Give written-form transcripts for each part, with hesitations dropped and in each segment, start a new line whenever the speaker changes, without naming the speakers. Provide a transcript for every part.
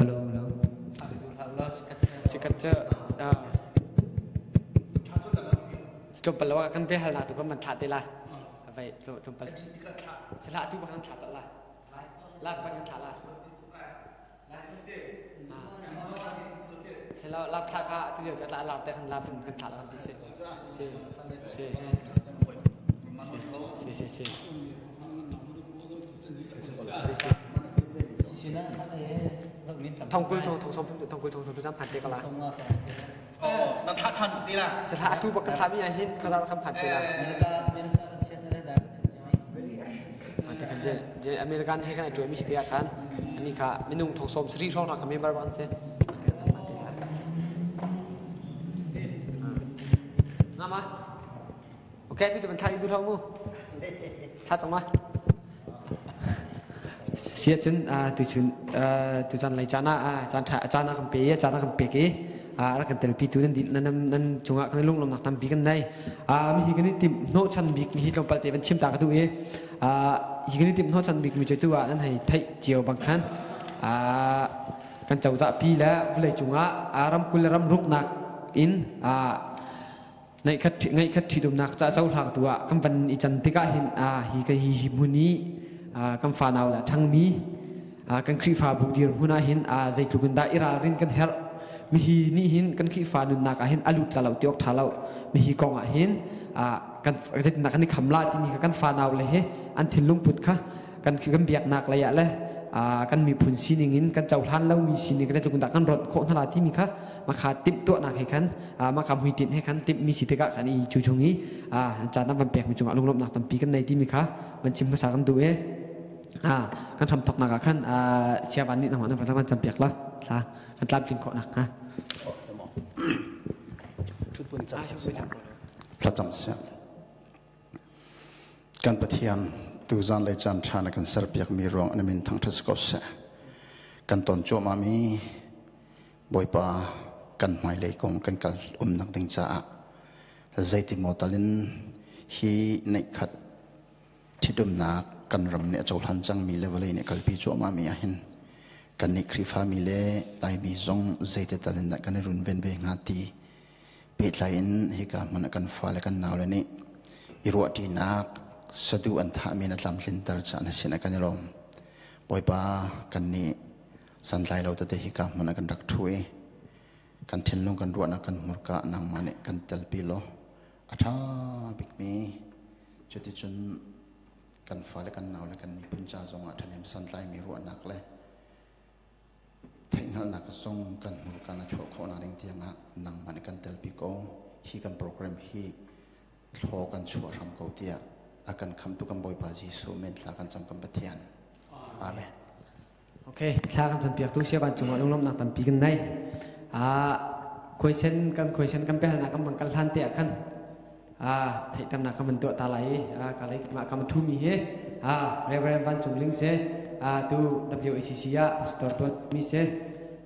Hello, hello. Chikat cu tlawmpal lo kan ve hal na tu kan man thla te la. Vai tlawmpal. Sala tu kan thla la. La kan thla la. Sala lap thla kha tu lio la lar te kan lap kan thla la kan ti si. Si. Si. Si si si. Si si. Thongkul thong thong som thongkul thong thong phan te ka la.
Nan thla chan ti la.
Sa thla atu bak kan thla mi ah hin kha kan phan te la. Te kan je je American he kan tuai mi si te khan ani kha minung thong som sri hrawng na ka member bang se. Ngama. Okay, tu tu thla du hlo mu. Thla chang ma. Sia cun tu chun tu chan lei chan ah chan tha chan kan pe chan kan pe ke a kan tel pi tu nan nan nan chungah kan lung lom nak tampi kan nei a mi hi kan tim no chan bik mi hi tlawmpal te van chim ta ka du e a hi kan tim no chan bik mi chu tu ah nan hei thei cio bang khan a kan cozah pi le vulei cungah ram kul le ram ruk nak in a Ngeihkhat ngeihkhat ṭhitumnak ca cohlangtu ah kan van i can tikah hin hi ka hi hi hmun i kan fanau le ṭhangmi kan Khrihfabu dirhmun ah hin zeitluk in dah i ralrin kan herh mihi nih hin kan Khrihfa nunnak ah hin a lut la lo ti awk ṭha lo mihi kong ah hin kan zeitindah kan i kham la timi kha kan fanau le he an thinlung put kha kan kan biaknak lei ah le kan miphun sining in kan cohlan lomi sining zeitluk in dah kan ronh khawh hna la timi kha makha timhtuahnak he khan makha hmuitinh he khan timhmi si tikah khan i cu chung i caan an van pekmi cungah lunglawmhnak tampi kan nei timi kha van chim hmasa kan duh i kan hram thoknak ah khan siavan nih nangmah nan van campiak la thla kan tlamtling khawh nak hnga.
Thlacam seh. Kan Pathian, tuzan le caan ṭha na kan serpiakmi ruang na min thangṭhat si ko seh. Kan ton cuahmahmi Bawipa kan hmailei kong kan kal umnak ding caah zeiti maw tal in hi neihkhat ṭhitumnak kan ram nih a cohlan cangmi le vawlei nih kalpi cuahmahmi ahhin kannih Khrihfami le Laimi zong zeiti tal in dah kan i runven ve hnga ti Pehtlai in hika hmun ah kan fale kan naule nih i ruahṭinak saduh an thahmi na tlamtlinter caah na sinah kan i lawm. Bawipa kannih santlai lo tete hika hmun ah kan rak ṭhu i kan thinlung kan ruahnak kan hmurka nangmah nih kan telpi law a ṭha bikmi cuticun kan fale kan naule kan miphun ca zongah ṭhahnem santlaimi ruahnak le Theihhngalhnak zong kan hmurka na chuah khawhnak ding tiangah nangmah nih kan telpi ko. Hi kan program hi thlaw kan chuah hram ko tiah a kan khamtu kan Bawipa Jesuh min thla kan cam kan Pathian. Amen.
Okay, thla kan campiaktu sia vancung ah lunglawmhnak tampi kan nei. Question kan question kan pehalnak kan bang kal hlan te ah khan theihternak kan van tuah ta lai i ka lei mah ka thu mi hi Reverend Van Cung Ling se tu WACC ah pastor tuan mi se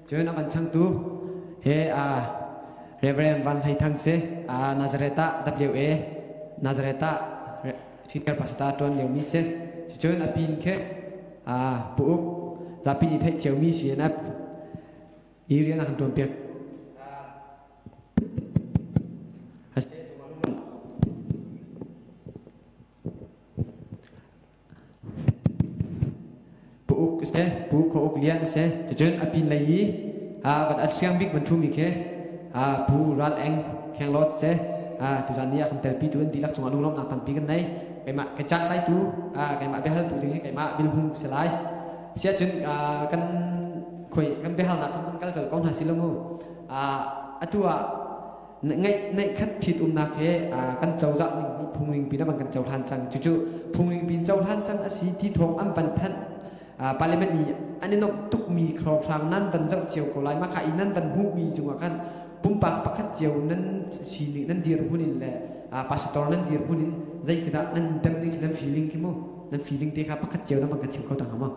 cun a van changtu he Reverend Van Hlei Thang se Nazareth ah WA Nazareth ah senior pastor tuan lio mi se cun a pin khe pu uk zapi nih theih cio mi CNF i rian a kan tuan piak Pu Uk seh, Pu Khaw Uk Lian seh, cucun a pin lei i van a hriang bik van ṭhumi khi Pu Ral Eng Khenglawt seh, tuzan ni ah kan telpi tu an dihlak cungah lunglawmhnak tampi kan nei. Keimah ka caan tlaitu, keimah biahaltu ding hi keimah Bilhung si lai. Siahcun kan khoi kan biahalnak kan kal colh ko hna si lo mu. Atu ah ngeihkhat ṭhitumnak he kan cozah ning nih phungningpi na kan cohlan cang. Cucu phungningpi cohlan cang a si ti thawng an van thanh. Parliament nih an i nuamh tukmi khrokhrang nan van zoh cio ko lai. Mah i nan van hmuhmi cungah khan pumpak pakhat cio nan sining nan dirhmun in le pastor nan dirhmun in zei khi dah nan tem ding nan feeling khi mu nan feeling te kha pakhat cio nan van ka chim kho ta hnga maw?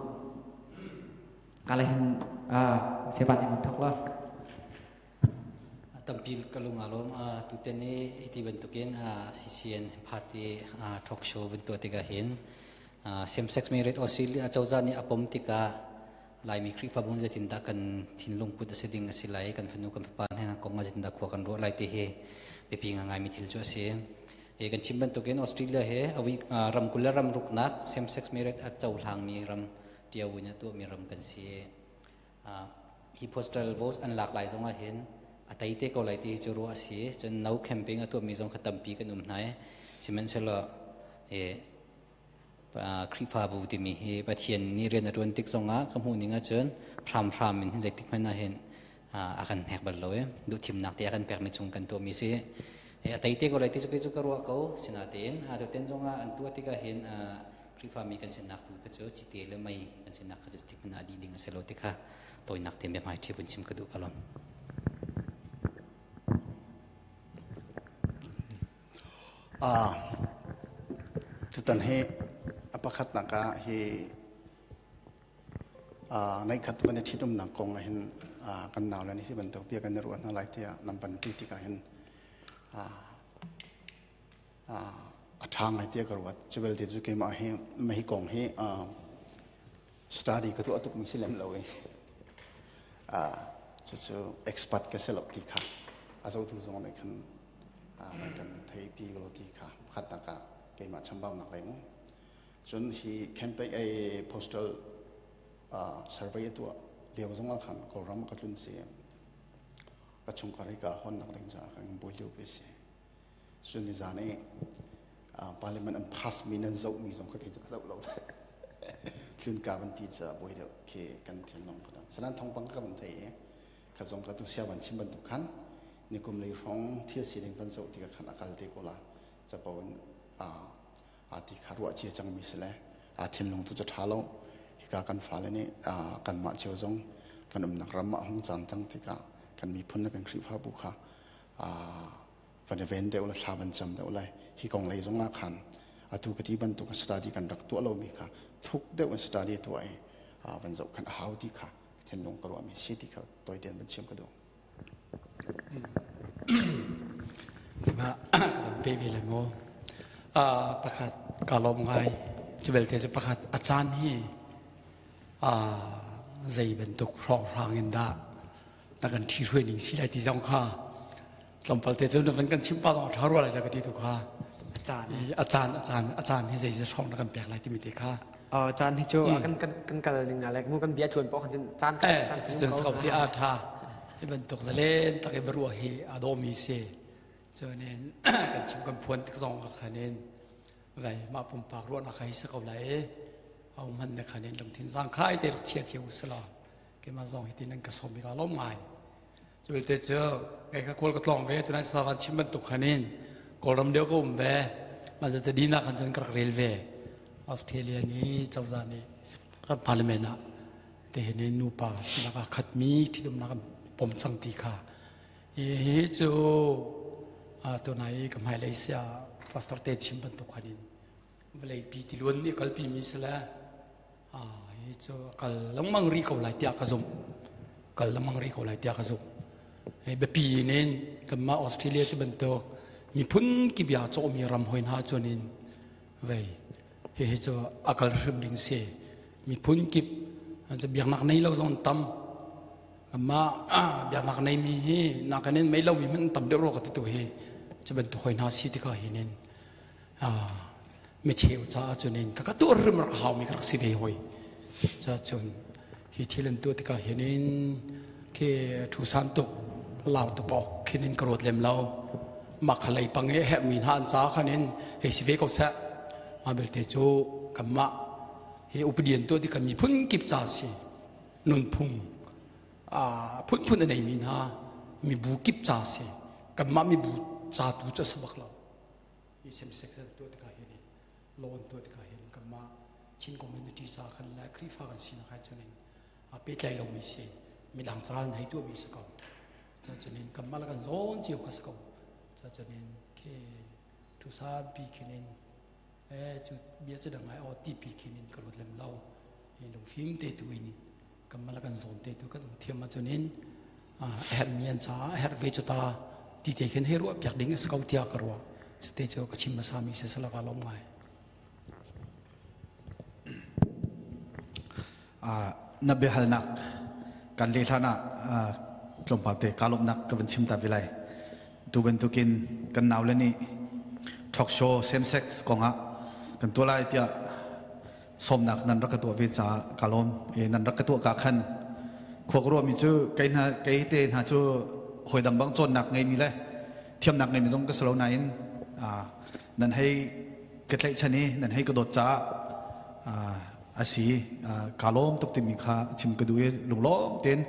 Kala hin sevan in thok la.
Tampi ka lung aa lawm. Tutan i hiti bantukin CCN party talk show van tuah tikah hin same sex marriage Australia cozah nih a pom tikah Laimi Khrihfabu in zeitindah kan thinlung put a si ding a si lai, kan fanu kan fapa hna kong ah zeitindah khua kan ruah lai ti hi biapi ngaingaimi thil cu a si. Hi kan chim bantukin Australia hi ram 20 le ram ruknak same sex marriage a cohlangmi ram ṭio in a tuahmi ram kan si. Hi postal vote an lak lai zongah hin a tei te ko lai ti hi cu ruah a si. Cun no camping a tuahmi zong kha tampi kan um hna i sihmanhsehlaw Khrihfabu timi hi Pathian nih rian a ṭuan tik zongah ka hmuh ning ahcun hramhram in zeitik hmanh ah hin a kan hnek bal lo i duhthimnak te a kan pekmi chung kan tuahmi si. A tei te ko lai ti cu kei cu ka ruah ko. Sinain tutan zongah an tuah tikah hin Khrihfami kan sinak tu kha cu cite le mei kan sinak kha cu tik hmanh ah dih ding a si lo ti kha tawinak te biahmai ṭhi vun chim ka duh ka lawm.
Tutan hi a pakhatnak ah hi neikhat van i ṭhitumnak kong ah hin kan naule nih hi bantuk bia kan i ruah hna lai tiah nan van ti tikah hin a ṭha ngai tiah ka ruat. Cu belte cu keimah hi hi kong hi study ka tuah tukmi si lem lo i cucu expert ka si lo ti kha a zohtu zong nih khan nan kan theipi ko ti kha pakhatnak ah keimah chambaunak lei mu. Cun hi campaign a postal survey a tuah lio zong ah khan Kawlram ka tlun si ka chungkhar hi ka honnak ding caah kan buai lio pi si. Cun nizan i parliament an pass mi nan zoh mi zong kha kei cu ka zoh lo. Tlun ka van ti ca buai deuh khi kan thinlung ka sanan thongpang ka van thei i kha zong ka tu sia van chim bantuk khan nikum lei hrawng thil sining van zoh tikah khan a kal te ko la capo in a ti kha ruah cia cangmi si le a thinlung tu cu ṭha lo hika kan fale nih kanmah cio zong kan umnak ram ah hung cang cang tikah kan miphun le kan Khrihfabu kha van i ven deuh le thla van cam deuh lai hi kong lei zong ah khan atu ka ti bantuk study kan rak tuah lomi kha thuk deuh in study tuah i van zoh khan a hau ti kha thinlung ka ruahmi si ti kha tawitein van chim ka duh.
Keimah ka van pe ve le maw pakhat ka lawm ngai cu belte cu pakhat a caan hi zei bantuk hrawnghrang in dah na kan ṭhi hruai ning si lai ti zong kha tlawmpal te cu na van kan chim pa zong a ṭha rua lai na ka ti tu kha
caan
a caan a caan a caan hi zei hrawng na kan pek lai timi te kha
caan hi cu kan kan kan kal ning na le mu kan bia thuan pawh khan caan
eh cun sau ti a ṭha hi bantuk zalen tak i barua hi a dawmi si cunin kan chim kan phuan tik zong ka khanin vai mah pumpak ruahnak hi sa ko lai e au man ne khanin lungthin zang khai te rak chia thiu sala keimah zong hi tin an ka sawm i ka lawm ngai cu belte cu kei ka kawl ka tlawng ve tunai savan chim bantuk khanin kawlram deuh ka um ve mah zate dina khan cun ka rak rel ve Australia ni cozah nih kan parliament ah te hin nupa sinak ah khatmi ṭhitumnak an pom cang ti kha hi cu tunai ka hmailei sia pastor te chim bantuk khanin vawlei pi tiluan nih kalpi mi sile hi cu kal lengmang rih ko lai tiah ka zumh. Kal lengmang rih ko lai tiah ka zumh. Hi biapi in kanmah Australia ti bantuk miphun kip ah cawhmi ram hoi hna cun in vei hihi cu a kal hrim ding si. Miphun kip biaknak nei lo zong tam. Kanmah biaknak nei mi hi nakin in mei lomi hmanh tam deuh rua ka ti tu hi cu bantuk hoi hna si tikah hin in micheu caah cun in ka ka tuah rim rak haumi ka rak si ve hoi ca cun hi thil an tuah tikah hin in khi thu san tuk lau tuk awk khin in ka ruat lem lo mah kha lei pang i herhmi hna an ca khan in hei si ve ko seh mah belte cu kanmah hi upadi an tuah ti kan miphun kip ca si nunphung phunphun a neimi hna mibu kip ca si kanmah mibu ca tu cu a si bak lo Hi same sex an tuah tikah hin law an tuah tikah hin kanmah Chin community ca khan le Khrihfa kan sinak hai cun in a pehtlai lomi si midang ca an hei tuahmi si ko. Ca cun in kanmah le kan zawn cio ka si ko. Ca cun in khi thu sanpi khin in eh cu bia cu dang ngai aw ti pi khin in ka ruat lem lo. Hi lungfim te tu in kanmah le kan zawn te tu kan um thiam ahcun in a herhmi an caah a herh ve cu ta ti te khin hei ruah piak ding a si ko tiah ka ruah. Cute cu ka chim hmasa mi si sala ka lawm ngai.
Na biahalnak kan leh hlan ah tlawmpal te kaa lawmhnak ka van chim ta ve lai. Tu bantukin kan naule nih talk show same sex kongah kan tuah lai tiah sawmnak nan rak ka tuah ve caah kaa lawm. Nan rak ka tuah ka khan khua ka ruahmi cu kei hna kei te hna cu hawi dang bang cawnnak ngeimi le thiamnak ngeimi zong ka si lo nain nan hei ka tlaihchan i nan hei ka dawt caah a si. Kaa lawm tuk timi kha chim ka duh i lunglawm tein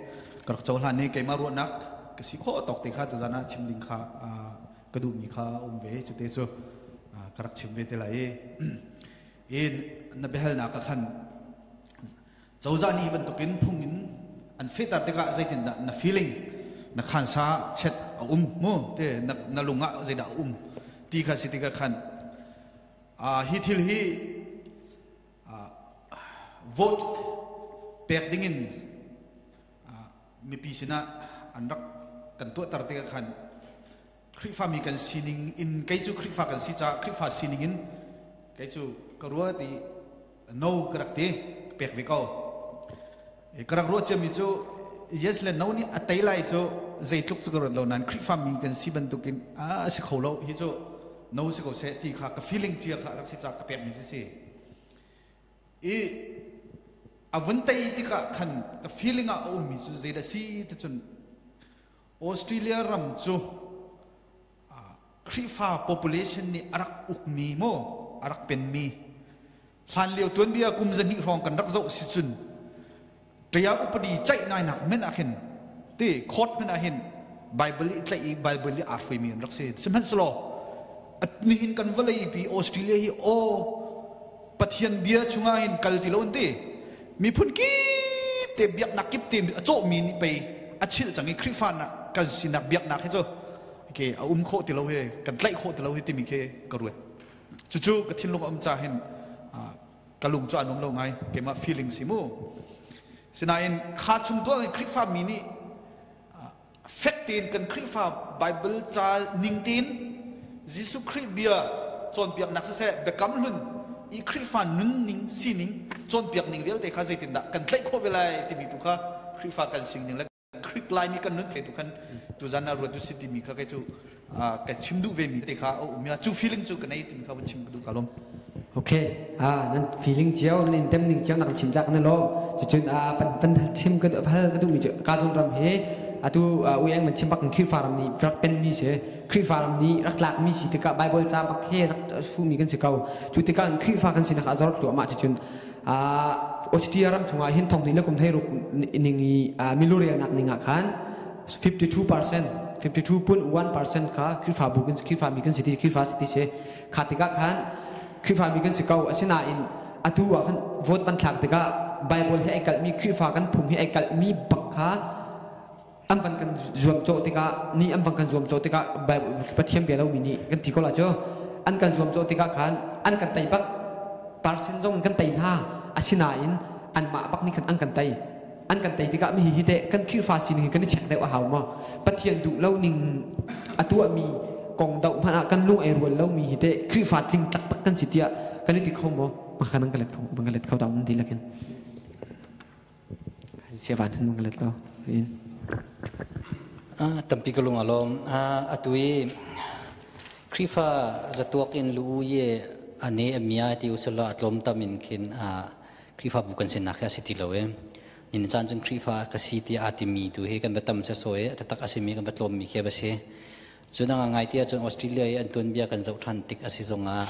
ka rak cohlan i keimah ruahnak ka si khawh tawk te kha tuzan ah chim ding kha ka duhmi kha a um ve. Cute cu ka rak chim ve te lai i na biahalnak ah khan cozah nih hi bantukin phung in an fehter tikah zeitindah na feeling, na khansa chet a um mu te, na lung ah zeidah a um ti kha si tikah khan hi thil hi vote pek dingin mipi sinah an rak kan tuahter tikah khan Khrihfami kan sining in, kei cu Khrihfa kan si caah Khrihfa sining in kei cu ka ruat i no ka rak ti, pek ve ko. Ka rak ruah ciami cu yes le no nih a tei lai cu zeitluk cu ka ruat lo nain Khrihfami kan si bantukin a si kho lo hi cu, no si ko seh ti kha ka feeling cia kha rak si caah ka pekmi cu si. I a vun tei tikah khan ka feeling ah a ummi cu zeidah si ti cun, Australia ram cu Khrihfa population nih a rak ukmi maw, a rak penmi, hlan lio tuanbia kum 200 hrawng kan rak zoh si cun ṭaya upadi ceih nai nak men ah khin ti court men ah hin Bible i tlaih i Bible i aa hruaimi an rak si. Sihmanhsehlaw nihin kan vawlei pi Australia hi aw Pathian bia chungah hin kal ti lo an ti, miphun kip te, biaknak kip te a cawhmi nih pei a chilh cang i Khrihfa na kan sinak biaknak hi cu ke a um khawh ti lo hi, kan tlaih khawh ti lo hi timi khi ka ruat. Cucu ka thinlung a um ca hin ka lung cu a nuam lo ngai, keimah feeling si mu. Sinain kha chung tuah in Khrihfa mi nih fek tein kan Khrihfa Bible ca ning tein Jesuh Khrih bia cawnpiaknak siseh, biakam hlun i Khrihfa nunning sining cawnpiak ning vialte kha zeitindah kan tlaih khawh ve lai timi tu kha Khrihfa kan sining le Khrih Laimi kan nun te tu khan tuzan ah ruat u si timi kha kei cu ka chim duh ve mi te kha a um. Cu feeling cu ka nei timi kha vun chim ka duh ka lawm.
Okay, nan feeling cio, nan in tem ning cio nak chim jak na lawm. Cucun pan pan chim ka hal ka duh mi cu ka zon ram he atu uiang man chim bak Khrihfa ram nih rak pen mi si, Khrihfa ram nih rak tlak mi si tikah Bible ca bak he rak fu mi kan si ko. Cu tikah Khrihfa kan sinak a zor thluahmah. Cucun Austria ram chungah hin thong hnih le kum 16 ning i milurelnak ning ah khan 52%, 52.1% kha Khrihfabu kan, Khrihfami kan si ti, Khrihfa si ti si. Kha tikah khan Khrihfami kan si ko. Asinain atu ah khan vote kan thlak tikah Bible he ai kalhmi, Khrihfa kan phung he ai kalhmi bak kha an van kan zuamcawh tikah ni an van kan zuamcawh tikah, Pathian bia lomi nih kan ti ko la cu, an kan zuamcawh tikah khan an kan tei bak, percent zong in kan tei hna. Asinain anmah bak nih khan an kan tei. An kan tei tikah mi hi teh kan Khrihfa sining hi kan i check deuh a hau maw? Pathian duh lo ning a tuahmi kong doh hmanh ah kan lung ai rual lomi hi teh Khrihfa tling taktak kan si tiah kan i ti kho maw? Maka nang ka let kho, bang ka let kho ta um ti lakin siavan hin bang ka let lo in.
Tampi ka lung a lawm. Atu i Khrihfa zatuak in lu ye ane amia ti usala atlom tam in khin Khrihfabu kan sinak hi a si ti lo e. Nin caan cun Khrihfa ka si ti aa timi tu hi kan va tam se so e, a taktak a simi kan va tlawm mi khi va si. Cun a ngai ti ahcun Australia i an tuanbia kan zoh ṭhan tik a si zongah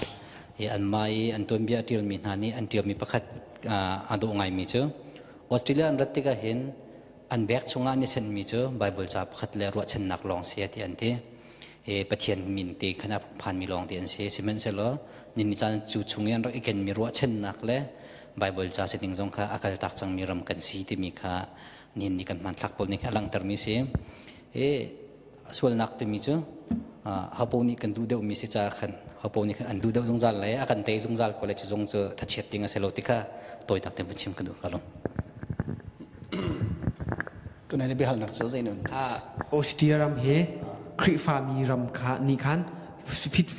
i anmah i an tuanbia a ṭialmi hna nih an ṭialmi pakhat aa dawh ngaimi cu Australia an rat tikah hin an bag chungah an i senhmi cu Bible ca pakhat le ruahchannak lawng si ti an ti. I Pathian min te khan a phanmi lawng te an si. Sihmanhsehlaw ni caan cu chung i an rak i kenmi ruahchannak le Bible ca sining zong kha a kaltak cangmi ram kan si timi kha nihin ni kan hmanthlak pawl nih khan a langhtermi si. I sualnak timi cu hapo nih kan duh deuhmi si caah khan hapo nih khan an duh deuh zungzal le a kan tei zungzal ko le cu zong cu thachiat ding a si lo ti kha tawi tak tein vun chim ka duh ka lung.
Tunai na biahalnak cu zei nun?
Austria ram he Khrihfami ram kha nih khan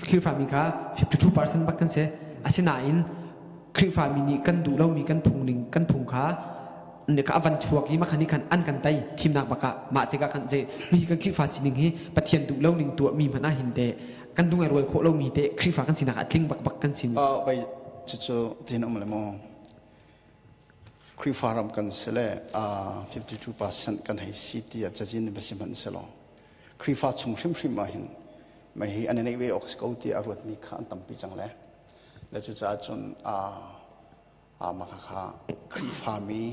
Khrihfami kha 52% bak kan si. Asinain Khrihfami nih kan duh lomi kan phung ning, kan phung kha Ne ka avan chuak i makhani khan an kan tai thimnak baka mah tikah kan je mi kan Khrihfa sining hi Pathian duh lo ning tuah mi hmanh ah hin te kan dung ai rual khawh lo mi te Khrihfa kan sinak ah tling bak bak kan sin.
Bai cucu tin um le mo Khrihfa ram kan si le 52% kan hei si ti a cazin va si hmanh selaw Khrihfa chung hrimhrim ah hin mei hi an i neih ve awk si ko ti a ruatmi kha an tampi cang le le cucaah cun mah kha Khrihfami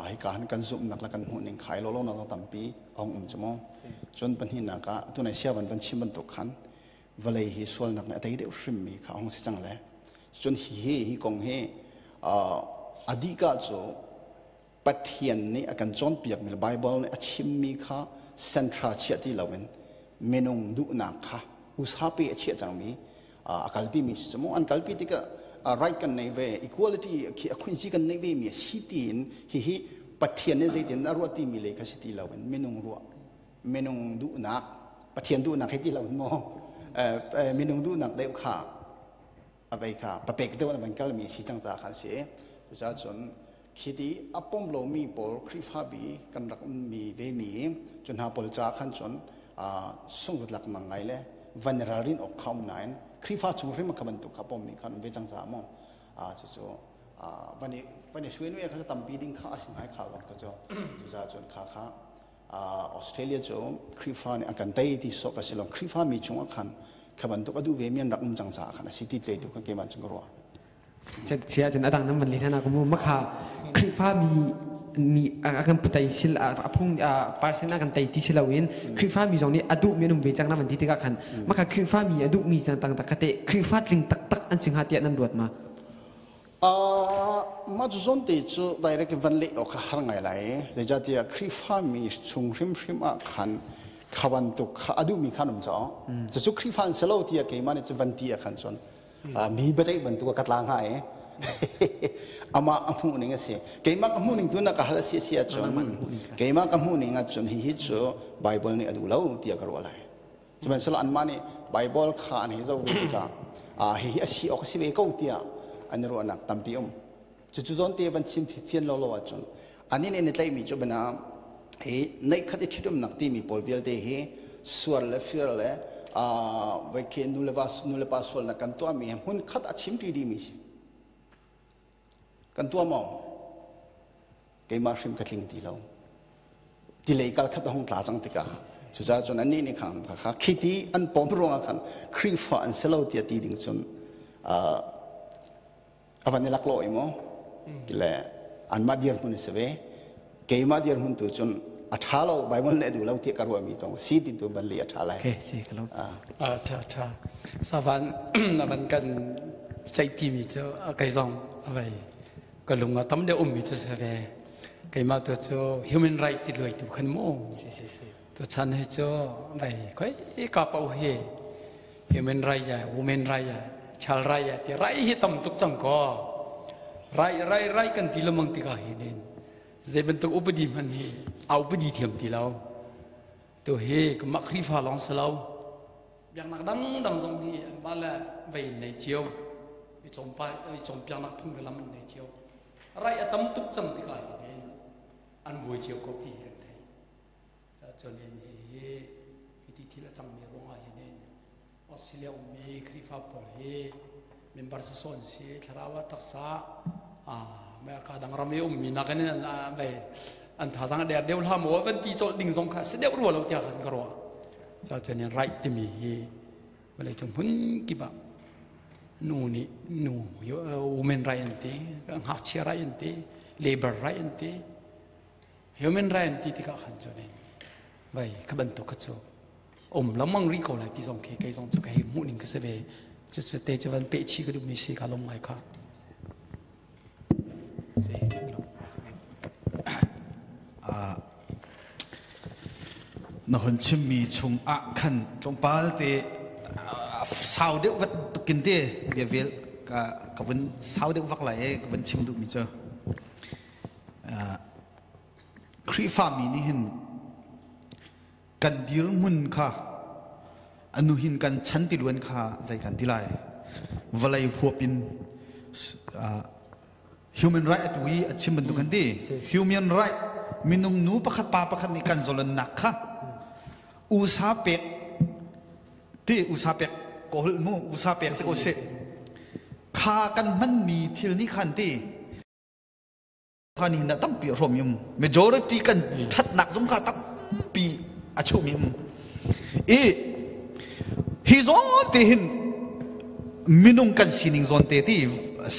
hika han kan zumhnak le kan hmuhning kha ai lo lonak zong tampi a hung um cu mu. Cun pahnihnak ah tunai sia van van chim bantuk khan vawlei hi sualnak nih a tei deuh hrimmi kha a hung si cang le cun hi hi hi kong hi a dihka cu Pathian nih a kan cawnpiakmi le Bible nih a chimmi kha sentra chiah ti loin minung duhnak kha usape a chiah cangmi a kalpimi si cu an kalpi tikah right kan nei ve, equality khi a khuinsi kan nei ve mi a si tiin hihi Pathian nih zeitin a ruah timi le kha si ti loin minung ruah, minung duhnak, Pathian duhnak he ti loin maw minung duhnak deuh kha a vei kha papek deuh na van kalmi si cang ca khan si. Cucaah cun khiti a pom lomi pawl Khrihfabi kan rak ummi ve mi cu hna pawl ca khan cun sungzatlak mang ngai le van ralrin awk kha um nain Khrihfa chung hrim kha bantuk kha pommi khan um ve cang ca maw cucu van i van i suai kha tampi ding kha a si ngai kha lawng kha cu. Cucaah cun kha kha Australia cu Khrihfa nih an kan tei ti sawk a si lo, Khrihfa mi chungah khan kha bantuk a duh ve mi an rak um cang caah khan a si ti tlei tu kan keimah cun ka ruah.
Chia cun adang nan van le hna mu makha Khrihfa mi nih a kan tei sil a phung parsen a kan tei ti si loin Khrihfa mi zong nih a duh mi an um ve cang na van ti tikah khan makha Khrihfa mi a duh mi tang tak kate Khrihfa tling taktak an si hnga tiah nan ruat ma?
Mah cu zawn te cu direct van leh awk kha har ngai lai. Zeicahtiah Khrihfami chung hrimhrim ah khan kha bantuk kha a duhmi kha an um caah cucu Khrihfa an si lo tiah keimah nih cun van ti ah khan cun mi biaceih bantuk ah ka tla hnga i amah a hmuh ning a si. Keimah ka hmuh ning tu na ka hal a si a si ahcun keimah ka hmuh ning ahcun hihi cu Bible nih a duh lo tiah ka ruah lai. Sihmanhsehlaw anmah nih Baibal kha an hei zoh ve tikah hihi a si awk a si ve ko tiah an i ruahnak tampi um. Cucu zawn te van chim fian lo lo ahcun anih nih an i tlaihmi cu bana hi neihkhat i ṭhitumnak timi pawl vialte hi sual le fir le vai khi nu le va nu le pa sualnak kan tuahmi he hmun khat a chimṭi dihmi si. Kan tuah maw? Keimah hrim ka tling ti lo. Tilei kal khat a hung tla cang tikah cucaah cun annih nih khan kha khiti an pawm ruangah khan Khrihfa an si lo tiah ti ding cun a van i laklawh i maw le anmah dirhmun a si ve, keimah dirhmun tu cun a ṭha lo, Bible nih a duh lo tiah ka ruahmi tong si ti tu van li a ṭha lai.
Okay, si ka lo. Ṭha ṭha. Savan avan kan ceihpi mi cu kei zong avei ka lung a tam deuh ummi cu si ve. Keimah tu cu human right ti luai tu khan mu.
Si si si.
Tu chan hi cu vei khoi ka pau hi human right ya, women right ya, child right ya ti right hi tam tuk cang ko. Right right right kan ti lamang tikah hi nin zei bantuk upadi hman hi a upadi thiam ti lo. Tu hi mah Khrihfa lawng si lo, biaknak dangdang zong hi anmah le vei in nei cio, i cawmpa i cawnpiaknak phung le lam an nei cio. Rai a tam tuk cang tikah hin an buai cio ko ti kan thei. Cun hi hi ti thil a cangmi ruangah hin Australia ummi Khrihfa pawl hi member sawsawh an si, thlarau ah taksa America dang ram i ummi nakin an vei an thazaang a der deuh hlah maw van ti colh ding zong kha si deuh rua lo tiah khan ka ruah. Cun right timi hi vawlei cung hmun kip ah nu nih nu women right an ti, ngakchia right an ti, labor right an ti, human right an ti tikah khan cun vai kha bantuk kha cu um lamang ri ko lai ti zong khi kei zong cu ka hei hmuh ning ka si ve. Cucu te cu van peh chih ka duhmi si ka lom ngai kha.
Na hun chimmi chung ah khan tlawmpal te sau deuh vat tukin te bia vel ka ka vun sau deuh vak lai e ka vun chim duhmi cu Khrihfami nih hin kan dirhmun kha anu hin kan chan tiluan kha zei kan ti lai, vawlei huap in. Human right atu i a chim bantuk kan ti. Human right minung nu pakhat pa pakhat nih kan zolonnak kha usa pek ti usa pek ko hul mu usa pek te ko si kha kan hmanmi thil nih khan ti kha ni hin tampi a hrawm um majority kan thatnak zong kha tampi a chuhmi um i hi zawn te hin minung kan sining zawn te ti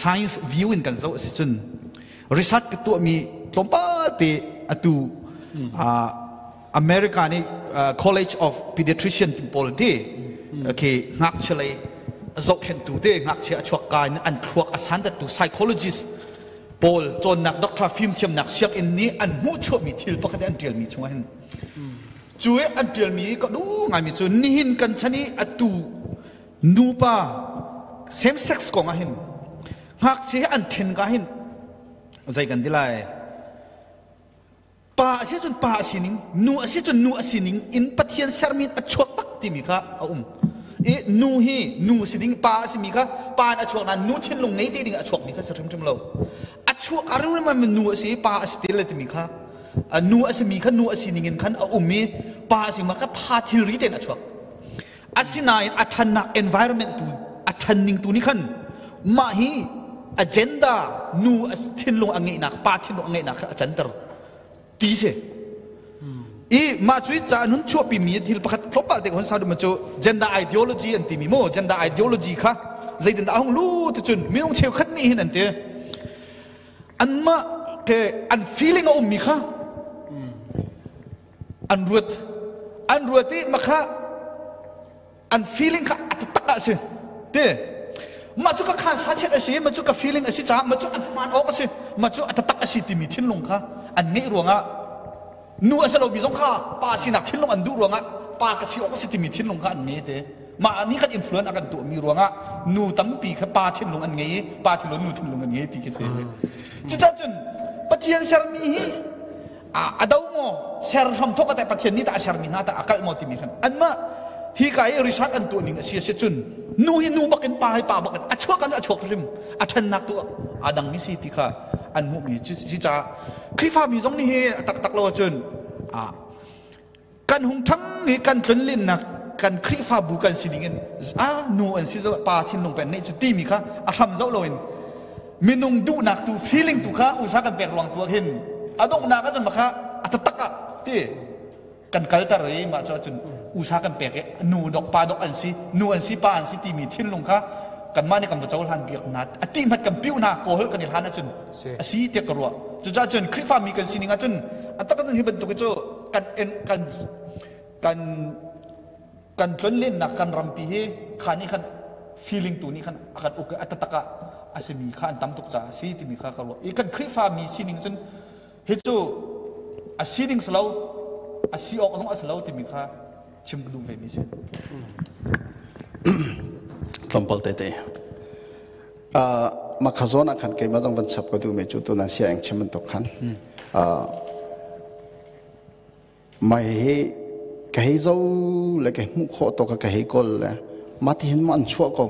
science view in kan zoh si cun research ka tuahmi tlawmpal te atu America nih College of Pediatrician pawl te okay ngakchia lei zohkhenhtu te ngakchia a chuak ka in an thluak a sandattu psychologist pawl cawnnak doctor fimthiamnak sianginn nih an hmuhchuahmi thil pakhat an ṭialmi chungah hin cu i an ṭialmi ka duh ngaimi cu nihin kan chan i atu nupa same sex kong ah hin ngakchia hi an ṭhen ka hin zei kan ti lai pa a si cun pa a sining nu a si cun nu a sining in Pathian sermi a chuak bak timi kha a um i nu hi nu si ding pa a simi kha pa in a chuak nain nu thinlung ngei te ding a chuakmi kha si hrimhrim lo a chuak a rimrim nu a si pa a si te le timi kha nu a simi kha nu a sining in khan a um i pa a si ma kha pha thilri tein a chuak asinain a ṭhannak environment tu a ṭhan ning tu nih khan mah hi agenda nu thinlung a ngeihnak pa thinlung a ngeihnak kha a canter ti si i mah cu ca an hun chuahpi mi thil pakhat tlawmpal te hun sa cu gender ideology an timi mu gender ideology kha zeitin dah a hung lu ti cun minung cheukhat nih hin an ti anmah ke an feeling a ummi kha an ruat an ruat i makha an feeling kha a taktak ah si ti mah cu ka khan sa chiat a si mah cu ka feeling a si caah mah cu an hmaan awk a si mah cu a taktak a si timi thinlung kha an ngeih ruangah nu a si lomi zong kha pa sinak thinlung an duh ruangah pa ka si awk a si timi thinlung kha an ngei te mah nih khan influence a kan tuahmi ruangah nu tampi kha pa thinlung an ngei i pa thinlung nu thinlung an ngei ti khi si cucaah cun Pathian sermi hi a do maw ser hram thok ate Pathian nih ta a sermi hna ta a kalh maw timi khan anmah hi ka i research an tuah ning a si a si cun nu hi nu bakin pa hi pa bakin a chuak an a chuak hrim a ṭhennak tu a dang mi si ti kha an hmuhmi si caah Khrihfa mi zong nih hi a taktak lo ahcun kan hung ṭhang i kan tlunlinnak kan Khrihfabu kan si ding in a nu an si pa thinlung pen nih cu timi kha a hram zoh loin minung duhnak tu feeling tu kha usa kan pek ruang tu ah hin a donghnak ah cun kha a taktak ah ti kan kalter i mah cu cun usa kan pek i nu dok pa dok an si nu an si pa an si timi thinlung kha kanmah nih kan va cohlan biak na a ti hmat kan piu na kawl kan i hlan ahcun a si tiah ka ruah cucaah cun Khrihfa mi kan sining ahcun a tak hi bantuk cu kan kan kan kan tlonlennak kan rampi hi kha nih khan feeling tu nih khan a kan uk a taktak ah a simi kha an tam tuk caah a si timi kha ka ruah i kan Khrihfa mi sining cun hi cu a sining si lo a si awk zong a si lo timi kha chim ka duh ve mi si.
Tlawmpal tete. Makha zawn ah khan keimah zong van chap ka duh mi cu tu nan sia eng chim bantuk khan. Mai hi ka hei zo le ka hmuh khawh to ka ka hei kawl le mah ti hin ma an chuah ko.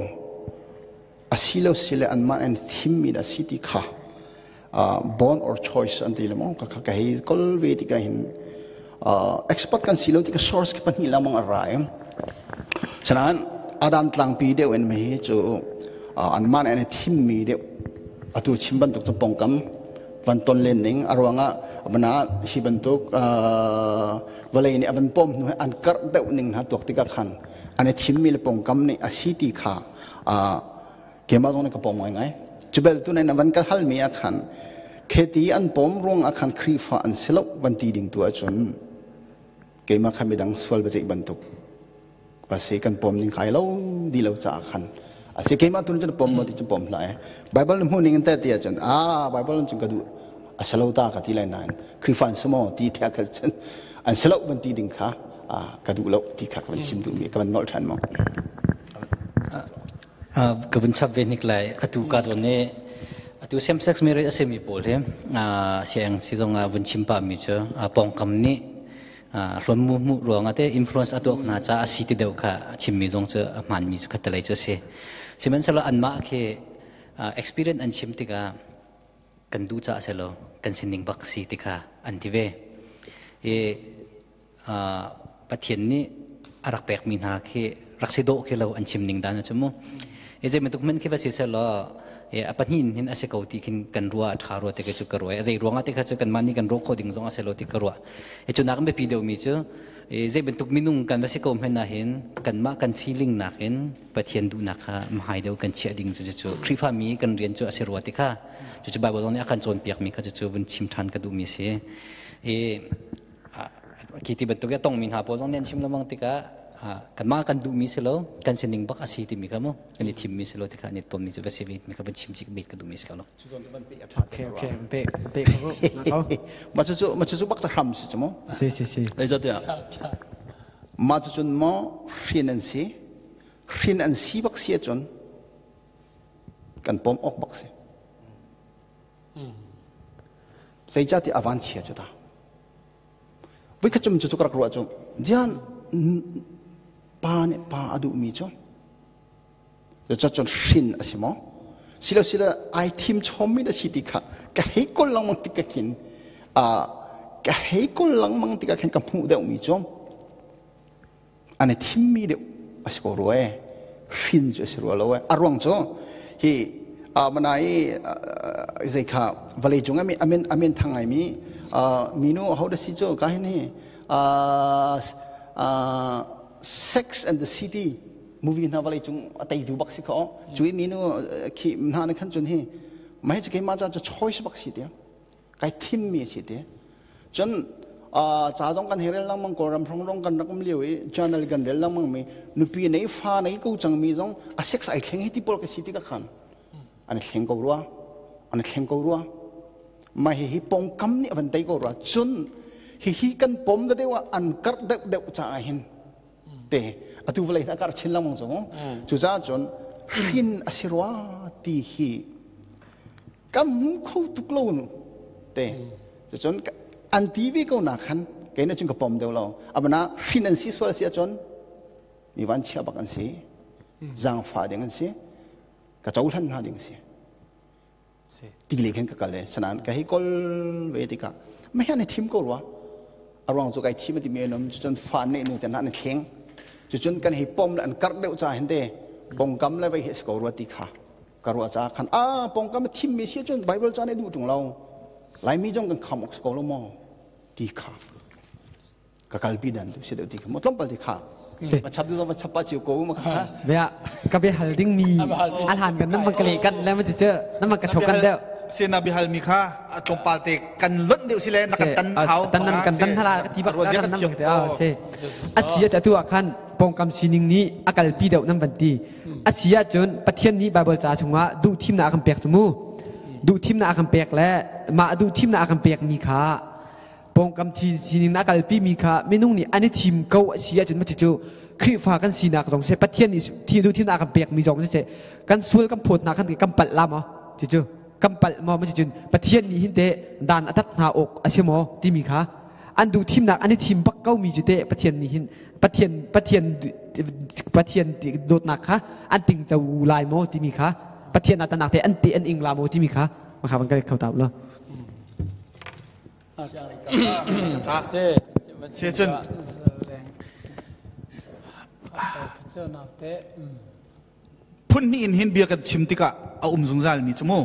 A si lo si le anmah an thim mi dah si ti kha born or choice an ti le mo ka ka hei kol ve ti ka hin expert kan si lo ti ka source ki pahnih lamang a ra em sanan adan tlangpi deuh in me cu anmah an thim mi deuh atu chim bantuk cu pongkam van ton len ning aruangah bana hi bantuk vawlei nih avan pom hnu an karh deuh ning hna tuak tikah khan an i thimmi le pongkam nih a si ti kha keimah zong nih ka pom ngai ngai cu bel tu nen van ka halmi ah khan kheti an pom ruang ah khan Khrihfa an si lo van ti ding tu ahcun keimah kha midang sual biaceih bantuk va si kan pom ning kai lo di lo caah khan asi keimah tu cun pom mo ti cun pom hlah e Bible na hmuh ning in te ti ahcun ah Bible cun ka duh a si lo ta ka ti lai nain Khrihfa an si maw ti thia kha cun an si lo van ti ding kha ka duh lo ti kha ka van chim duhmi ka van nolh ṭhan maw
Ka vun chap ve hnik lai. Atu ka zawn nih atu same sex marriage a simi pawl hi siang si zong ah vun chim pah mi cu pawngkam nih hluan mu hmuh ruangah te influence a tuah hna ca a si ti deuh kha chimmi zong cu a hmaanmi cu khattelei cu a si. Sihmanhsehlaw anmah khi experience an chim tikah Kan duh caah si lo, kan sining bak si ti kha an ti ve. I Pathian nih a rak pekmi hna khi rak si dawh khi lo an chim ning dan cu mu. I zei bantuk hmanh khi va si selaw a pahnih in hin a si ko ti khin kan ruah a ṭha rua ti khi cu ka ruah. A zei ruangah ti kha cu kanmah nih kan ruah khawh ding zong a si lo ti ka ruah. I cu nak biapi deuhmi cu zei bantuk minung kan va si ko hmanh ah hin kanmah kan feeling nakin Pathian duhnak kha hmai deuh kan chiah ding cu cu Khrihfa mi kan rian cu a si rua ti kha cucu Bible nih a kan cawnpiakmi kha cucu vun chim ṭhan ka duhmi a si. I khi ti bantuk i a tongmi hna pawl zong nih an chim lengmang tikah kanmah kan duhmi si lo kan sining bak a si timi kha mu kan i thimmi si lo ti kha an i tonmi cu va si ve mi kha van chim chik bit ka duhmi si ko lo.
Okay, okay, pe pe ko na ko.
Ma cu ma cu bak ta hram si chu mo.
Si si si.
Ei za tia. Ma cu cun mo hrin an si. Hrin an si bak si cun kan pom ok bak si. Zeicahtiah a vanchia cu ta. Voikhat cum cu ka rak ruah cu dian pa nih pa a duhmi cu cun hrin a si maw? Silo silo ai thim chommi na si ti kha ka hei kawl lengmang tik ka khin ka hei kawl lengmang tikah khin ka hmuh deuhmi cu an i thimmi deuh a si ko rua e hrin cu a si rua lo e a ruang cu hi mana i zei kha vawlei cung ami amen amen thang ngai mi minu ho da si cu ka hin hi Sex and the City movie hna vawlei cung a tei du bak si kho cui minu khi hna ne khan cun hi mai chu keimah cha chu choice bak si te kai thimmi a si te cun ca zong kan hei rel lengmang kawlram hrong rong kan rak um lio i channel kan rel lengmang mi nupi nei fa nei ko cang mi zong a sex ai thleng hi ti pawl ka si ti ka khan an thleng ko rua an thleng ko rua ma hi hi pongkam nih a van tei ko rua cun hi hi kan pom da deuh ah an karh deuh deuh caah hin te atu vawlei a karh chin lengmang cu cucaah cun hrin a si rua ti hi ka mu kho tuk lo nu te cucun an ti ve ko na khan kei na cun ka pom deuh lo abana hrin an si sual si ahcun mi van chia bak an si zaangfa ding an si ka cohlan hna ding si ti le khin ka kal e sanan ka hei kol ve tikah ma hian i thim ko rua a ruang cu kai thim ti mi nom cucun fa ne nu te na an thleng cucun kan hei pom le an karh deuh cha hin te bongkam le vai he ko rua ti kha ka ruah caah khan a pawngkam a thimmi si cun Bible ca nih duh ṭung lo Laimi zong kan kham awk si ko lo maw ti kha ka kalpi dan tu si deuh ti kha mo tlawmpal ti kha ma chap du ma chap pa chiu ko ma kha
bia ka be hal ding mi a hlan kan nam bang ka le kan le ma ti che nam bang ka chok kan deuh
se na bihal mi kha a tlawmpal te kan lonh deuh si le na kan tan hau
tan nan kan tan hala ti bak kan nam te a se a sia ta tu ah khan pongkam sining nih a kalpi deuh nam van ti A si ahcun Pathian nih Baibal ca chungah duhthimnak a kan pek cu mu. Duhthimnak a kan pek le mah duhthimnak a kan pekmi kha pawngkam sining a kalpimi kha minung nih an i thim ko a si ahcun maci cu Khrihfa kan sinak zong seh Pathian nih duhthimnak a kan pekmi zong siseh kan sual kan phawtnak kan kan palh la maw cucu kan palh maw maci cun Pathian nih hin teh dan a tat hna awk a si maw timi kha an duhthimnak an i thim bak ko mi cu teh Pathian nih hin Pathian Pathian Pathian dawtnak kha an tingco lai maw timi kha Pathian ah tanak te an te an ing la maw timi kha makha van ka kho ta lo.
Se cun phun hnih in hin bia kan chim tikah a um zungzal mi cu mu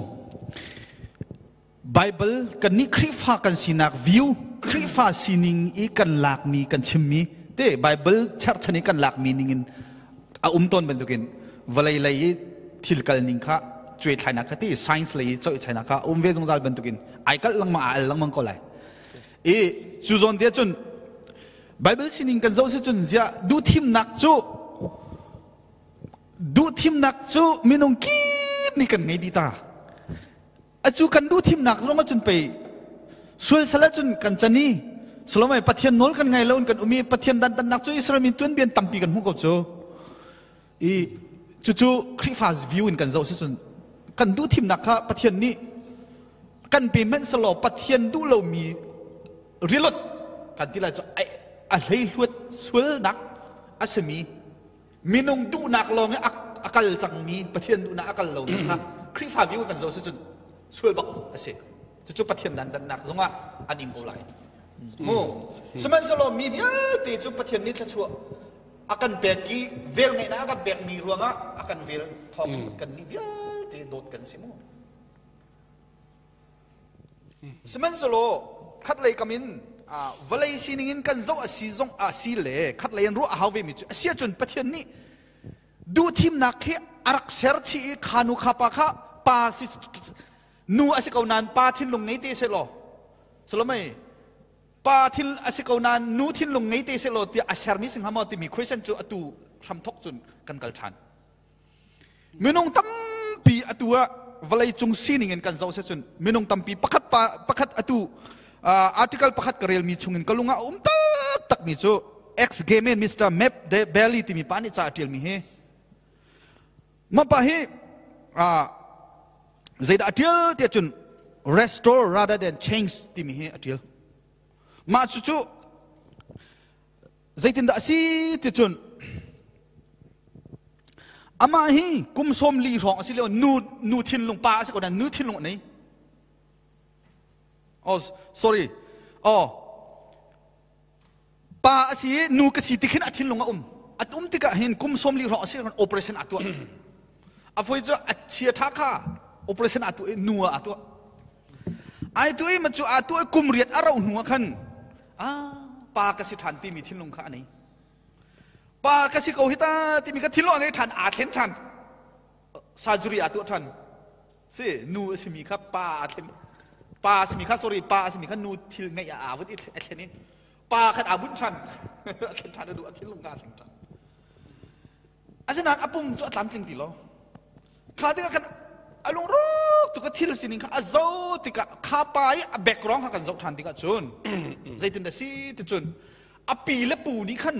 Bible kannih Khrihfa kan sinak view Khrihfa sining i kan lakmi kan chimmi te Bible cherhchan i kan lakmi ningin a um tawn bantukin vawlei lei i thil kal ning kha cuai thlainak kha ti science lei i coih thlainak kha a um ve zungzal bantukin ai kalh lengmang a al lengmang ko lai i cu zawn te cun Bible sining kan zoh si cun ziah duhthimnak cu duhthimnak cu minung kip nih kan ngei dih ta Acu kan duh thimnak zong ahcun pei sual sal ahcun kan can i Solomon Pathian nawl kan ngai lo in kan um i Pathian dantatnak cu Israel mi tuanbian tampi kan hmuh ko cu. I cucu Khrihfa view in kan zoh si cun kan duh thimnak kha Pathian nih kan pe hmanh selaw Pathian duh lomi rilot kan ti lai cu a hleihluat sualnak a simi minung duhnak lawng i a kal cangmi Pathian duhnak a kal lomi kha Khrihfa view kan zoh si cun sual bak a si. Cucu Pathian dantatnak zongah an ing ko lai. Mu. Sihmanhsehlaw mi vialte cu Pathian nih thluachuah a kan pek i vel ngeihnak a kan pekmi ruangah a kan vel thawng kan nih vialte dawt kan si mu. Sihmanhsehlaw khatlei kam in vawlei sining in kan zoh a si zong a si le khatlei in ruah a hau vemi cu a si ahcun Pathian nih duhthimnak hi a rak ser chih i kha nu kha pa kha pa si nu a si ko nain pa thinlung ngei te seh law salomei pa thil a si ko nain nu thinlung ngei te seh law tiah a sermi si hnga maw timi question cu atu hramthok cun kan kal ṭhan. Minung tampi atu ah vawlei cung sining in kan zoh se cun minung tampi pakhat pa pakhat atu article pakhat ka relmi chungin ka lung ah a um taktak mi cu ex gay man Mr. Map de Belly timi pa nih ca a ṭialmi hi mah pa hi zeidah a ṭial tiah cun restore rather than change timi hi a ṭial. Mah cucu Zeitindah a si ti cun amah hi kum 40 hrawng a si lio nu nu thinlung pa a si ko nain nu thinlung a nei. Oh sorry. Oh pa a si i nu ka si ti khin a thinlung a um. A um tikah hin kum 40 hrawng a si operation a tuah. A foi cu a chia tha kha operation a tuah i nu ah a tuah. Ai tu i ma cu a tuah i kum riat a rauh hnu ah khan ah pa ka si ṭhan timi thinlung kha a nei. Pa ka si ko hi ta timi ka thinlung a ngei ṭhan aa thlen ṭhan. Surgery aa tuah ṭhan. Si nu a simi kha pa aa thlen. Pa a simi kha sorry pa a simi kha nu thil ngeih ah aa vut i a thlen i pa khan aa bunh ṭhan. A thlen ṭhan a duh a thinlung kha aa thlen ṭhan. Asinain a pum cu a tlamtling ti lo. Kha tikah khan a lungrawk tuk a thil sining kha a zo tikah kha pa i a background kha kan zoh ṭhan tikah cun zeitin dah si ti cun a pi le pu nih khan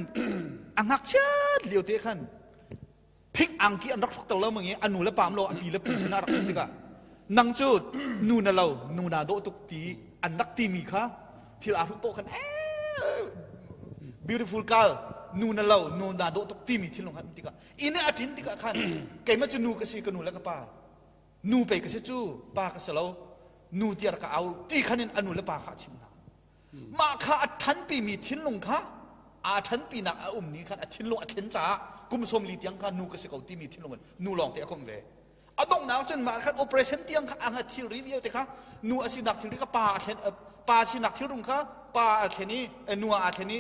a ngakchiat lio te khan phing angki an rak hruk ter lo mang i a nu le pam lo a pi le pu sinah rak um tikah nang cu nu na lo nu naa dawh tuk ti an rak timi kha thil aa hruk poh khan beautiful girl nu na lo nu naa dawh tuk timi thinlung kha um tikah inn i a ṭin tikah khan keimah cu nu ka si ka nu le ka pa nu pei ka si cu pa ka si lo nu tiah ka au ti khan in a nu le pa kha a chim hna mah kha a ṭhanpimi thinlung kha aa ṭhanpinak a um ni khan a thinlung a thlen caah kum 40 tiang kha nu ka si ko timi thinlung in nu lawng te a kom ve a donghnak cun mah khan operation tiang kha anga thilri vialte kha nu a sinak thilri kha pa a thlen pa sinak thilrung kha pa a thlen i nu ah aa thlen i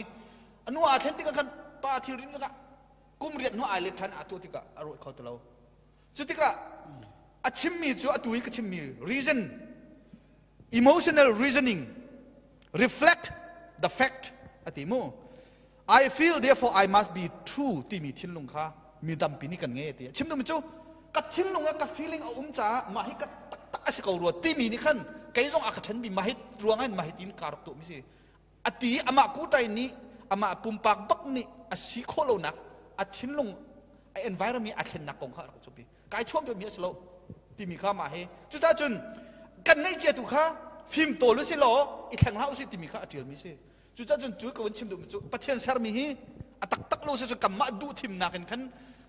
nu aa thlen tikah khan pa thilri kha kum riat hnu ai let ṭhan a tuah tikah a rawih kho ti lo. Cu tikah a chimmi cu atu i ka chimmi reason emotional reasoning reflect the fact a ti mu. I feel therefore I must be true timi thinlung kha mi tampi nih kan ngei ti. Chim duhmi cu ka thinlung ah ka feeling a um caah mah hi ka taktak a si ko rua timi nih khan kei zong a ka ṭhenmi mah hi ruang in mah hi tiin kaa rak tuahmi si. A ti amah kutai nih amah pumpak bak nih a si khawh lonak a thinlung a environment a thlennak kong kha a rak chupi kai chuam mi a si lo timi kha mah hi cucaah cun kan ngeih cia tu kha fim tawl u si law i thleng hlah u si timi kha a ṭialmi si. Cucaah cun cu ka vun chim duhmi cu Pathian sermi hi a taktak lo si cu kanmah duh thimnak in khan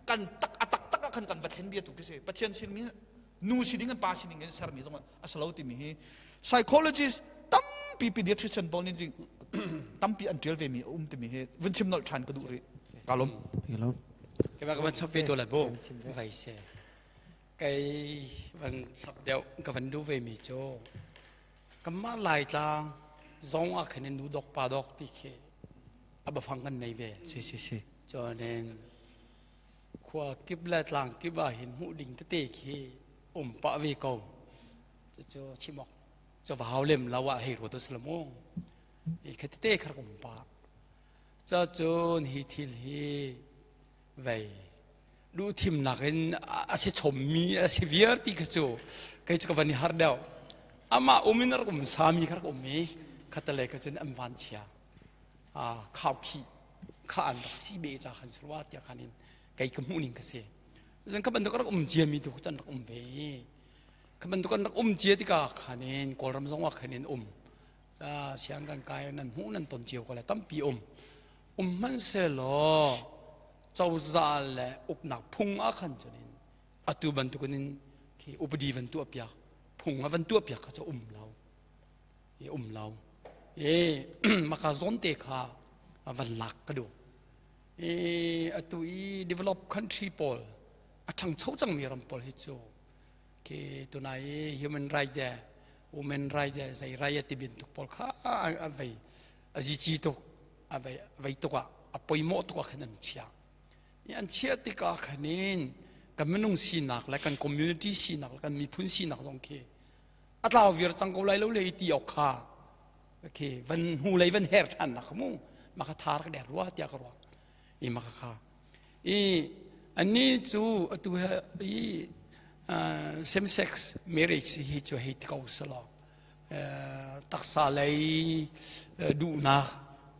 kan tak a taktak ah khan kan va thlen bia tu khi si. Pathian sermi nu si ding in pa si ding in sermi zong a si lo timi hi psychologist tampi pediatrician pawl nih tampi an ṭial ve mi a um timi hi vun chim nolh ṭhan ka duh rih. Ka lawm.
Ke ba ka van chap ve to la bo vai se kai van chap deuh ka van du ve mi cho kanmah Laitlang zong ah khan nu dok pa dok ti khi a bafang kan nei ve.
Si si si.
Chuanin khua kip le tlang kip ah hin hmuh ding tete khi um pah ve ko. Cucu chim awk cu va hau lem lo ah hei ruat u mu. I kha tete kha rak um pah. Cacun hi thil hi vei duh thimnak in a si chommi a si viar ti kha cu kei cu ka van i har deuh. Amah um in a rak um sami kha rak um i khattelei kha cun an van chia. Khaukhih kha an rak si be ca khan surwa tiah khan in kei ka hmuh ning ka si. Cun kha bantuk rak um cia mi tu kha an rak um ve. Kha bantuk an rak um cia tikah khan in Kawlram zong ah khan in um. Siang kan kai nan hmuh nan ton cio ko le tampi um. Um hmanhsehlaw cozah le uknak phung ah khan cun in atu bantukin in khi upadi van tuah piak phung a van tuah piak kha cu um lo. I um lo. I maka zawn te kha van lak ka duh. I atu i develop country pawl a ṭhangcho cangmi ram pawl hi cu khi tunai i human right de women right de zei right ti bantuk pawl kha a vei a zici tuk a vei vei tuk ah a poimawh tuk ah khan an chia. I an chiah tikah khanin kan minung sinak le kan community sinak le kan miphun sinak zong khi a tlau viar cang ko lai lo le ti awk kha okay van hnu lei van her than nak mu ma kha thar ka der rua tiah ka ruah i ma kha kha i ani cu atu he i same sex marriage hi cu hei ti ko selaw taksa lei duhnak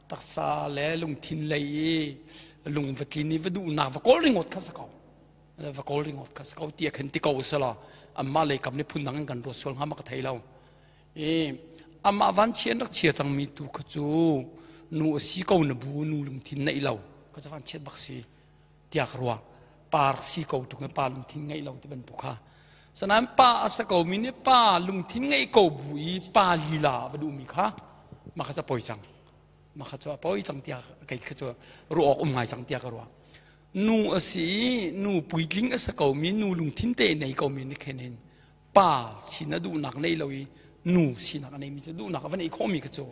taksa le lungthin lei i lung va tlin i va duhnak va kawl ringot kha sa ko va kawl ringot kha sa ko ti khan ti ko selaw amma lei kam ni phun dang kan ruat sual hnga ma ka thei lo i amah van chian rak chia cangmi tu kha cu nu a si ko na bu nu lungthin neih lo ka cu van chiat bak si tiah ka ruah. Pa rak si ko ṭung i pa lungthin ngeih lo ti bantuk kha. Sanain pa a sa ko mi nih pa lungthin ngeih ko bu i pa lila va duhmi kha mah kha cu a poi cang. Mah kha cu a poi cang tiah kei kha cu ruah awk um ngai cang tiah ka ruah. Nu a si i nu puitling a sa ko mi nu lungthin te nei ko mi nih khin hin pa sin a duhnak nei lo i nu sinak a neimi cu duhnak a va neih khawhmi kha cu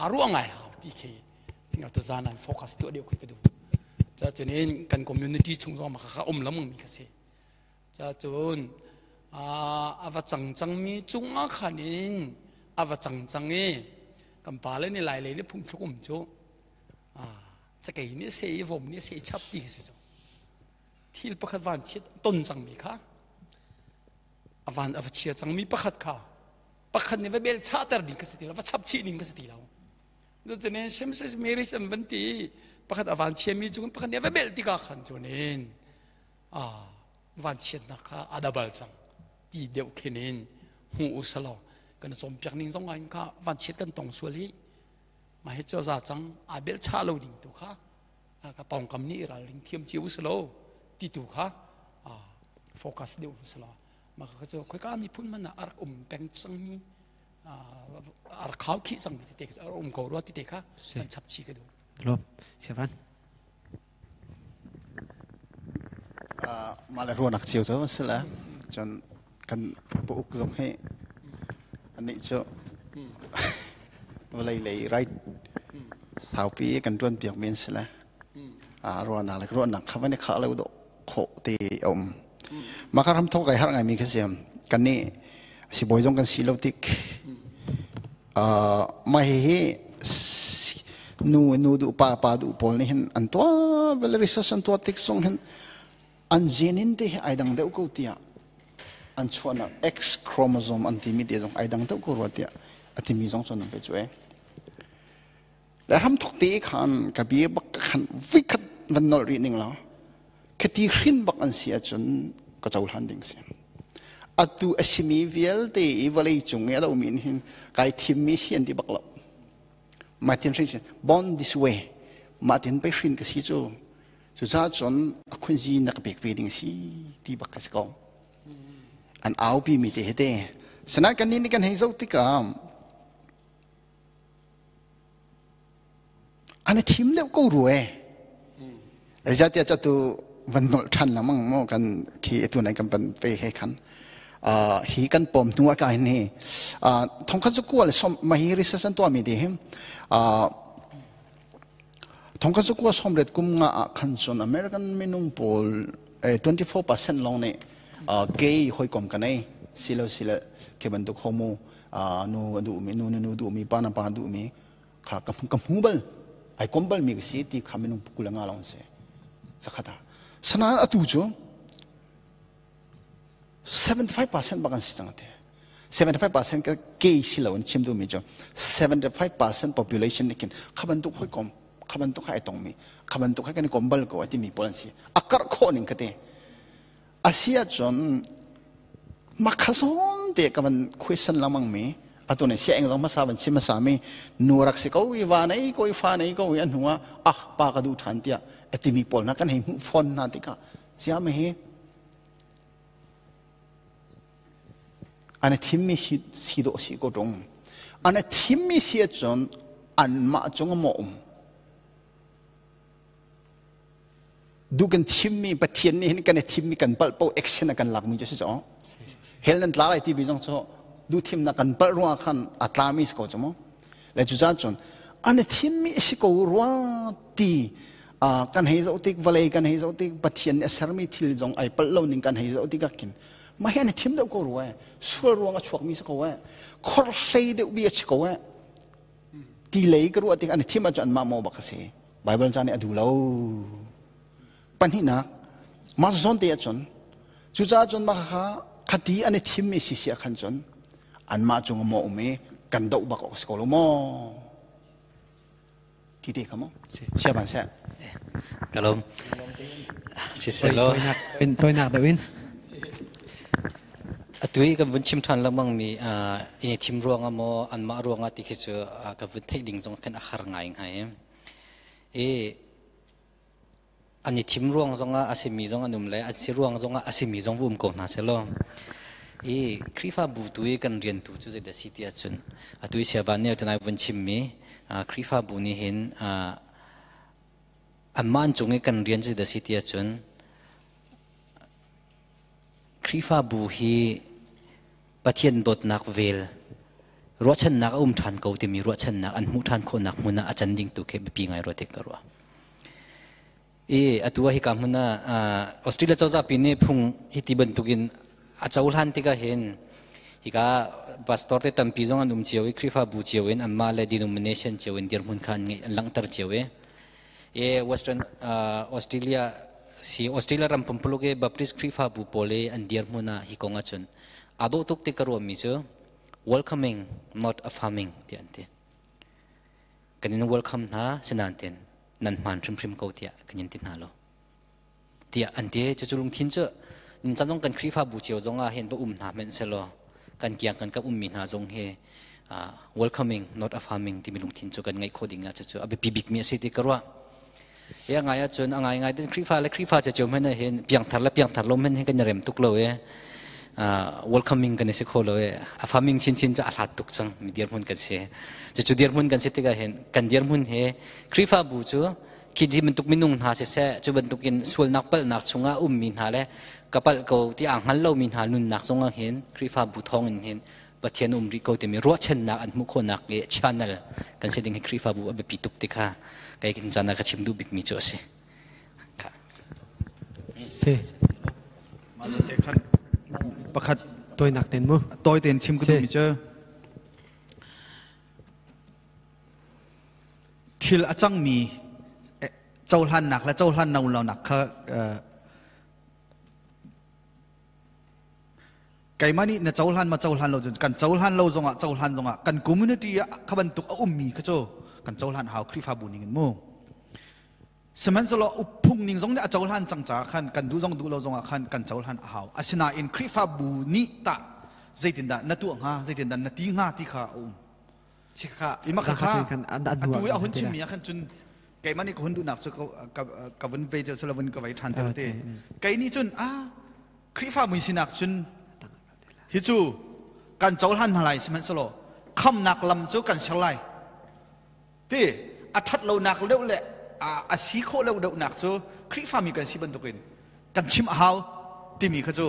a ruah ngai hau ti khi tu zan an focus tuah deuh khi ka duh. Ca cunin kan community chung zong maka kha um lamang mi kha si. Ca cun a va cang cangmi cungah khan in a va cang cang i kan pa le ni lai lei ni phungthluk um cu cakei nih se i vom nih se i chap ti khi si cu. Thil pakhat van chiat ton cangmi kha a van a va chia cangmi pakhat kha pakhat nih va bel chahter ding ka si ti lo, va chap chih ding ka si ti lo. Cucun same sex marriage an van ti pakhat a van chiami cu pakhat nih a va belh tikah khan cunin a van chiatnak kha a dabal cang ti deuh khin in hmu u selaw kan cawnpiak ning zong ah hin kha van chiat kan tong sual hi mah hi cu za cang aa belh chah lo ding tu kha ka pawngkam nih ralring thiam cio u selaw ti tu kha focus deuh u selaw mah kha cu khoika miphun man ah a rak um peng cangmi a rak khau khih cangmi tete kha a um ko rua tete kha kan chap chi ka duh.
Lom Siavan.
Mah le ruahnak cio cu si le cun kan uk zong hi anih cu vawlei lei right saupi kan ṭuan piak mi an si le ruahnak le ruahnak kha van i khah lo dawh khawh te a um. Mah ka ram thawk kai harh ngaimi kha si. Kan nih sibawi zong kan si lo tik. Mah hihi nu nu duh pa pa duh pawl nih hin an tuah vel research an tuah tik zong hin an gene in te hi ai dang deuh ko tiah an chuahnak X chromosome an timi te zong ai dang deuh ko rua tiah a timi zong cun an pe cu e. Le hramthok te khan ka bia bak khan vikhat van nolh rih ning law khati hrin bak an si ahcun ka cohlan ding si. Atu a simi vialte i vawlei cung i a lomi nih hin kai thimmi si an ti bak lo. Martin hrin si born this way Martin pei hrin ka si cu cucaah cun a khunzi na ka pek ve ding si ti bak ka si ko. An aupi mi te he te. Sanan kan nih kan hei zoh tikah An i thim deuh ko rua e. Zeitiah cu atu van nolh ṭhan lengmang maw kan khi atu nai kan pan ve he khan. Hi kan pawm hnu ah ka hin hi thongkhat cu kua le som ma hi research an tuahmi ti hi thongkhat cu kua 90 kum nga ah khan cun American minung pawl 24% lawng nih gay hawikom ka nei silo sile khi bantuk homo nu a duhmi nu nu duhmi pa na pa duhmi kha ka hmu bal ai kom bal mi ka si ti kha minung 25 lawng si sakhata sana atu cu 75% bak an si cang te 75% ka ke si lo in chim duhmi cu 75% population nih khin kha bantuk hoi kom kha bantuk hai tong mi kha bantuk hai kan i kom bal ko ati mi pawl an si a karh khawh ning ka te Asi ahcun makha zawn te ka van question lengmang mi atu ne sia eng zong hmasa van chim hmasa mi nu rak si ko i va nei ko i fa nei ko i an hnu ah ah pa ka duh ṭhan tiah a timi pawl hna kan hei hmuh fawn hna tikah sia mi hi an i thimmi si dawh si ko ṭung. An i thimmi si ahcun anmah cung ah maw um? Du kan thimmi Pathian nih hin kan i thimmi kan palh paoh action a kan lakmi cu si cu. Hell nan tla lai timi zong cu du thimnak kan palh ruangah khan a tlami si ko cu mu. Le cucaah cun an i thimmi a si ko rua ti kan hei zoh tik vawlei kan hei zoh tik Pathian nih a sermi thil zong ai palh lo ning kan hei zoh tik ah khin mah hi an i thim deuh ko rua sual ruang a chuakmi si ko eh khorhlei deuh bi a si ko eh ti lei ka ruah tik an i thim ahcun anmah maw bak a si Bible ca nih a duh lo pahnihnak mah zawn te ahcun cucaah cun mah kha khati an i thimmi si si ah khan cun anmah cung maw um i kan doh bak awk si ko lo maw ti te kha mu sia ban seh
kalom siselo
toinak deuh in
Atu i kan vun chim ṭhan lengmang mi i thim ruangah maw anmah ruangah ti khi cu ka vun theih ding zong khin a har ngai ngai. I an i thim ruang zongah a simi zong an um le an si ruang zongah a simi zong va um ko hna sehlaw i Khrihfabu tu i kan rian tu cu zeidah si ti ahcun atu i Siavan nih tunai vun chimmi Khrihfabu nih hin anmah an cung i kan rian cu zeidah si ti ahcun Khrihfabu hi Pathian dawtnak vel ruahchannak a um ṭhan ko timi ruahchannak an hmuh ṭhan khawhnak hmun ah a can ding tu khi biapi ngai ruah tik ka ruah. I atu ah hika hmun ah Australia cozah pi nih phung hiti bantukin a cohlan tikah hin hika pastor te tampi zong an um cio i Khrihfabu cio in anmah le denomination cio in dirhmun kha an ngeih an langhter cio i i Western Australia si Australia ram pumpuluk i Baptist Khrihfabu pawl i an dirhmun ah hi kong ahcun aa dawh tuk ti ka ruahmi cu welcoming not affirming ti an ti. Kan in welcome hna sinain tin nan hmaan hrimhrim ko tiah kan in ti hna lo. Tiah an ti. Cucu lungthin cu chan zong kan Khrihfabu cio zong ah hin va um hna hmanh selaw kan kiang kan kap ummi hna zong hi welcoming not affirming timi lungthin cu kan ngeih khawh ding ah cucu a biapi bikmi a si ti ka ruah. E a ngai ahcun a ngai ngai tin Khrihfa le Khrihfa cu cu hmanh hin piangthar le piangthar lo hmanh hin kan i rem tuk lo e welcoming kan i si kho lo e affirming chinchin cu a hlat tuk cang mi dirhmun kan si. Cucu dirhmun kan si tikah hin kan dirhmun he Khrihfabu cu khi di bantuk minung hna siseh cu bantukin sualnak palhnak chungah ummi hna le ka palh ko ti aa hngal lomi hna nunnak zongah hin Khrihfabu thawngin hin Pathian um rih ko timi ruahchannak an hmuh khawhnak i channel kan si ding hi Khrihfabu a biapi tuk ti kha kei kin caan ah ka chim duh bikmi cu a si.
Si.
Pakhat
toinak ten mu.
Toi ten chim ka duhmi cu thil a cangmi cohlannak le cohlan no lonak kha keimah nih na cohlan ma cohlan lo cun kan cohlan lo zongah cohlan zongah kan community ah kha bantuk a ummi kha cu kan cohlan hau Khrihfabu ning in mu sihmanhsehlaw phung ning zong nih a cohlan cang caah khan kan duh zong duh lo zongah khan kan cohlan a hau asinain Khrihfabu nih tah zeitindah na tuah hnga zeitindah na ti hnga ti kha a um
Chikha
ima kha atu i a hun chimmi ah khan cun keimah nih ka hun duhnak cu ka vun ve cu vun ka vei ṭhan te kei nih cun a Khrihfa mui sinak cun hi cu kan cohlan hna lai sihmanhsehlaw khamnak lam cu kan ser lai ti a ṭhat lonak deuh le a si khawh lo deuhnak cu Khrihfami kan si bantukin kan chim a hau timi kha cu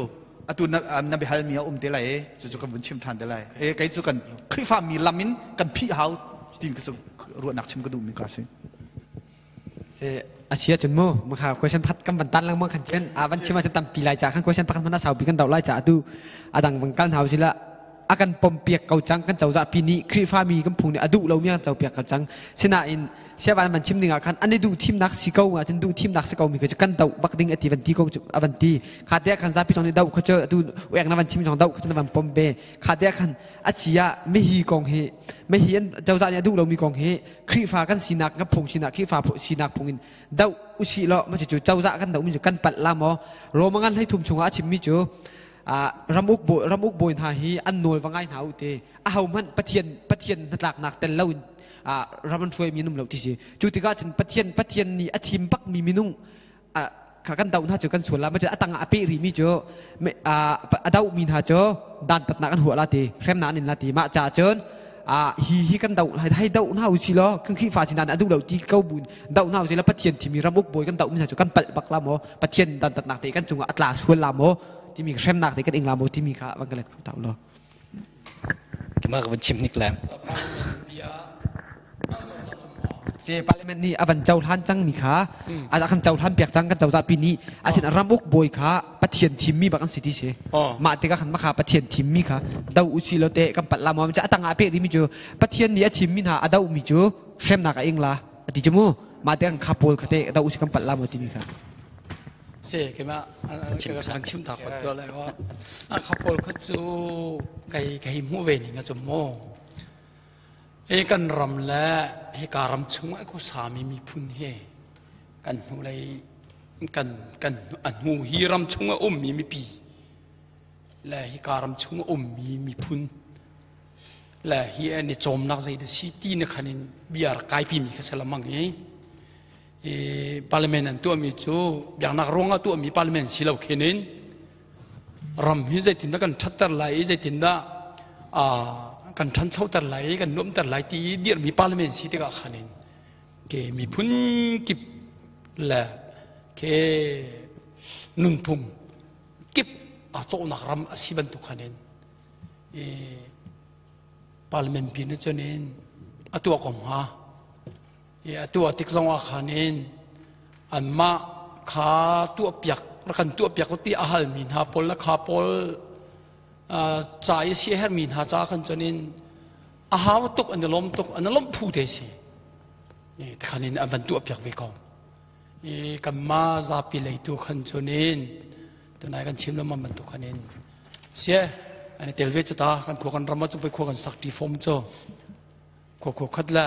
atu na biahalmi a um te lai e cucu kan vun chim ṭhan te lai e kei cu kan Khrihfami lam in kan phih hau ti kha cu ruahnak chim ka duhmi ka si.
Se asia cun mu makha question pakhat kan van tan lengmang khan cun a van chim ahcun tampi lai ca khan question pakhat hmanh a saupi kan rauh lai ca atu adang bang kal hna usila a kan pompiak ko cang kan cozah pi nih Khrihfami kan phung nih a duh lomi kan copiak ko cang sinain siavan van chim ding ah khan an i duh thimnak si ko ah cun duh thimnak si ko mi kha cu kan doh bak ding ati van ti ko a van ti kha te khan zapi zong nih doh kha cu atu uek na van chim zong doh kha cu na van pom ve kha te khan a chia mihi kong hi mihi an cozah nih a duh lomi kong hi Khrihfa kan sinak kan phung sinak Khrihfa sinak phung in doh usih law ma cu cozah kan doh mi cu kan palh la maw Roma ngan hlei thum chungah a chimmi cu ramuk bawi ramuk bawi hna hi an nawl va ngai hna u te a ho hmanh Pathian Pathian hnatlaknak tel lo in ram an hruai mi an um lo ti si cu tikah cun Pathian Pathian nih a thim bak mi minung kha kan doh hna cu kan sual la ma a tang ah a peh rih mi cu a doh mi hna cu dantatnak an huah la ti hremnak an in la ti mah caah cun Hi hi kan do hai do hna u si law kan Khrihfa si nain a duh lo ti ko bun do hna u si law Pathian thimi ramuk bawi kan do mi hna cu kan palh bak la maw, Pathian dantatnak te kan cungah a tla sual la maw timi hremnak te kan ing la maw timi kha van ka let kho ta law.
Kima ka van chim hnik le.
Se parliament nih a van cohlan cang mi kha a kan cohlan piak cang kan cozah pi nih asin ramuk bawi kha Pathian thimmi bak an si ti si. Mah tikah khan makha Pathian thimmi kha do usi lo te kan palh la maw a tangah pe rimi cu Pathian nih a thimmi hna a do mi cu hremnak a ing la a ti cu mu. Mah te kan kha pawl kha te do usi kan palh la maw timi kha.
Se kema kan chim ta ko to lai wa a kha pawl kha cu kai kai mu ve ning a chu mo e kan ram le he ka ram chung a ko sami miphun he kan hnu lei kan kan a hnu hi ram chung a ummi mipi le hi ka ram chung a ummi miphun le hi an i cawmnak zei da si ti na khan in bia rak kaipi mi kha salamang i i parliament an tuahmi cu biaknak ruangah tuahmi parliament si lo khin in ram hi zeitindah kan ṭhatter lai i zeitindah kan ṭhanchoter lai i kan nuamter lai ti i dirhmi parliament si tikah khan in ke miphun kip le ke nunphung kip aa cawhnak ram a si bantuk khan in i parliament pi na cun in a tuah ko hnga i a tuah tik zong ah khan in anmah kha tuahpiak rak kan tuahpiak ti a halmi hna pawl le kha pawl ca i si a herhmi hna ca khan cun in a hau tuk an i lawm tuk an i lawmh phu te si tikhan in an van tuahpiak ve ko i kanmah zapi lei tu khan cun in tunai kan chim lengmang bantuk khan in sie an i tel ve cu ta kan khua kan ram ah cu khua kan sak ṭi fom cu khua khua khat le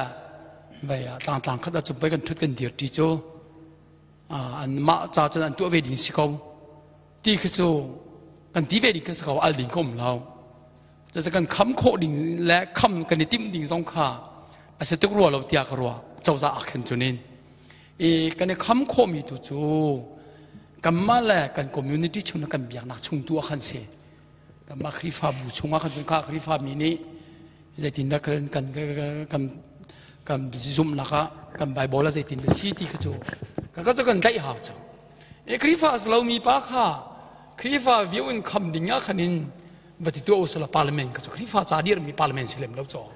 vei ah tlang tlang khat ah cu pei kan ṭhut kan dir ṭi cu an mah ca cun an tuah ve ding si ko ti khi cu kan ti ve ding khi si ko al ding ka um lo. Cucu kan kham khawh ding le kham kan i timh ding zong kha a si tuk rua lo tiah ka ruah cozah ah khan cun in i kan i kham khawhmi tu cu kanmah le kan community chung kan biaknak chung tu ah khan si kanmah Khrihfabu chungah khan cun kha Khrihfa mi nih zeitindah kan kan kan kan zumhnak ah kan Bible ah zeitin si ti kha cu ka ka cu kan tlaih hau cu i Khrihfa a si lomi pa kha Khrihfa view in kham ding ah khan in va ti tuah usila parliament ka cu Khrihfa ca dirmi parliament si lem lo caw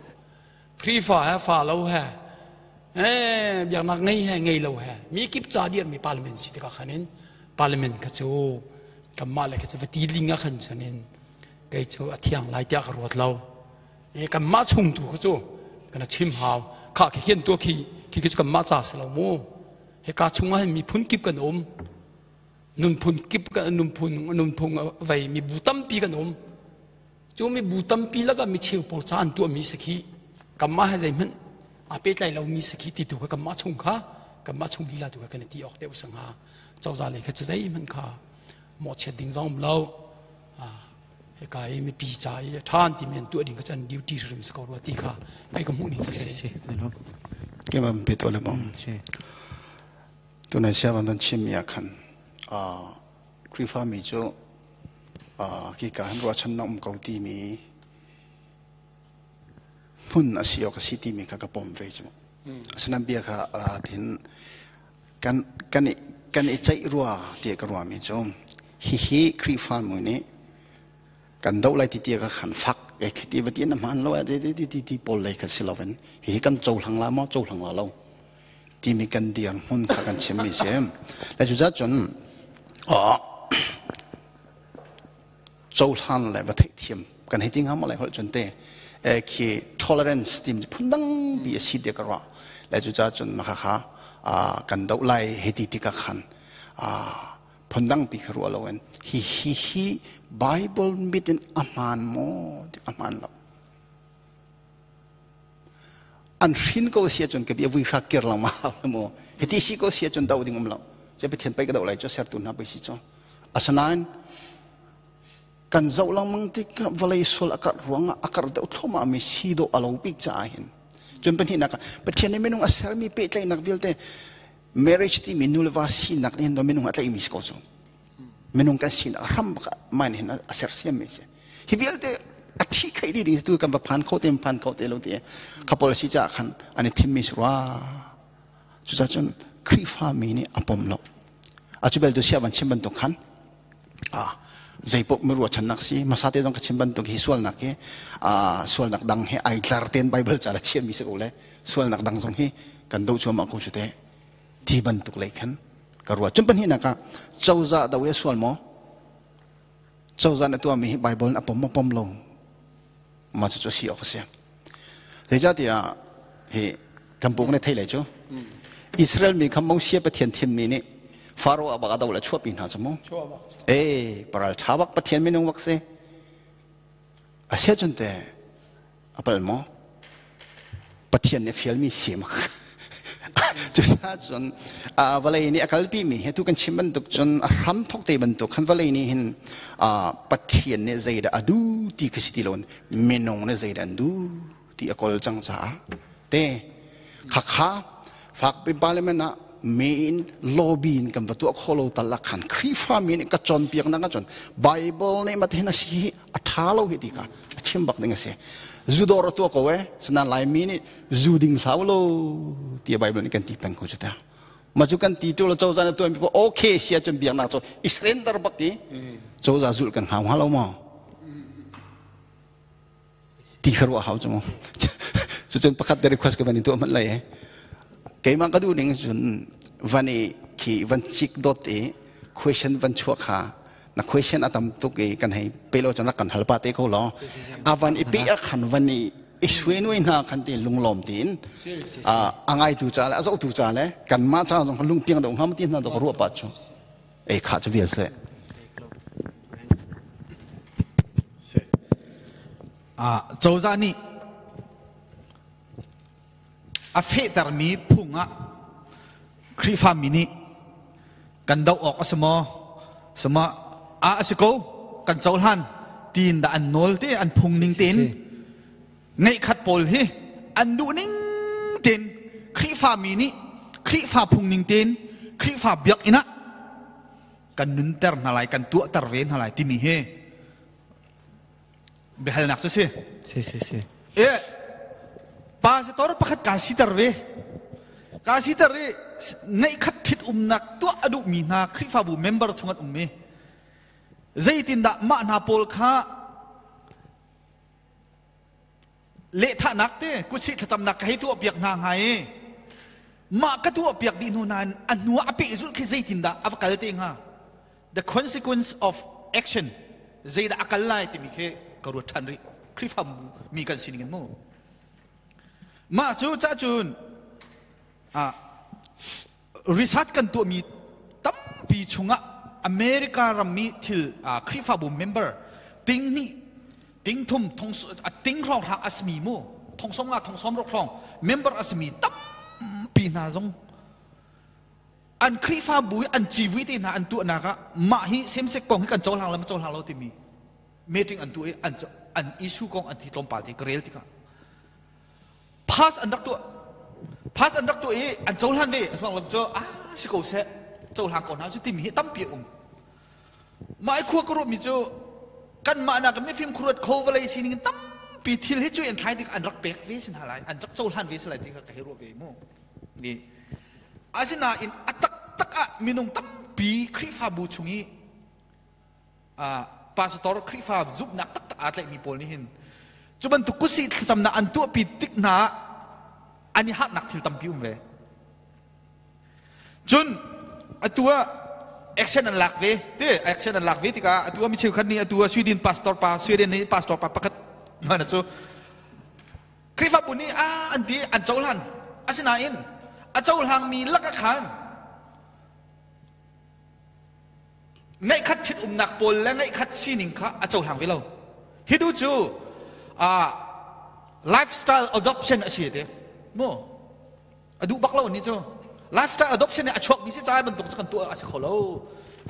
Khrihfa he fa lo he eh biaknak ngei he ngei lo he mi kip ca dirmi parliament si tikah khan in parliament ka cu kanmah le ka cu va ti ling ah khan cun in kei cu a thiang lai tiah ka ruat lo e kanmah chung tu kha cu kana chim hau kha khi hian tu khi khi cu kanmah ca si lo mu hika chungah hin miphun kip kan um nunphun kip nunphun nunphung vei mibu tampi kan um cu mibu tampi lakah mi cheu pawl ca an tuahmi si khi kanmah he zeihmanh aa pehtlai lomi si khi ti tu kha kanmah chung kha kanmah chung lila tu kha kan i ti awk deuh sang ha cozah lei kha cu zeihmanh kha mawhchiat ding zong um lo hika i mipi ca i a ṭhan timi an tuah ding kha cu an duty hrim si ko rua ti kha kei ka hmuh ning cu si.
Ke ma pe to le bang. Tunai sia ban chim mi ah khan Khrihfa mi cu khi ka han ruahchan na um ko ti mi hmun a si awk a si ti mi kha ka pom ve cu. Asinain bia kha tin kan kan i kan i ceih rua ti ka ruah mi cu hihi Khrihfa mi nih kan doh lai ti ti ka khan fak e khiti va ti na hman lo ti ti ti ti pawl lei kha si lo in hihi kan cohlang la maw cohlang la lo timi kan dirhmun kha kan chimmi si. Le cucaah cun cohlan le va theihthiam kan hei ti hnga maw lai holh cun te khi tolerance tim phundang bi a si te ka ruah. Le cucaah cun maka kha kan doh lai hei ti tikah khan phundang pi kha ruah loin hi hi hi Bible mit in a hmaan maw a hmaan lo. An hrin ko si ahcun ka bia vui hra kir lang ma mu hiti si ko si ahcun do ding um lo che Pathian pei ka do lai cu sertu hna pei si cu. Asinain kan zoh lengmang tik vawlei sual a karh ruangah a karh deuh thluahmah mi si dawh a lo bik caah hin cun pahnihnak ah Pathian nih minung a sermi pehtlaihnak vialte marriage timi nu le va sinak nih hin minung a tlaihmi si ko cu minung kan sinak hram bak mah hin a sersiammi si. Hi vialte. A thi khei di ding tu kan va phan kho te phan kho te lo ti kha policy cha khan an i thim mi surwa. Cuca cun Khrihfa mi nih a pom lo. A cu bel tu sia van chim bantuk khan a zeipaoh mi ruahchannak si hmasa te zong ka chim bantuk hi sualnak hi a sualnak dang he ai tlar ten Bible ca la chiami si ko le sualnak dang zong hi kan do chuam ko cu te ti bantuk lei khan ka ruah. Cun pahnihnak ah cozah do i sual maw? Cozah na tuahmi hi Bible a pom maw pom lo? Ma cu cu si awk a si. Zeicahtiah hi kan pung ne thei le cu Israel mi kha Moses Pathian thimmi nih Faro a bak a do le chuahpi hna cu mu. Eh, paral tha bak Pathian minung bak si. A sia cun te a pal maw? Pathian nih fialmi si mak. Cucaah cun vawlei nih a kalpi mi hi tu kan chim bantuk cun a hram thok te bantuk khan vawlei nih hin Pathian nih zeidah a duh ti khi si ti lo minung nih zeidah an duh ti a kawl cang caah te khakha fakpi parliament ah main lobby in kan va tuah kho lo tal ah khan Khrihfa mi nih ka cawnpiak nak ahcun Bible nih mate na si hi a ṭha lo hi ti kha a chim bak ding a si. Zu dawr a tuah ko e sinain Laimi nih zu ding hlau lo ti Bible nih kan ti peng ko cu ta. Ma cu kan ti tu lo cozah na tuan mi okay sia cun biaknak cu i surrender bak ti cozah zulh kan hau hnga lo maw? Ti kha ruah hau cu mu. Cucun pakhat te request ka van in tuah hmanh lai e. Keimah ka duh ning cun van i khi van cik dot i question van chuah kha na question a tam tuk i kan hei pe lo cun rak kan hal pa te ko law a van i pe a khan van i i suenui hna khan ti lunglawm tiin a ngaitu ca le a zohtu ca le kanmah ca zong lungpiang do ngam ti hna do ka ruah pa chu ei kha cu vial se.
Cozah nih a fehtermi phung ah Khrihfami nih kan doh awk a si maw? Sama a a si ko kan cohlan tiin dah an nawl te an phung ning tein ngeihkhat pawl hi an duh ning tein Khrihfami nih Khrihfa phung ning tein Khrihfa biakinn ah kan nunter hna lai kan tuahter ve hna lai timi hi biahalnak cu si.
Si si si.
E pastor pakhat ka siter ve. Ka siter i ngeihkhat ṭhit umnak tuah a duhmi hna Khrihfabu member chung an um i zeitindah mah hna pawl kha lehthahnak te kutsih thlacamnak ka hei tuah piak hna hnga i mah ka tuah piak dih hnu nain a hnu ah a pehzulh khi zeitindah a va kal te hnga? The consequence of action zeidah a kal lai timi khi ka ruat ṭhan rih. Khrihfabu mi kan sining in mu. Mah cu cahcun ah research kan tuahmi tampi chungah America rammi thil Khrihfabu member ting hnih ting thum thong ting hrawng hrang asmi mu thong som nga thong som ruk hrawng member asmi tampi hna zong an Khrihfabu i an civui te hna an tuahnak ah mah hi same-sex kong hi kan cohlang lo ma cohlang lo timi meeting an tuah i an an issue kong an thi tlawmpal te ka rel tikah pass an rak tuah pass an rak tuah i an cohlan ve. A lam cu ah si ko seh, cohlang ko hna cu timi hi tampi a um. Mah i khua ka ruahmi cu kanmah nak mifim khuaruat kho vawlei sining in tampi thil hi cu an thlai tik an rak pek ve sin hna lai, an rak cohlan ve si lai ti kha ka hei ruah ve mu. Ni asinain a taktak ah minung tampi Khrihfabu chung i pastor Khrihfa zumhnak taktak aa tlaihmi pawl nih hin cu bantuk kusi thlacamnak an tuahpi tik hna ah an i harhnak thil tampi um ve. Cun atu ah action an lak ve te action an lak ve tikah atu ah mi cheukhat nih atu ah Sweden pastor pa Sweden nih pastor pa pakhat mana cu Khrihfabu nih a an ti an cohlan. Asinain a cohlangmi lakah khan ngeihkhat ṭhitumnak pawl le ngeihkhat sining kha a cohlang ve lo. Hi du cu lifestyle adoption a si te mu a duh bak lo ni cu lifestyle adoption nih a chuakmi si caah bantuk cu kan tuah a si kho lo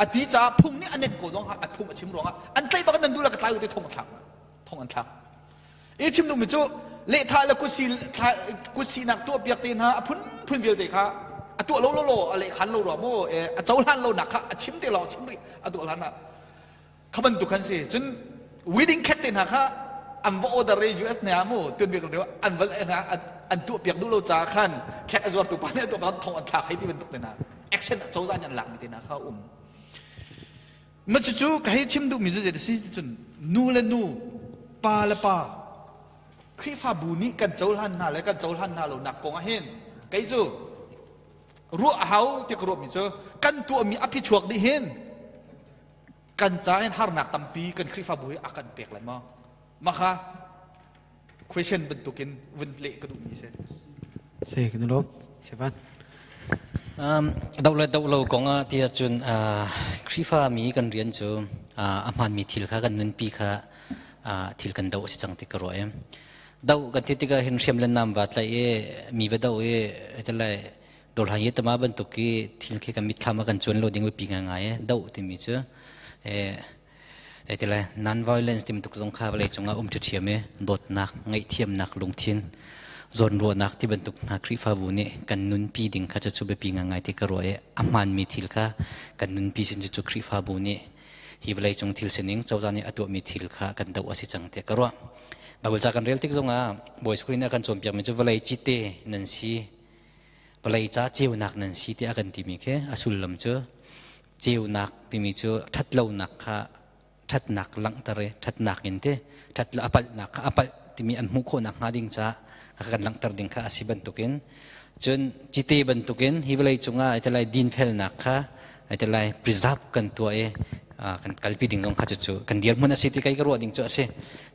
a ti caah phung nih a nen ko zong a phung a chim ruangah an tlaih bak nan duh le ka tlai u te thong an thlak thong an thlak. I chim duhmi cu lehthah le kutsi kutsinak tuah piak te hna a phunphun vialte kha a tuah lo lo lo a lehkhan lo rua maw a cohlan lo nak kha a chim te lawng chim rih a tuah hlan ah kha bantuk khan si. Cun wedding cake te hna kha. An va order i US ne ah mu tuan bik rio an va an tuah piak duh lo ca khan khek a zuartu pa nih a tuah thong an thlak hei ti bantuk te na action cozah nih an lak mi te na kha um. Ma cucu ka hei chim duhmi cu zei si cun nu le nu, pa le pa, Khrihfabu nih kan cohlan hna le kan cohlan hna lo nak kong ah hin kei cu ruah a hau ti ka ruahmi cu kan tuahmi a phichuak nih hin kan ca hin harnak tampi kan Khrihfabu hi a kan pek lai maw? Mah kha question bantukin vun leh ka duhmi si.
Si kan lawm. Sevan.
Do le do lo kong ah ti ahcun Khrihfa mi kan rian cu a hmaanmi thil kha kan nunpi kha thil kan do a si cang ti ka ruah i do kan ti tikah hin hriam le nam va tlaih i mi va do i lai dol han ye tama bantuk i thil khi kan mitthlam ah kan cuan lo ding biapi ngai i do timi cu ti lai non violence ti bantuk zong kha vawlei cungah um ṭhiam i dawtnak ngaihthiamnak lungthin zawnruahnak ti bantuk hna Khrihfabu nih kan nunpi ding kha cucu biapi ngai ti ka ruah i a hmaanmi thil kha kan nunpi sin cucu Khrihfabu nih hi vawlei cung thil sining cozah nih a tuahmi thil kha kan doh a si cang tiah ka ruah. Bible ca kan rel tik zongah Bawi Khrih nih a kan cawnpiakmi cu vawlei cite nan si, vawlei ca ceunak nan si tiah a kan timi khi a sullam cu ceunak timi cu ṭhatlonak kha ṭhatnak langhter i ṭhatnak in ti ṭhat a palhnak kha a palh timi an hmuh khawhnak hnga ding caah kan langhter ding kha a si bantukin cun cite bantukin hi vawlei cungah ai lai dinfelnak kha ai lai preserve kan tuah i kan kalpi ding zong kha cucu kan dirhmun a si ti kai ka ruah ding cu a si.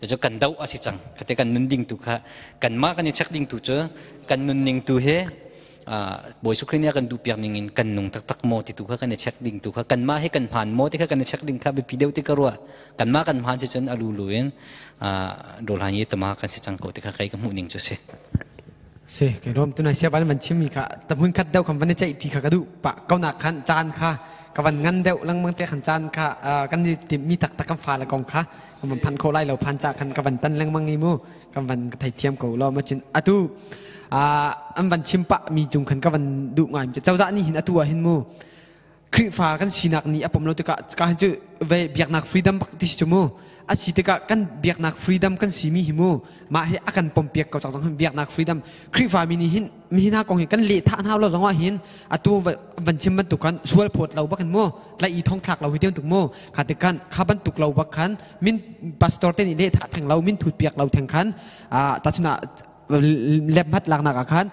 Cucu kan doh a si cang. Kate kan nun ding tu kha kanmah kan i check ding tu cu kan nunning tu hi Bawi Jesuh Khrih nih a kan duhpiak ning in kan nung taktak maw ti tu kha kan i check ding tu kha kanmah hi kan hmaan maw ti kha kan i check ding kha biapi deuh ti ka ruah. Kanmah kan hmaan si cun a lulu in dawlhan i tama kan si cang ko ti kha kai ka hmuh ning cu si.
Si kai lawm. Tunai sia van van chim mi kha tahmun khat deuh kan van i ceih ti kha ka duh pa ko nak khan caan kha ka van ngan deuh lengmang te khan caan kha kan i timh mi taktak kan fa le kong kha kan van phan kho lai lo phan ca khan ka van tan lengmang i mu kan van theithiam ko lo. Ma cun atu an van chim pah mi cung khan ka van duh ngai. Cozah nih hin atu ah hin mu Khrihfa kan sinak nih a pom lo tikah ka hin cu ve biaknak freedom bak ti si cu mu. A si tikah kan biaknak freedom kan si mi hi mu mah hi a kan pom piak ko cang cang. Biaknak freedom Khrihfa mi nih hin mi hna kong hi kan leh thah hna lo zong ah hin atu van chim bantuk kan sual phawt lo bak in mu tlai i thong thlak lo hi tiang tuk mu kha tik khan kha bantuk lo bak khan min pastor te nih leh thah theng lo, min thut piak lo theng khan ta chuna lep mat laknak ah khan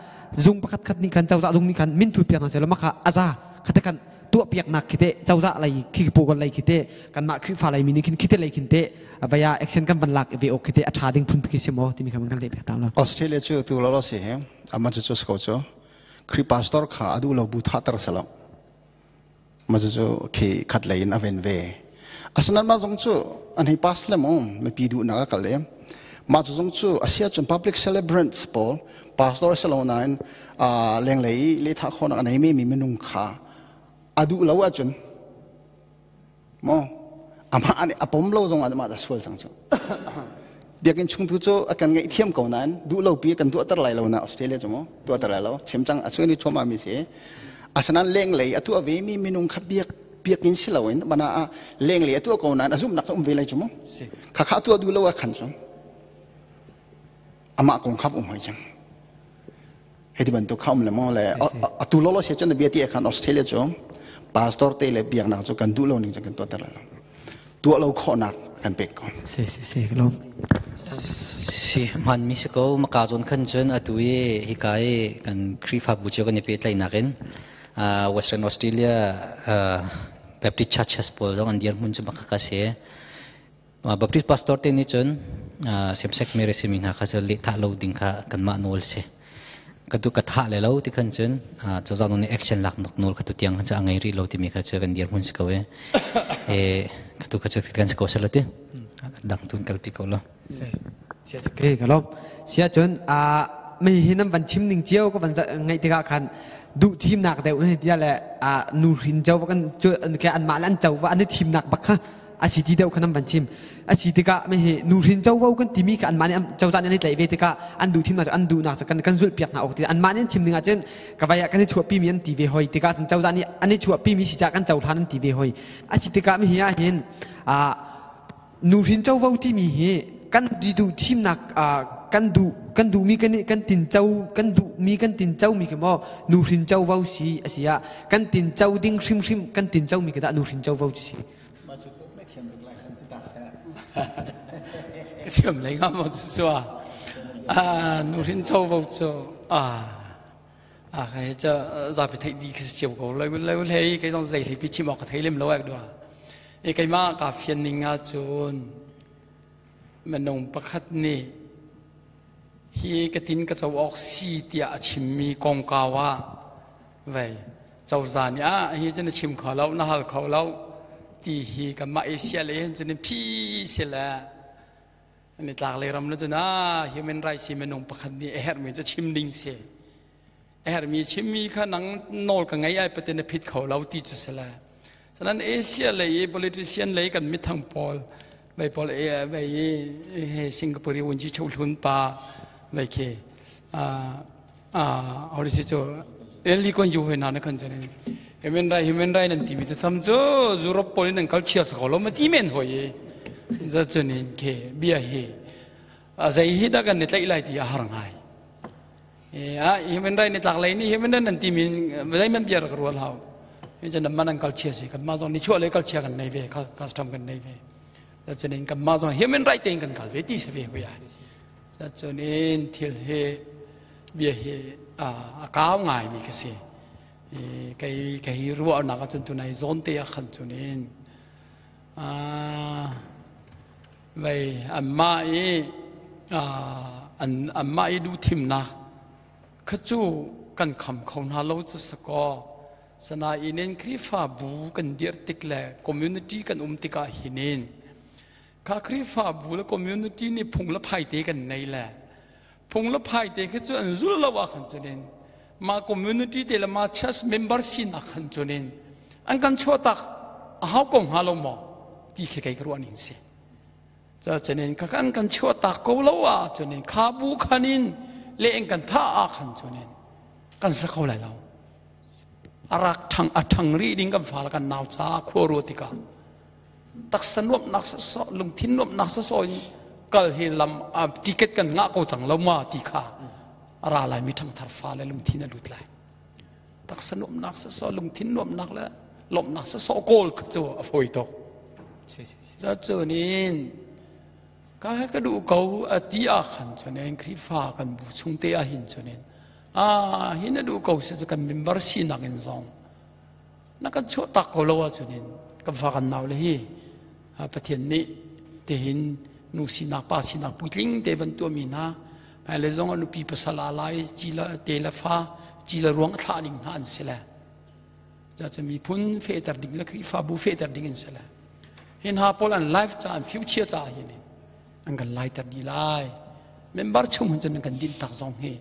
zung pakhat khat nih khan, cozah zung nih khan min thut piak hna seh maka aza khate kan tuah piak nak khite cozah lei khi pu kon lei khite kanmah Khrihfa lei mi nih khin khite lei khin te vaya action kan van lak ve ok khite a tha ding phun khi si mo timi kha kan le piak ta lo.
Australia cu tu lo lo si he ama cu cu sko cu Khrih pastor kha adu lo bu tha tar selo ma cu cu khi khat lei in a ven ve. Asanan ma zong cu an hei pass le mo mipi du na ka le ma cu zong cu asia chun public celebrants pawl pastor selo nain leng lei le tha khon an nei mi mi minung kha adu lo ahcun mo ama ani apom lo zong ah ma da sual cang cu. Biakinn chung tu cu a kan ngaih thiam ko nain duh lo pi kan duah ter lai lo na Australia cu mo tuah ter lai lo chim cang asui ni choma mi si. Asanan leng lei atu ave mi minung kha biak biakinn si loin bana a leng lei atu ko nain azum nak um ve lai cu mo kha kha tu du lo a khan cu ama kong khap um hoi cang hei ti bantuk kha um le mo le atu lo lo se chan bia ti khan Australia cu pastor te le biaknak cu kan duh lo ning cun kan tuah ter lo, tuah lo khawhnak kan pek ko.
Si si si lo.
Si man mi si ko. Maka zon khan cun atu i hika i kan Khrihfabu cio kan i pehtlaihnak in Western Australia Baptist Churches pawl zong an dirhmun cu maka ka si. Baptist pastor te nih cun same-sex marriage simi hna kha cu lehthah lo ding kha kanmah nawl si. Ka tu ka thah le lo ti khan cun cozah nih action lak nak nawl kha tu tiang khan cu a ngei rih lo timi kha cu kan dirhmun si ko e. E ka tu kha cu kan si ko selo ti. Dang tun kalpi ko lo.
Sia ke ka lom. Sia cun a mi hi nan van chim ning cio ka van ngaih tikah khan duh thimnak deuh ne tia le a nu hrin cho kan cu ke an mah le an cho va an i thimnak bak kha a si ti deuh kha nan van chim. A si tikah mi hi nuhrin covo kan timi kha anmah nih cozah nih an i tlaih ve tikah an duh thimnak cu an duhnak cu kan zulh piak hna awk ti anmah nih an chim ding ahcun ka vai ah kan i chuahpi mi an ti ve hoi tikah cun cozah nih an i chuahpi mi si caah kan cohlan an ti ve hoi. A si tikah mi hi ah hin nuhrin covo timi hi Kan duh thimnak kan duh kan duhmi kan kan tinco kan duhmi kan tinco mi khi maw nuhrin covo si a si ah kan tinco ding hrimhrim kan tinco mi khi dah nuhrin covo cu si?
Ka thiam lei nga maw cu a nuhrin covo cu a a kai cha zapi theih di khi cio ko lai lai hlei kei zong zei hlei pi chim awk ka thei lem lo ek dua e keimah ka fian ning ah cun minung pakhat nih hi ka tin ka co awk si tiah a chimmi kongkau ah vei cozah nih ah hi cu na chim kho lo, na hal kho lo ti hi kanmah Asia lei hin cun phi si le nitlak lei ram le cun ah human rights hi minung pakhat nih a herhmi cu chim ding si, a herhmi chimmi kha nang nawl ka ngei ai patin na phit kho lo ti cu si le. Sanan Asia lei i politician lei kan mithang pawl vei pawl vei i Singapore i unji chokhlun pa vei khi a si cu Lee Kuan Yew hoi na na kan cun human right, human right nan timi tham cu Europe pawl in an kal chia ko lo ma ti men hoi i za cun in ke bia hi a zei hi dah kan ni tlaih lai ti a har ngai. A human right ni tlak lei ni human right nan timi zei man bia rak rual hau cun man an kal chia si kan ma zong ni chuah le kal chia kan nei ve, custom kan nei ve. Cun in kan ma zong human right tein kan kal ve ti si ve hui ai. Cun in thil hi bia hi a kau ngai mi ka si. Kei kei ruahnak ahcun tunai zawn te ah khan cun in vei anmah i anmah i duhthimnak kha cu kan kham kho hna lo cu sakaw. Sanain in Khrihfabu kan dirh tik le community kan um tikah hinin kha Khrihfabu le community nih phung le phai te kan nei le phung le phai te khi cu an zul lo ah khan cunin ma community te le ma church member sinak khan cunin an kan chuahtak a hau ko hnga lo maw ti khi kei ka ruah ning si. Ca cunin ka kan kan chuahtak ko lo ah cunin kha bu khanin le en kan tha ah khan cunin kan sa kho lai lo. A rak thang a thang rih ding kan fa kan nau ca khua ruah tikah taksa nuamhnak sawsawh, lungthin nuamhnak sawsawh in kal hi lam ticket kan ngah ko cang lo ma ti kha a ra lai mi ṭhangthar fa le lungthin a lut lai. Taksa nuamhnak sawsawh, lungthin nuamhnak le lawmhnak sawsawh kawl kha cu a fawi tuk. Cunin ka ka duh ko a ti ah khan cunin Khrihfa kan bu chung te ah hin cunin a hi na duh ko si cu kan member sinak in zong na kan chuah tak ko lo ahcun in kan fa kan nau le hi Pathian nih tihin nu sinak pa sinak puitling te van tuahmi hna hmailei zong ah nupi pasal a lai ci le te le fa ci le ruang a thlah ding hna an si le cu miphun fehter ding le Khrihfabu fehter ding in si le hi hna pawl an life ca, an future ca hin an kan laiter dih lai. Member chung hun cun an kan dinh tak zong hi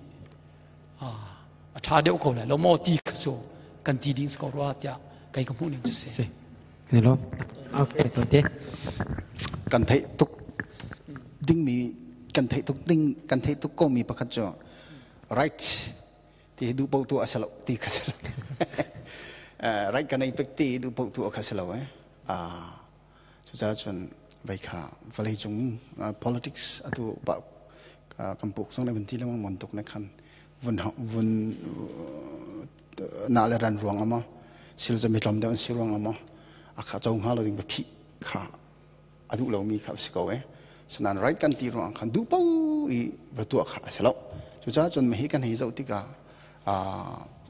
a ṭha deuh ko lai lo maw ti kha cu kan ti ding si ko rua tiah kei ka hmuh ning cu si.
Kan lawm. Okay, to te.
Kan theih tuk dingmi kan theih tuk ding kan theih tuk ko mi pakhat cu right ti duh paoh tu a si lo ti kha si lo. Right kan ei pek ti duh paoh tu a kha si lo eh. Cucaah cun vei kha vawlei cung politics atu pa kan puk zong le vun ti lengmang mon tuk ne khan vun vun na le ran ruang ama sil zami tlom deuh an si ruang ama a kha cho hnga lo ding phih kha a duh lomi kha si ko e. Sanan right kan ti ruang khan duh po i va tuah kha a si lo. Cucaah cun mahi kan hei zoh tikah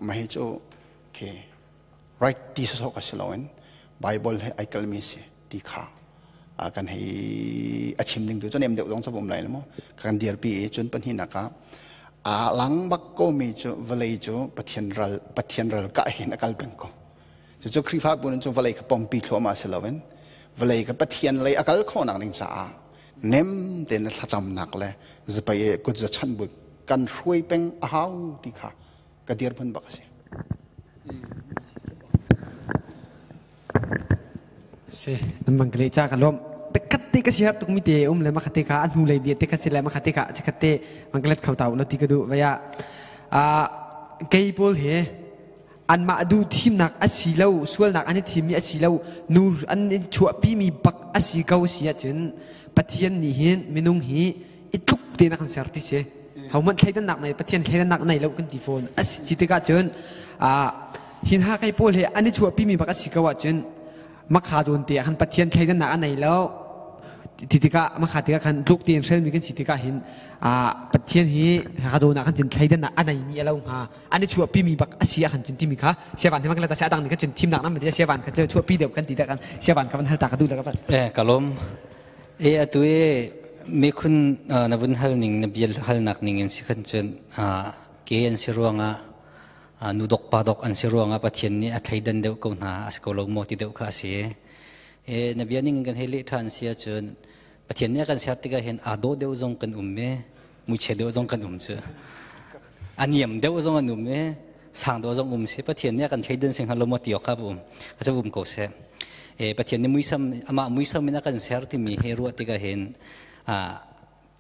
mahi cu ke right ti sawsawh ka si loin Bible he ai kalmi si ti kha kan hei a chim ding tu cu nem deuh zong um lai lo kan dirpi i. Cun pahnihnak ah a lang bak ko mi cu vawlei cu Pathian ral, Pathian ral ka hin a kal peng ko. Cucu Khrihfabu cu vawlei kha pompi thluahmah si loin vawlei kha Pathian lei a kal khawhnak ding caah nem tein thlacamnak le zapai kut za chan bu kan hruai peng a hau ti kha ka dirhmun bak a si.
Si, nan bang kale cha ka lom. Khat te ka siar tuk mi te um le ma khat te ka an hu lei bia te kha si le ma khat te ka khat te mangkalet khau tau lo ti ka du vaya a kei pawl he. Anmah duh thimnak asi lo, sualnak an i thimmi asi lo, nu an i chuahpimi bak asi ko si ahcun Pathian nih hin minung hi i tluk tein a kan ser ti si. Hohmanh thleidannak nei, Pathian thleidannak nei lo kan ti fawn. Asi ci tikah cun hin ha kai pawl he an i chuahpimi bak asi ko ahcun makha zawn te ah khan Pathian thleidannak a nei lo. Ti tikah makha tikah khan tluk tein hrelmi kan si tikah hin Pathian hi ha zawn ah khan cun thleidannak a neimi a lo hnga. An i chuahpimi bak a si ah khan cun timi kha siavan hi mang ta adang nih khan cun thimnak nam ti siavan kha chuahpi deuh kan ti ta kan siavan kha van hal ta ka duh la ka van.
Eh kalom e atu e mekhun na vun hal ning na bial hal nak ning in si khan cun ke an si ruangah nu dok pa dok an si ruangah Pathian nih a thleidan deuh ko hna a si ko lo maw ti deuh kha a si. E na bia ning kan hei leh ṭhan si ahcun Pathian nih a kan ser tikah hin aa dawh deuh zong kan um i muichia deuh zong kan um cu. A niam deuh zong an um i sang deuh zong um si. Pathian nih a kan thleidan sing lo maw ti awk kha um ka cu um ko seh. E Pathian nih muisam amah muisam in a kan ser timi hi ruah tikah hin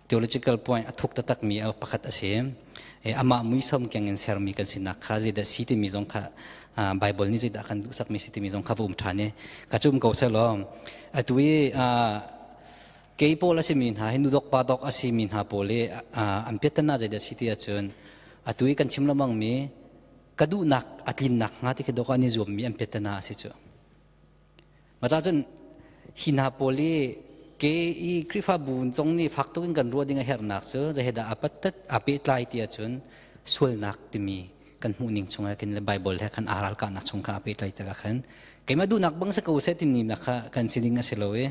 theological point a thuk taktak mi pakhat a si. Amah muisam keng in sermi kan sinak kha zeidah si timi zong kha Bible nih zeidah kan duhsakmi si timi zong kha va um ṭhan i ka cu um ko seh law atu i kei pawl a simi hna hi nudok pa dok a simi hna pawl i an piattana zeidah si ti ahcun atu i kan chim lengmang mi ka duhnak a tlinnak hnga ti khi dok an i zuammi an piattana a si cu. Maca cun hi hna pawl i ke i Khrihfabu zong nih fak tuk in kan ruah ding a herhnak cu zeidah a pattat a pehtlai ti ahcun sualnak timi kan hmuh ning chungah khin le Bible he khan aa ralkahnak chung kha a pehtlai tikah khan keimah duhnak bang si ko seh timi nak kha kan sining a si lo i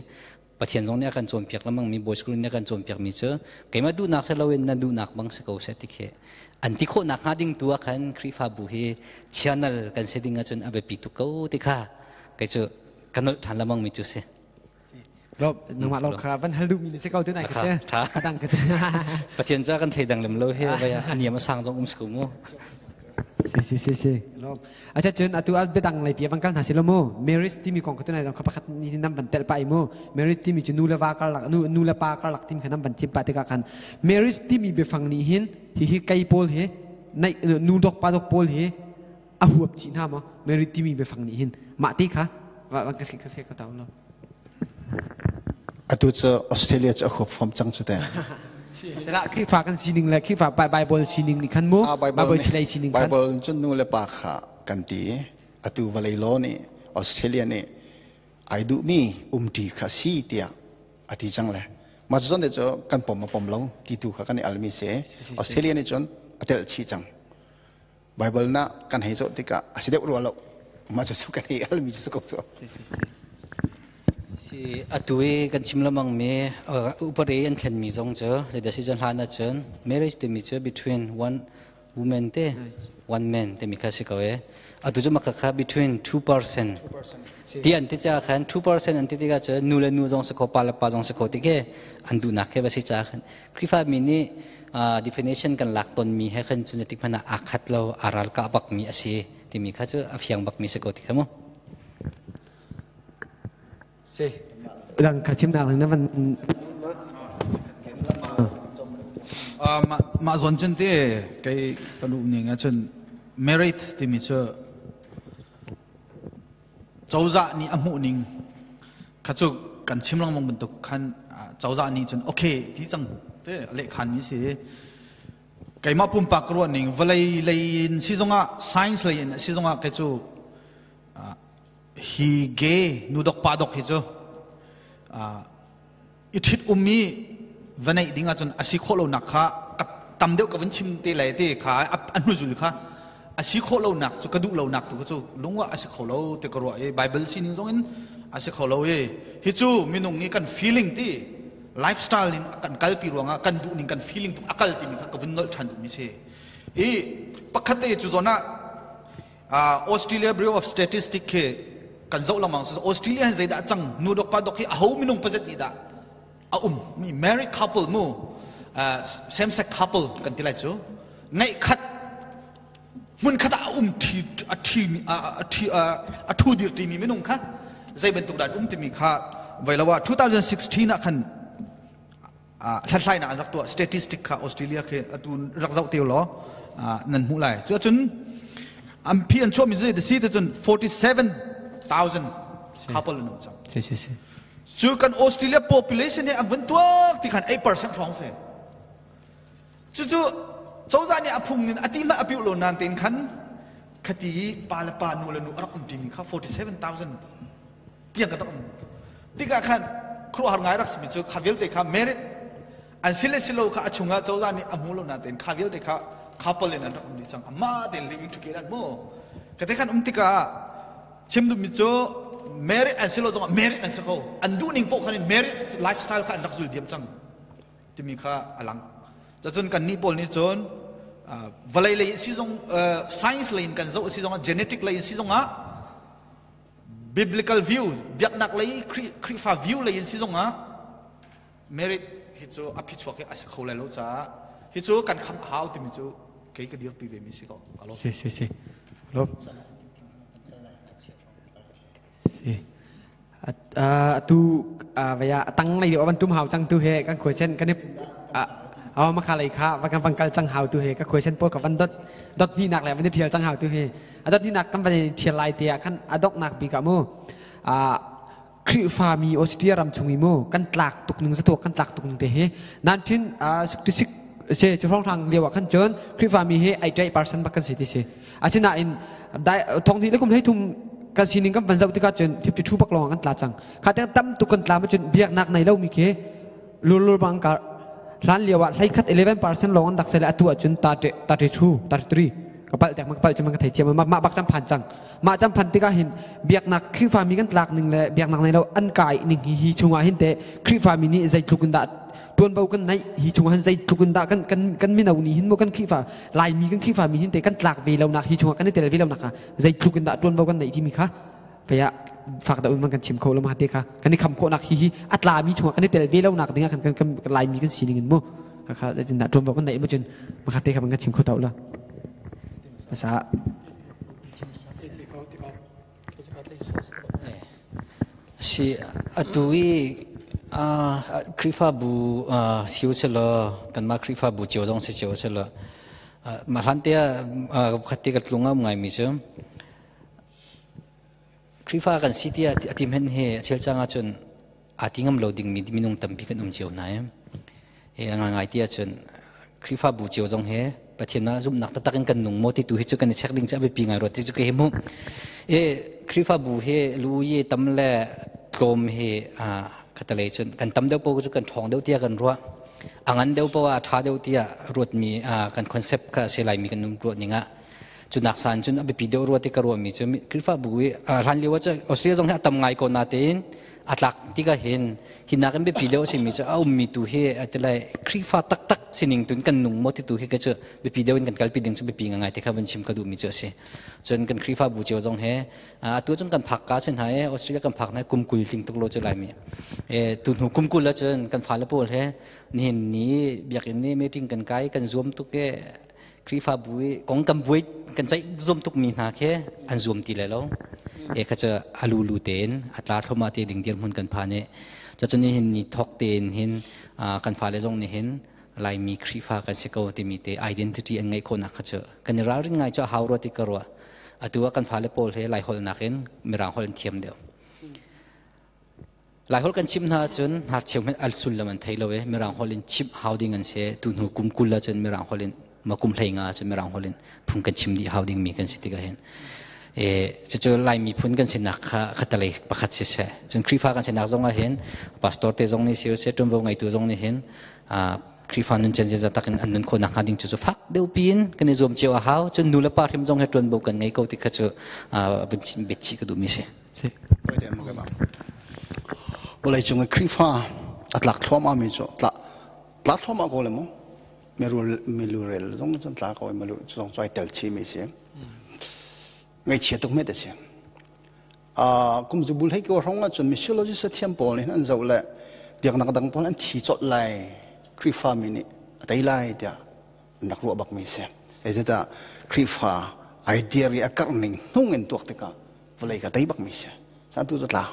Pathian zong nih a kan cawnpiak lengmang mi Bawi School nih a kan cawnpiak mi cu keimah duhnak si loin na duhnak bang si ko seh ti khi an ti khawhnak hnga ding tu ah khan Khrihfabu hi channel kan si ding ahcun a biapi tuk ko ti kha kei cu ka nolh ṭhan lengmang mi cu si.
Rob, nangmah lo kha van hal duh mi na si ko tu nai ka che. Adang ka
Pathian ca kan thei dang lem lo he vai a niam a sang zong um si ko mu.
Si si si si. Lom. Acha cun atu al biadang lei pi van kal hna si lo mu. Marriage timi kong ka tu nai dong kha pakhat ni nam van tel pa i mu. Marriage timi cu nu le va karlak nu nu le pa karlak tim kha nam van thim pa tikah khan marriage timi biafang nih hin hi hi kei pawl hi nei nu dok pa dok pawl hi a huap chih hna maw marriage timi biafang nih hin mah te kha va ka ka fe ka tau lo.
Atu cu Australia cu a huap fom cang cu te.
Cala Khrihfa kan sining le Khrihfa Bible sining nih khan mu Bible silei sining
khan Bible cun nu le pa kha kan ti atu vawlei law nih Australia nih ai duhmi umṭi kha si tiah a ti cang le mah cu cu kan pom a pom lo ti tu kha kan i almi si Australia nih cun a telh chih cang Bible na kan hei zoh tikah a si deuh rua lo mah cu kan hei almi cu ko cu
Si atu i kan chim lamang mi upare an thlen mi zong cu zeidah si cun hlan ahcun marriage timi cu between one woman te one man timi kha si ko e atu cu maka kha between 2% ti an ti ca khan 2% an ti tikah cun nu le nu zong si kho pa le pa zong si kho ti ke an duhnak ke va si ca khan Khrihfa mi nih definition kan lak tonmi he khan cun zeitik hmanh ah aa khat lo aa ralkah bakmi a si timi kha cu a fiang bakmi si ko ti kha mu.
Si. Dang kha chimnak na van
Mah zawn cun te kei ka luh ning ahcun merit timi cu cozah nih a hmuh ning kha cu kan chim lengmang bantuk khan cozah nih cun okay ti cang te lehkhan mi si. Keimah pumpak ka ruah ning vawlei lei in si zongah, science lei in si zongah kei cu hi gay nu dok pa dok hi cu i ṭhit um i va neih ding ahcun a si khawh lonak kha tam deuh ka vun chim te lai te kha a hnuzul kha a si khawh lonak cu ka duh lonak tu cu lungah a si kho lo ti ka ruah i Bible sining zong in a si kho lo i hi cu minung nih kan feeling ti lifestyle in kan kalpi ruangah kan duh ning kan feeling tu a kal timi kha ka vun nolh ṭhan duhmi si. I pakhat te cu zawn ah Australia Bureau of Statistics khi kan zoh lengmang. Australia hin zeidah cang, nu dok pa dok hi aho minung pazet nih dah a um mi married couple mu, same sex couple kan ti lai cu, ngeih khat hmun khat ah a um thi a thi a thi a thu dir ti mi minung kha zei bantuk dah um timi kha vailawa 2016 ah khan hlathlainak an rak tuah. Statistic kha Australia khi atu rak zoh te law nan hmuh lai. Cu ahcun An phi an chuahmi cu si te cun 47,000 couple an um cang.
Si si si.
Cu kan Australia population he an vun tuak ti khan 8% hrawng si. Cucu cozah nih a phung nin a ti hmanh a piuh lo nain tein khan khati i pa le pa nu le nu a rak um ṭimi kha 47,000 tiang kan rak um. Tikah khan khuaruahhar ngai rak simi cu kha vialte kha merit an si le si lo kha a chungah cozah nih a hmu lo nain kha vialte kha couple in an rak um dih cang. Amah tein living together mu. Ka te khan um tikah chim duhmi cu merit an si lo zongah merit an si ko. An duhning paoh khan in merit lifestyle kha an rak zul diam cang. Timi kha a lang. Cun kannih pawl nih cun vawlei lei si zong science lei in kan zoh si zongah genetic lei in si zongah biblical view biaknak lei Khrihfa view lei in si zongah merit hi cu a phichuak hi a si kho lai lo caah hi cu kan kham a hau timi cu kei ka dirpi ve mi si ko.
Si si si. Lo. Si. Atu vaya tang lei deuh van tum hau cang tu he kan question kan i aw ma kha lei kha va kan van kal cang hau tu he ka question pawl ka van dot dot hnih nak le van i thial cang hau tu he a dot hnih nak kan van i thial lai te ah khan a dok nak bik ah mu Khrihfa mi Australia ram chung i mu kan tlak tuk ning zatuak kan tlak tuk ning te hi nan thin sik se chu hrong hrang lio ah khan cun Khrihfa mi hi ai ṭaih person bak kan si ti si Asinain thong hnih le kum 13 kan sining kan van zoh tikah cun 52 bak lawng kan tla cang. Kha tiang tam tuk kan tla ma cun biaknak nei lo mi khi lur lur bang kar hlan lio ah hlei khat 11% lawng an rak sele atu ahcun 32 33 kapal tek kapal cun ka thei thiam ma ma bak cam phan cang ma cam phan tikah hin biaknak Khrihfa mi kan tlak ning le biaknak nei lo an kai ning hi hi chungah hin te Khrihfa mi nih zeitluk in dah tuanvo kan neih hi chungah hin zeitluk in dah kan kan kan mino nih hin mu kan Khrihfa Laimi kan Khrihfa mi hin te kan tlak ve lonak hi chungah kan i tel ve lonak kha zeitluk in dah tuanvo kan neih timi kha kaya fak da un kan chim kho lo ma te kha kan i kham khawhnak hi hi a tlami chungah kan i tel ve lonak ding ah kan kan Laimi kan sining in mu kha zeitin dah tuanvo kan neih mu cun ma kha te kha kan chim kho tau la masa
Si atu i Khrihfabu si u selaw kanmah Khrihfabu cio zong si cio selaw mah hlan te ah pakhat te ka tlung a um ngaimi cu Khrihfa kan si tiah a ti hmenh hi a chel cang ahcun aa ti ngam lo dingmi minung tampi kan um cio hna i a ngaingai ti ahcun Khrihfabu cio zong hi Pathian ah zumhnak taktak in kan nung maw ti tu hi cu kan i check ding cu a biapi ngai rua ti cu ka hi hmuh. E Khrihfabu hi lu i tam le tlawm hi khatalei cun kan tam deuh paoh cu kan ṭhawng deuh tiah kan ruah. A ngan deuh paoh ah a ṭha deuh tiah ruatmi kan concept kha a si laimi kan ruah ning ah cu nak san cun a biapi deuh rua ti ka ruahmi cu Khrihfabu i hlan lio ah Australia zong hi a tam ngai ko natein a tlak tikah hin hi nakin biapi deuh a simi cu a ummi tu hi atilai Khrihfa taktak sining tun kan nung maw ti tu hi ka cu biapi deuh in kan kalpi ding cu biapi ngai ti kha van chim ka duhmi cu a si. Cun kan Khrihfabu cio zong he atu cun kan phak ka cun hai Australia kan phak na kum 20 tling tuk lo cu laimi. E tu hnu kum 20 cun kan fale pawl he nihin ni biakinn ni meeting kan kai kan zuam tuk e Khrihfabu i kong kan buai kan ceih zuam tukmi hna khi an zuam ti lai lo. E kha cu a lulu tein a tla thloma te ding dirhmun kan phan i cucun hin ni thok tein hin kan fale zong nih hin Laimi Khrihfa kan si ko timi te identity an ngeih khawhnak kha cu kan i ralrin ngai cu a hau rua ti ka ruah. Atu ah kan fale pawl he Lai holh nakin Mirang holh an thiam deuh. Laiholh kan chimh hna ahcun hnarcheu hmanh al sullam an thei lo i Mirang holh in chimh hau ding an si. Tu hnu kum 20 ahcun Mirang holh in ma kum 15 ahcun Mirang holh in phung kan chim dih hau dingmi kan si tikah hin. E, cucu Lai miphun kan sinak kha khatalei pakhat siseh. Cun Khrihfa kan sinak zong ah hin pastor te zong nih si usih, ṭuanvo ngeitu zong nih hin Khrihfa nun chan ziaza takin an nun khawh nakhnga ding cu cu fak deuh piin kan i zuam cio a hau. Cun nu le pa hrim zong he ṭuanvo kan ngei ko ti kha cu vun chim bet chih ka duhmi si.
Vawlei cung i Khrihfa a tlak thluahmah mi cu tla tla thluahmah ko le mu milurel zong cun tla ko milu zong cu ai tel chih mi si ngaihchia tuk met a si kum zu bul hei ko hrong ah cun missiologist thiam pawl nih an zoh le biaknak dang pawl an thi colh lai Khrihfa mi nih a tei lai tiah an rak ruah bak mi si zeicahtiah Khrihfa idea ri a karh ning hnung in tuak tikah vawlei ka tei bak mi si san tu cu tla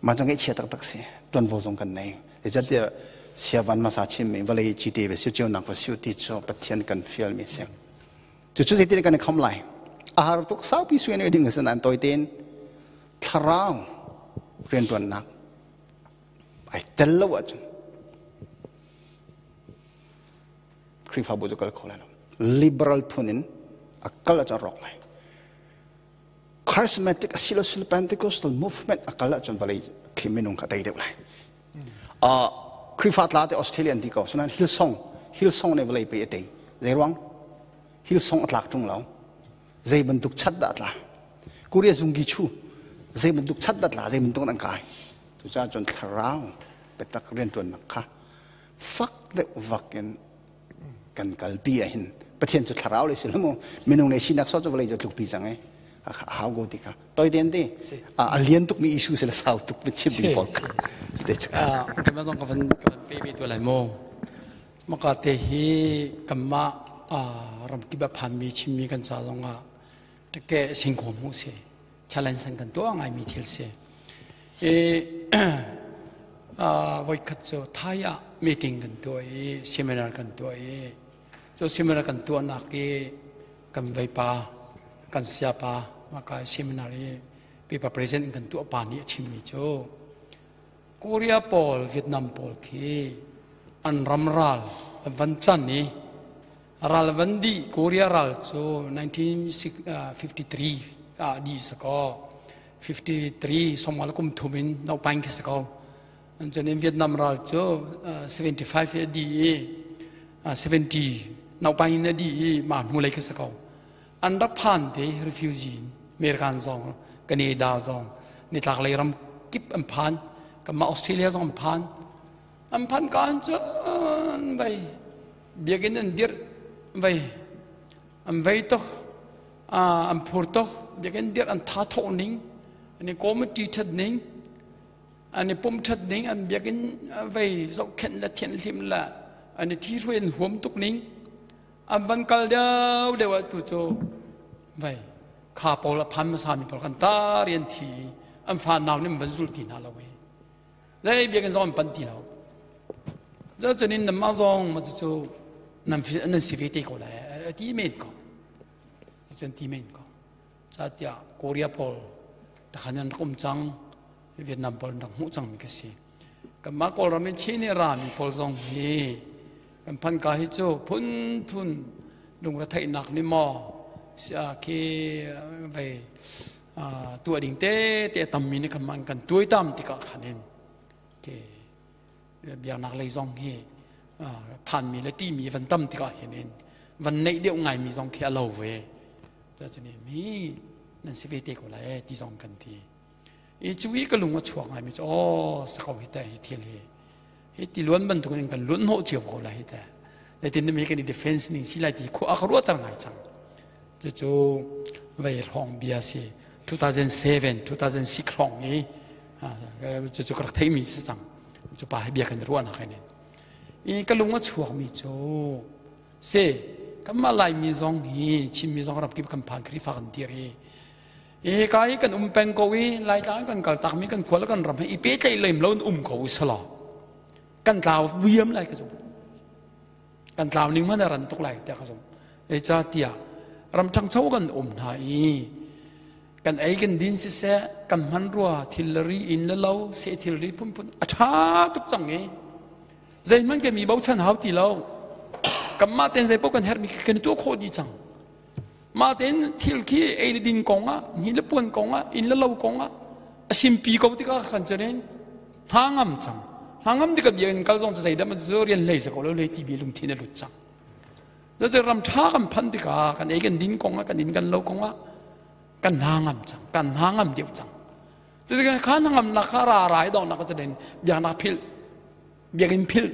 mah cu ngaihchia taktak si tuanvo zong kan nei zeicahtiah siavan hmasa chimmi vawlei cite ve siu cionak va siu ti cu Pathian kan fial mi si. Cucu zeitin kan i kham lai? A har tuk saupi sui ne ding a si nain tawi tein thlarau rianṭuannak ai tel lo ahcun Khrihfabu cu kal kho lai lo. Liberal phun in a kal ahcun rawk lai. Charismatic asilo Pentecostal movement a kal ahcun vawlei khi minung kha tei deuh lai. Khrihfa tla te Australia an ti ko. Sunan Hillsong Hillsong nih vawlei pe a tei. Zei ruang? Hillsong a tlak ṭung lo. Zei bantuk chat dah a tla? Korea zunggi chu zei bantuk chat dah tla? Zei bantuk an kai? Cucaah cun thlarau biatak rianṭuannak kha fak deuh vak in kan kalpi ahhin Pathian cu thlarau le si lo mu minung le sinak so cu vawlei cu tlukpi cang e hau go ti kha toi den ti a lian tuk mi issue se le sau tuk mi chim ding pawl kha te chu
kan ma zong ka van ka van pe ve tu lai mo maka te hi kamma ramkip a phan mi chim mi kan ca zong ah teke singko mu si challenge san kan tuah ngai mi thil si i voikhat cu Thai ah meeting kan tuah i seminar kan tuah i cu seminar kan tuahnak i kan veipa kan siapa maka seminar i paper present kan tuah pa nih a chimmi cu Korea pawl Vietnam pawl khi an ram ral van chan i ral van dih Korea ral cu 1953 ah dih sakaw 53 somal kum thum in no paing khi si ko cun in Vietnam ral cu 75 a di i 70 no paing in a di i ma hnu lei khi si ko an rak phan te refugee American zong Canada zong nitlak lei ram kip an phan kanmah Australia zong an phan an phan ka an cun vai biakinn an dirh vai an vei tuk an phur tuk biakinn dirh an tha thawh ning an i committee that ning an i pum that ning an biakinn vei zohkhenh le thianhlim le an i ṭhihruai an huam tuk ning an van kal deuh deuh ah tu cu vei kha pawl a phan hmasa mi pawl kan tar an thi an fa nau nih an van zul ti hna lo i Zei biakinn zong an panh ti lo. Cucun in nanmah zong ma cucu nan nan si ve te ko lai a ti men ko. Cucun ti men ko. Catiah Korea pawl takhan an rak um cang Vietnam pawl an rak hmuh cangmi ka si. Kanmah Kawlram in Chin i rami pawl zong hi kan phan ka hi cu phunphun lungretheihnak nih maw khi vei tuah ding te te a tammi nih kan kan tuaitam tikah khan in ke biaknak lei zong hi phanmi le ṭihmi van tam tikah hin in van neih deuh ngaimi zong khi a lo ve cucun mi nan si ve te ko lai ti zong kan ti i cu i ka lung a chuak ngaimi cu aw sako hi te hi thil hi hi ti luan bantuk in kan luan hnawh cio ko lai hi te zeitin mi kan i defense ning si lai ti khua a ka ruahter ngai cang cucu vei hrawng bia si 2007 2006 hrawng i cucu ka rak theimi si cang cu pa hi bia kan ruahnak in i ka lung a chuakmi cu se kanmah Laimi zong hi Chinmi zong ramkip kan phan Khrihfa kan dir i hika i kan um peng ko i Laitlang kan kal takmi kan khua le kan ram he i pehtlaih lem lo in um ko usalaw kan tlau wiam lai ka zum kan tlau ning man a ran tuk lai tiah ka zum zeicahtiah ram ṭhangcho kan um hna i kan ei kan din siseh kan hman rua thil le ri inn le lo seh thilri phunphun a ṭha tuk cang i zeihmanh kan mi bochan hau ti lo kanmah ten zei paoh kan herhmi kan i tuah khawh dih cang mah tein thil khi ei le din kong ah ni le puan kong ah inn le lo kong ah a simpi ko tikah kan cun in hna ngam cang hna ngam tikah biakinn kal zong cu zeidah man cu rian hlei sa ko lo lei ti bi lungthin a lut cang cu ram tha kan phan tikah kan ei kan din kong ah kan inn kan lo kong ah kan hna ngam cang kan hna ngam deuh cang cu tikah kha hna ngam nak kha ra rai dong nak cu den biaknak philh biakinn philh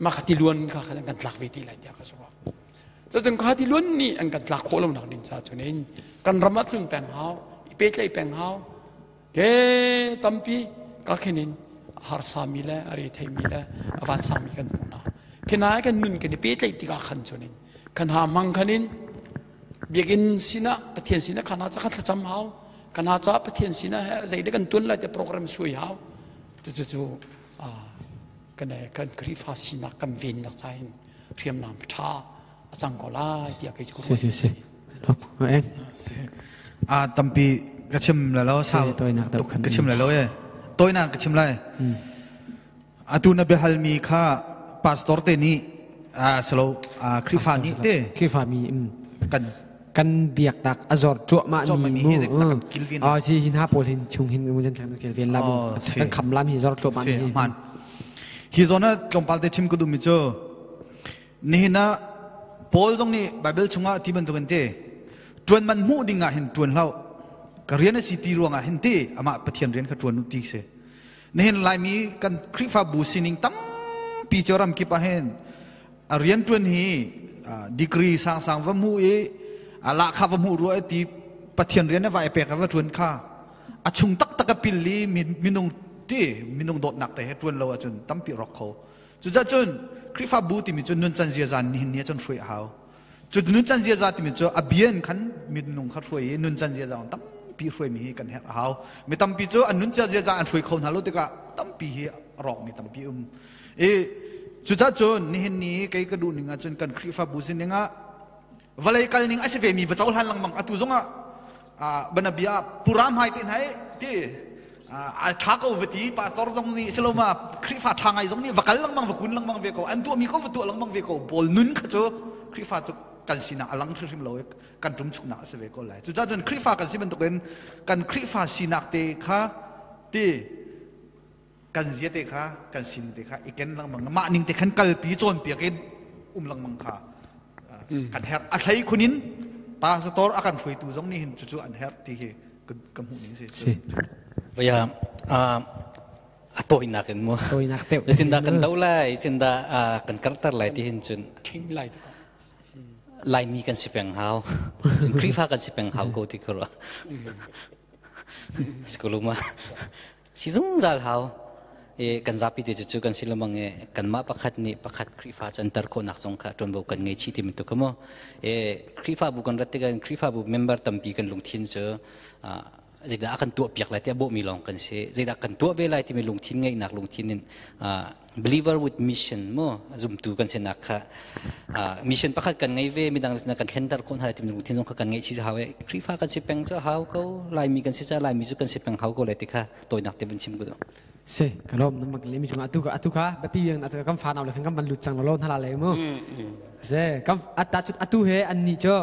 mah kha tiluan kha kan tlak ve ti lai tiah ka ruah cucun kha tiluan nih an kan tlak khawh lo nak ding ca cun in kan ram ah tlun peng hau i pehtlaih peng hau ke tampi ka khin in harsa mi le a re thei mi le a van sang mi kan hmu hna khinai kan nun kan i pehtlaih tikah khan cun in kan ha mang khan in biakinn sinah Pathian sinah khan ha ca kan thlacam hau kan ha ca Pathian sinah zei kan tuan lai te program suai hau cu cu kan kan Khrihfa sinak kan vennak ca in hriamnam ṭha a cang ko lai tiah kei cu
Si si si.
A tampi ka chim la lo sau ka chim la lo e toinak ka chim lai. Atu na biahal mi kha pastor te nih a salo Khrifa nih te
Khrifa mi
kan
kan biaknak a zor cuahmah mi mu a si hin ha pawl hin chung hin mu jan kan kilven la mu kan kham lam hi zor cuahmah mi
hi hi zona tlawmpal te chim ka duh mi cu Nihin ah Paul zong nih Baibal chungah ti bantukin te ṭuan man hmuh ding ah hin ṭuan hlah ka rian a si ti ruangah hin te amah Pathian rian kha ṭuan u ti si. Nihin Laimi kan Khrihfabu sining tampi cu ram kip ah hin a rian ṭuan hi degree sangsang va hmuh i a lahkhah va hmuh rua ti Pathian rian a va i pek a va ṭuan kha a chung taktak a pil i minung ti minung dawtnak te he ṭuan lo ahcun tampi rawk kho. Cucaah cun Khrihfabu timi cu nuncan ziaza nihin ni ah cun hruai a hau. Cu nuncan ziaza timi cu a bian khan minung kha hruai i nuncan ziaza tampi hruaimi hi kan herh a hau. Mi tampi cu an nuncan ziaza an hruai kho hna lo tikah tampi hi a rawkmi tampi um. I cucaah cun nihin ni kei ka duh ning ahcun kan Khrihfabu sining ah vawlei kal ning a si vemi va cohlan lengmang atu zongah banabia pura hmai te hna ti a tha ko va ti pastor zong nih siloma Khrihfa tha ngai zong nih va kal lengmang va kun lengmang ve ko an tuahmi ko va tuah lengmang ve ko bawl nun kha cu Khrihfa cu kan sinak a lang hrimhrim lo i kan tum chuknak a si ve ko lai cucaah cun Khrihfa kan si bantukin kan Khrihfa sinak te kha ti kan zia te kha kan sin te kha i ken lengmang mah ning te khan kalpi cawnpiak in um lengmang kha kan herh a hlei khun in pastor a kan hruaitu zong nih hin cucu an herh ti hi ka hmuh ning si.
Si. Vaya a toinak in mu.
Toinak teu.
Zeitindah kan do lai, zeitindah kan karter lai ti hin cun.
King lai ti ko.
Laimi kan si peng hau. Cun Khrihfa kan si peng hau ko ti ko rua. Skuluma. Si zungzal hau. E kan zapi te cu kan si lamang e kanmah pakhat nih pakhat Khrihfa canter khawhnak zong kha ṭuanvo kan ngei chih ti bantuk kha mu. E Khrihfabu kan rat tikah Khrihfabu member tampi kan lungthin cu zeidah a kan tuah piak lai tiah bawhmi lawng kan si. Zeidah kan tuah ve lai timi lungthin ngeihnak lungthin in believer with mission mu zumtu kan sinak kha mission pakhat kan ngei ve midang na kan thlenter khawh hna lai timi lungthin zong kha kan ngeih chih hau e Khrihfa kan si peng cu hau ko Laimi kan si ca Laimi cu kan si peng hau ko lai ti kha tawinak te van chim ko
se kalom na mak le mi chung atu ka atu ka bapi yang atu kam fa naw le kan van lut chang lo na la le mu se kam atta chut atu he an ni cho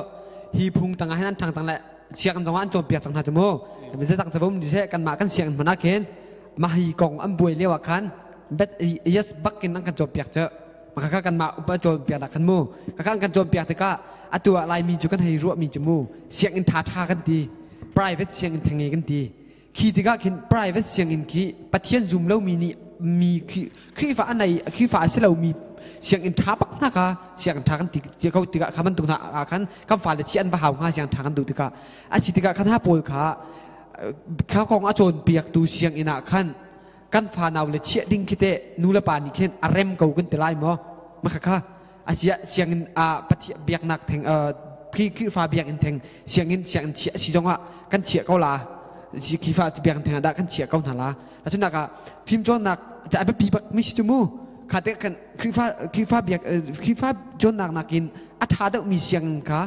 hi phung tanga hen an thang chang le siang zong an chom piak chang hna chu mu mi ze tang chabum di se kan ma kan siang mana khen ma hi kong an buai lewa khan bet yes bakin an kan chom piak che maka kan mah upa cawnpiak nak khan mu kaka kan cawnpiak tikah atu ah Laimi cu kan hei ruah mi cu mu sianginn tha tha kan ti private sianginn thenge kan ti khi tikah khin private sianginn khi Pathian zum lo mi nih mi Khrihfa a nei Khrihfa a si lo mi sianginn tha bak hna kha sianginn tha kan ti ti ko tikah kha bantuk hna ah khan kan fale chi an va hau hnga sianginn tha kan duh tikah a si tikah khan ha pawl kha kha kong a cawnpiak tu sianginn ah khan kan fanau le chiah ding khi teh nu le pa nih khin a rem ko kan ti lai maw maka kha asia sianginn a pathian biaknak theng Khrihfa biakinn theng sianginn sianginn chiah si zongah kan chiah ko la si Khrihfa biakinn theng ah dah kan chiah ko hna la cunak ah fimcawnnak a biapi bak mi si cu mu kha te kan Khrihfa Khrihfa biak Khrihfa cawnnak nakin a ṭha deuh mi sianginn kha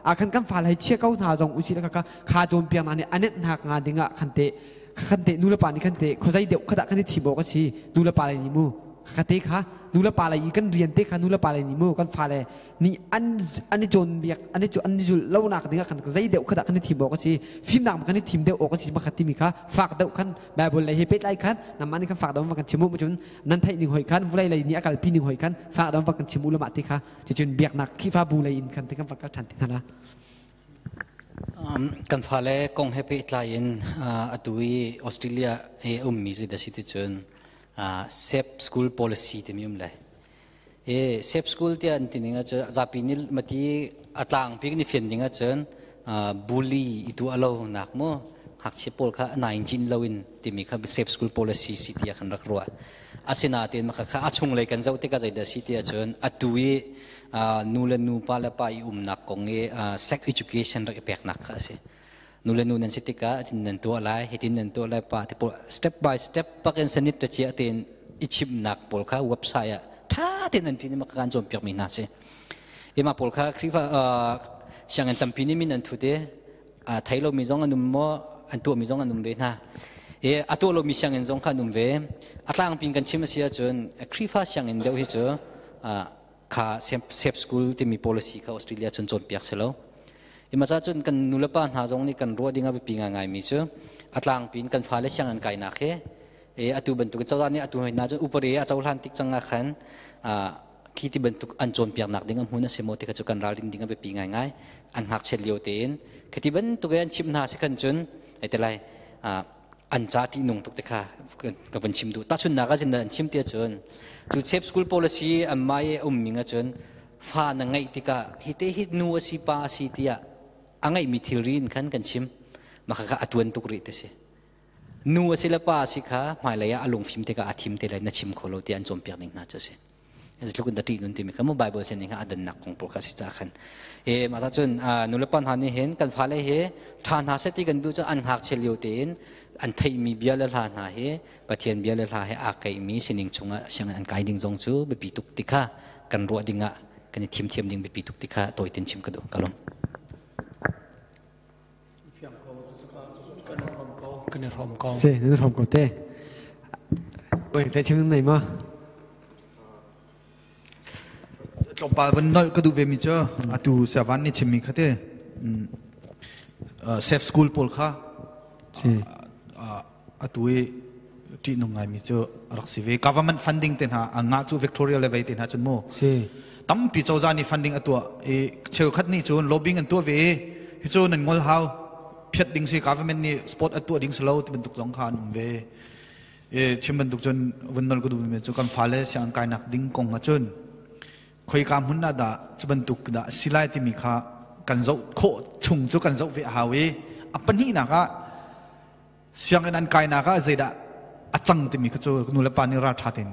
a kan kan fal hei chia ko hna zong usi le kha kha cawnpiaknak nih anet hnak nga dingah khan te khan te nu le pa nih khan te khuazei deuh kha dah kan i thim awk a si nu le pa le nih mu kha te kha nu le pa le i kan rian te kha nu le pa le nih mu kan fale nih an an i cawnbiak an i an i zulh lonak dingah khan zei deuh kha dah kan i thim awk a si fimnak kan i thim deuh awk a si makhat timi kha fak deuh khan Bible lei he pehtlai khan namah nih khan fak deuh va kan chim u cun nan theih ning hoi khan vulei lei nih a kalpi ning hoi khan fak deuh va kan chim u lamah ti kha cucun biaknak Khrihfabu lei in khan ti kan va kal ṭhan ti hna la.
Kan fale kong he pehtlai in atu i Australia i a ummi cu da si ti cun safe school policy timi um le e safe school tiah an ti ning ahcun zapi nih mati a tlangpi kan i fian ding ahcun bully i tu alo nak mu ngakchia pawl kha nain cin loin timi kha safe school policy si tiah kan rak ruah asinain maka kha a chunglei kan zoh tikah zeidah si ti ahcun atu i nu le nu pa le pa i umnak kong i sex education rak i peknak kha a si nu le nu nan si tikah hitin nan tuah lai hitin nan tuah lai pa ti pawl step by step pakin sanit ta chia tein i chimnak pawl kha website ah tha tein an ṭin i maka kan cawnpiak mi hna si ima pawl kha Khrihfa Sianginn tampi nih min an thut i thei lomi zong an um maw, an tuahmi zong an um ve hna. I a tuah lomi sianginn zong kha an um ve. A tlangpi in kan chim a si ahcun Khrihfa sianginn deuh hi cu kha safe school timi policy kha Australia cun cawnpiak si lo. Ima ca cun kan nulepa hna zong nih kan ruah ding a biapi ngaingaimi cu a tlangpi in kan fale sianginn kainak hi atu bantuk cozah nih atu hna cun upari a cohlan tik cang ah khan khi ti bantuk an cawnpiaknak ding a hmun a si maw ti kha cu kan ralrin ding a biapi ngaingai. An ngakchiat lio tein khiti bantuk an chimh hna si khan cun ai te lai an ca ṭihnung tuk te kha ka vun chim duh. Tahchunhnak ah cun an chim ti ahcun cu safe school policy an mah i a ummi ahcun fa na ngeih tikah hi te hi nu a si pa a si tiah a ngeihmi thilri in khan kan chim. Mah kha a tuan tuk rih ti si. Nu a si le pa a si kha hmailei ah a lungfim tikah a thim te lai na chim kho lo tiah an cawnpiak ning hna cu a si. Zeitluk in dah ṭih nun timi kha mu Bible sin ning a dannak kong pawl kha si ca khan. E mah cun nulepa hna nih hin kan fale hi ṭha hna seh ti kan duh cun an ngakchia lio tein an theihmi bia le hla hna hi Pathian bia le hla he aa keihmi sining chungah sianginn an kai ding zong cu biapi tuk ti kha kan ruah ding ah kan i thim thiam ding biapi tuk ti kha tawi chim ka duh ka lawm.
Kan i hrawm ko.
Si, nan hrawm ko te. Oi, te chim nei ma?
Tlawmpal van nolh ka duh ve mi cu atu Savan nih chimmi kha te safe school pawl kha atu i ṭihnung ngaimi cu a rak si ve. Government funding te hna a ngah cu Victoria le vei te hna cun mu tampi cozah nih funding a tuah i cheukhat nih cun lobbying an tuah ve i hi cu nan ngol hau, phiat ding si, government nih support a tuah ding si lo ti bantuk zong kha an um ve. I chim bantuk cun vun nol ka duh mi cu kan fale sianginn kainak ding kong ah cun khoika hmun ah dah cu bantuk dah si lai timi kha kan zoh khawh chung cu kan zoh ve a hau i a pahnihnak ah sianginn an kainak ah zeidah a cang timi kha cu nu le pa nih ralṭha tein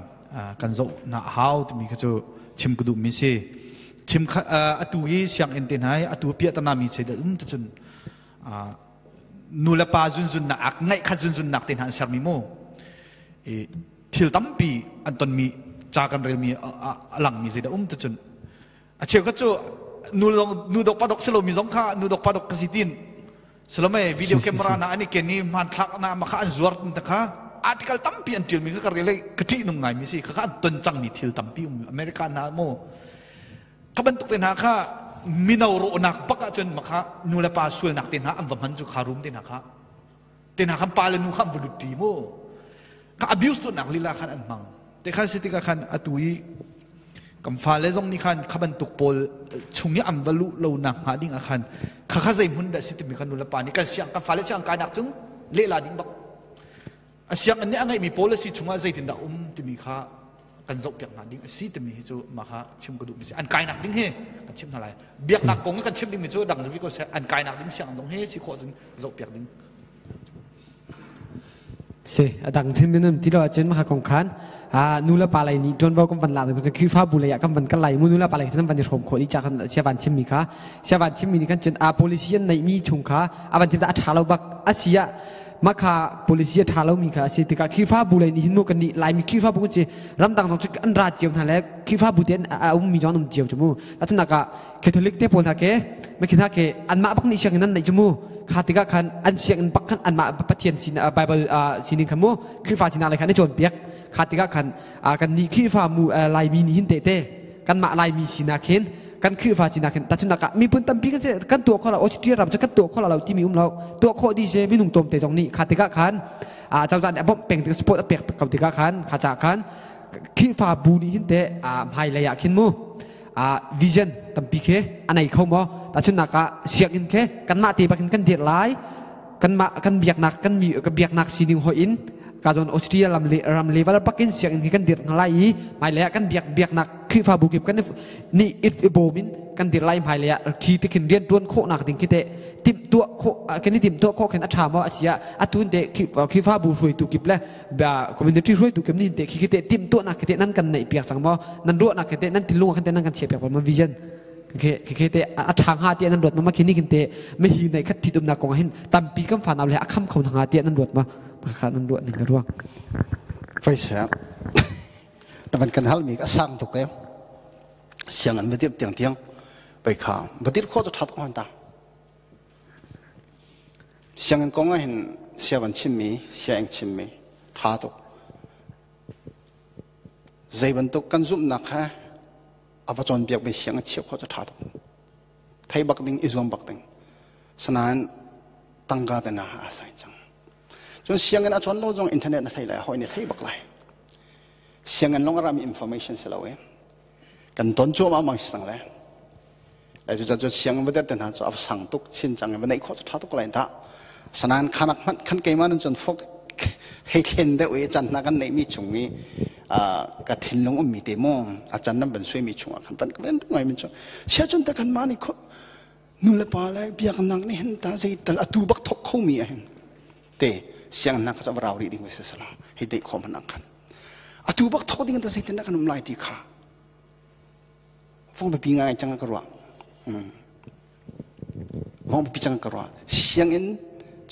kan zoh na hau timi kha cu chim ka duhmi si. Chim atu hi sianginn te hna hi atu piahtana mi che um te cun nu le pa zunzun nak ngaih khat zunzun nak te hna an sermi mu i thil tampi an tonmi ca kan relmi a langmi zeidah um te cun a cheukhat cu nu zong nu dok pa dok si lomi zong kha nu dok pa dok ka si tin salome video camera na ani ken i hmanthlak na ma kha an zuar ta kha article tampi an tial mi kha ka rel ka ṭih nung ngai mi si kha kha an ton cang mi thil tampi um America na mo kha bantuk te hna kha mino rawhnak bak ahcun ma kha nu le pa sualnak te hna an va hman cu kha room te hna kha te hna khan pa le nu kha an va lut ṭi mu kha abuse tuahnak lila khan an hmang te khan si tikah khan atu i kan fale zong nih khan kha bantuk pawl chung i an va luh lo nak hnga ding ah khan kha kha zei hmun dah si timi khan nu le pa nih kan siang kan fale siang kainak cung lehla ding bak a sianginn nih a ngeihmi policy chungah zeitindah um timi kha kan zohpiak hna ding a si timi hi cu mah kha chim ka duhmi si. An kainak ding hi kan chim hna lai. Biaknak kong kan chim dingmi cu dang vi ko seh, an kainak ding sianginn zong hi si khawh cun zohpiak ding.
Si a dang chin minum ti lo ahcun maka kong khan nu le pa lei nih ṭuanvo kan van lak ding Khrihfabu lei ah kan van kal lai mu nu le pa lei kan van i hrawm khawh dih ca kan sia van chimmi kha sia van chimmi nih kan cun a policy an neihmi chung kha a van thim a ṭha lo bak a si ah maka policy a ṭha lomi kha a si tikah Khrihfabu lei nih hin mu kan nih Laimi Khrihfabu kan si, ramdang zong cu an ra cio hna le Khrihfabu te a ummi zong an um cio cu mu. Atunak ah Catholic te pawl hna ke mekhin hna ke anmah bak nih sianginn an neih cu mu. Kha tikah khan an sianginn bak khan anmah Pathian sin Bible sining khan mu Khrihfa sinak lei khan i cawnpiak. Kha tikah khan kan nih Khrihfa mu Laimi nih hin tehte kanmah Laimi sinak hin kan Khrihfa sinak hin tahchunhnak ah miphun tampi kan si, kan tuah khawh lo. Australia ram cu kan tuah khawh lo timi um lo, tuah khawh dih si. Minung tlawmte zong nih kha tikah khan cozah nih a bawmh peng tik, support a pek ko tikah khan kha caah khan Khrihfa bu nih hin teh hmailei ah khin mu vision tampi khi a nei kho maw? Tahchunhnak ah sianginn khi kanmah te bakin kan dirh lai, kanmah kan biaknak kan mi biaknak sining hoih in ka zawn Australia lam le ram level bakin sianginn khi kan dirh hna lai i hmailei ah kan biaknak Khrihfabu kip kan nih i bawm in kan dirh lai. Hmailei ah khi tikhin rian ṭuan khawhnak ding khi teh timhtuah khawh kan i timhtuah khawh khin a ṭha maw? A si ah atun te Khrihfabu hruaitu kip le community hruaitu kip nih te khi khi te timhtuahnak khi te nan kan neih piak cang maw? Nan ruahnak khi te, nan thinlung khan te nan kan chiah piak maw? Vision khi khi te a ṭha hnga tiah nan ruat ma? Khi ni khin te mihi nei khat ṭhitumnak kong hin tampi kan fanau le a kham kho hnga tiah nan ruat ma? Kha nan ruah ning ka ruang.
Faisa na van kan hal mi a sang tuk e. Siang an va tiang tiang. Pei kha vadir kho chu that on ta. Sianginn kong ah hin sia van chimmi, sia eng chimmi tha tuk. Zei bantuk kan zumhnak kha a va cawnpiak mi sianginn chiah khawh cu tha tuk. Thei bak ding, i zuam bak ding. Sanain tangka te na a sai cang. Cun sianginn a cawn lo zong internet na thei lai, hawi nih thei bak lai. Sianginn long a rami information si lo e. Kan ton cuahmah mang si cang le. Lai cu cu sianginn va der te hna cu a sang tuk chin cang va neih khawh cu tha tuk lai ta. Sanan khanak hmanh khan keimah nun cun fok hei thlen deuh i chan hna kan neih mi chung i ka thinlung ummi te mu a chan nan ban sui mi chungah khan pan ka ven ngai min chu sia cun ta kan ma ni kho nu le pa le biaknak nih hin ta zei tal atu bak thok kho mi a hin te siang na ka rau ri ding se sala hei dei khom han khan atu bak thok ding ta zei tin kan um lai ti kha fong pi ngai chang ka ruwa vong pi chang ka ruwa sianginn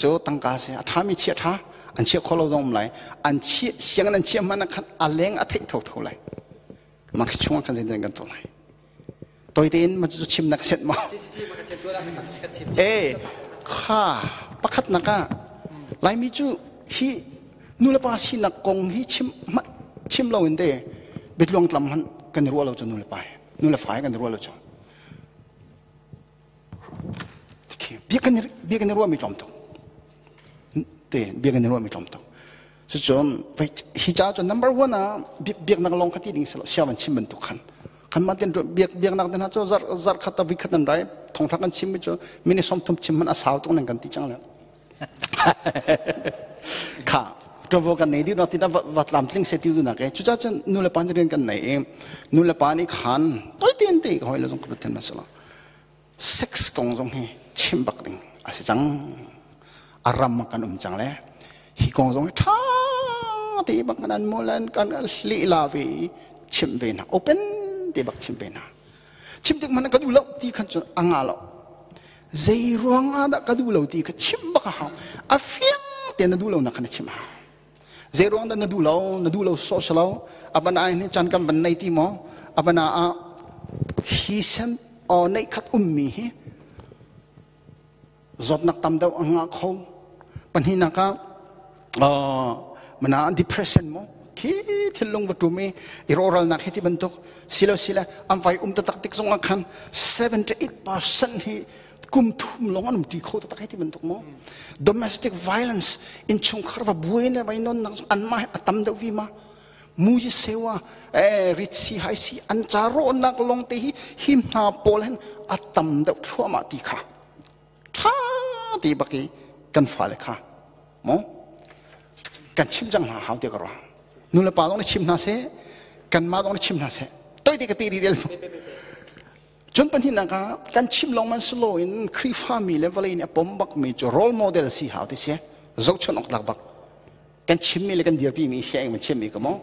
cu tangka se a tha mi chia tha an chia kholo zong um lai an chia sianginn an chia man khan a leng a theih tho tho lai ma khi chung kan zein kan to lai toi tein ma cu chim nak set ma e kha pakhat naka laimi cu hi nu le pa sinak kong hi chim chim lo in te bitluang tlam han kan ruah lo cu nu le pa nu le fa kan ruah lo cu bia kan bia kan ruah mi tlawm tuk te bia kan ruah mi tlawm tuk cucun hi ca cu number one ah biaknak lawng kha ti ding silo sia van chim bantuk khan kan mah ten biak biaknak den ha cu zar zar khat a vi khat an rai thongthak kan chim mi cu mini 30 chim man a sau tuk nan kan ti chang le kha ṭuanvo kan nei dih no tina va tlamtling se ti du nak e cuca cun nu le pa nih rian kan nei i nu le pa nih khan toi ten te ka hoi le zong ka ten ma sala sex kong zong hi chim bak ding a si cang a ram kan um cang le hi kong zong hi ṭha te bak kan mulan kan hli la ve chim ve na open te bak chim ve na chim tik man ka duh lo ti khan cun a nga lo zei ruang ah dah ka duh lo ti kha chim bak a hau a fiang te na duh lo nak kha na chim a hau zei ruang dah na duh lo na duh lo sawh si lo aban ai ni chan kan van nei ti maw abana ah hi sem o nei khat ummi hi zawtnak tam deuh a ngah kho pahnihnak ah mana depression mo khi thilung va tum i i rawhralnak hi ti bantuk silo sile an vai um taktak tik zong ah khan 78% hi kum thum long an um ti kho taktak hi ti bantuk mo domestic violence in chungkhar va buai le vai non nak an ma a tam deuh vi ma muji sewa e rit si hai si an cha ro nak long te hi him hna pawl hen a tam deuh thluahmah ti kha ṭha ti bak i kan fale kha maw kan chim cang hna hau ti ka ruah nu le pa zong nih chim hna seh kanmah zong nih chim hna seh toi te ka pe rih rel cun pahnihnak ah kan chim lawng man silo in Khrihfa mi le vawlei nih a pom bak mi cu role model si hau ti si zohchunh awk tlak bak kan chimmi le kan dirpi mi si eng chimmi ka maw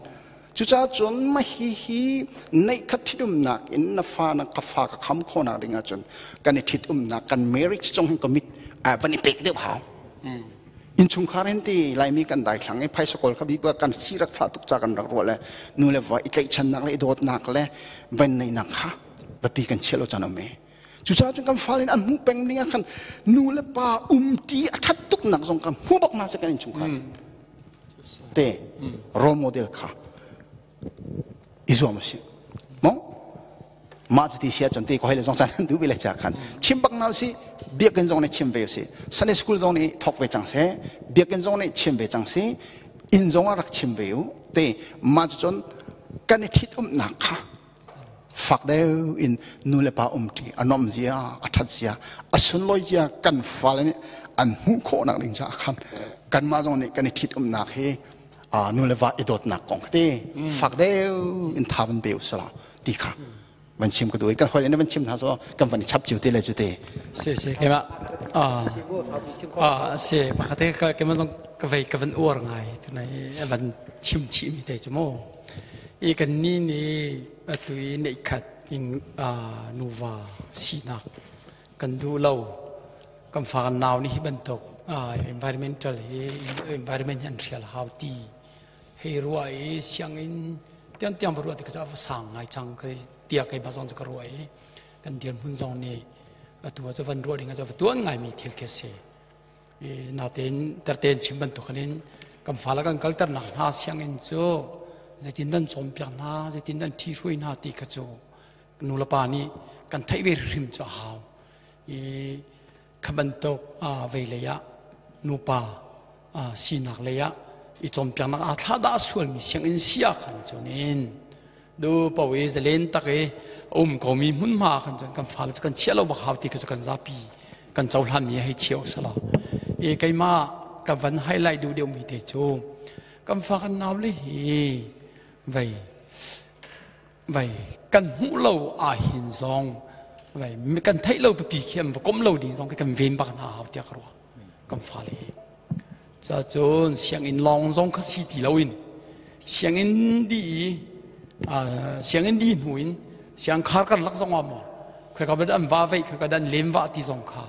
cucaah cun ma hi hi neih khat ṭhitumnak in na fa na ka fa ka kham khawhnak ding ahcun kan i ṭhitumnak kan marriage zong hin commit van i pek deuh hau innchungkhar hin ti laimi kan daithlang i phaisa kawl kha bi kan si rak fa tuk ca kan rak ruah le nu le va i tlaihchannak le i dawtnak le van neihnak kha biapi kan chiah lo caan um e Cucaah cun kan fale in an hmuh peng ding ah khan nu le pa umti a ṭhat tuknak zong kha hmu bak hna seh kan innchungkhar. Te role model kha i zuam a si. Mo mah cuti si ahcun te ko hei le zong caan an duh ve le cha khan chim bak na si biakinn zong nih chim ve si Sunday school zong nih thawk ve cang seh biakinn zong nih chim ve cang si inn zong ah rak chim ve u te mah cucun kan i ṭhit umnak kha fak deuh in nu le pa umṭi a nuamh zia a ṭhat zia a sunlawi zia kan fale nih an hmuh khawhnak ding caah khan kanmah zong nih kan i ṭhitumnak hi nu le va i dawtnak kong te fak deuh in tha van pe usila ti kha van chim ka duh i kan hoi le van chim hna so kan van i chap cio te le cu te
si si keimah si pakhat te keimah zong ka vei ka van uar ngai tunai van chim chih mi te cu mu I kannih nih atu i neihkhat in nuva sinak kan duh lo. Kan fa kan nau nih hi bantuk environmental hi environment hi an hrial hau ti hei ruah i sianginn tiangtiang va ruah ti ka va sang ngai cang ka tiah keimah zong cu ka ruah i. Kan dirhmun zong nih atu ah cu van ruah ding ah cu va tuan ngaimi thil khi a si. Natein tertein chim bantuk in kan fale kan kalternak hna sianginn cu zeitin dan cawnpiak hna, zeitin dan ṭhihruai hna ti kha cu nulepa nih kan theih ve hrim cu a hau. I kha bantuk vei lei ah nupa sinak lei ah i cawnpiaknak aa thlahdah sualmi sianginn si ah khan cunin du pau i zalen tak i um komi hmunhma ah khan cun kan fale cu kan chiah lo bak hau ti kha cu kan zapi kan cohlanmi hei chio sala i keimah ka van highlight duh deuhmi te cu kan fa kan nau le hi vei vei kan hmuh lo ahhin zong vei kan theih lo pipi khi an va komh lo ding zong khi kan ven bak hna hau tiah ka ruah kan fale hi. Cacun sianginn lawng zong kha si ti loin sianginn di i sianginn di hnu in siangkhar karlak zong ah maw khoika ban an va veih khoika dan lem va ti zong kha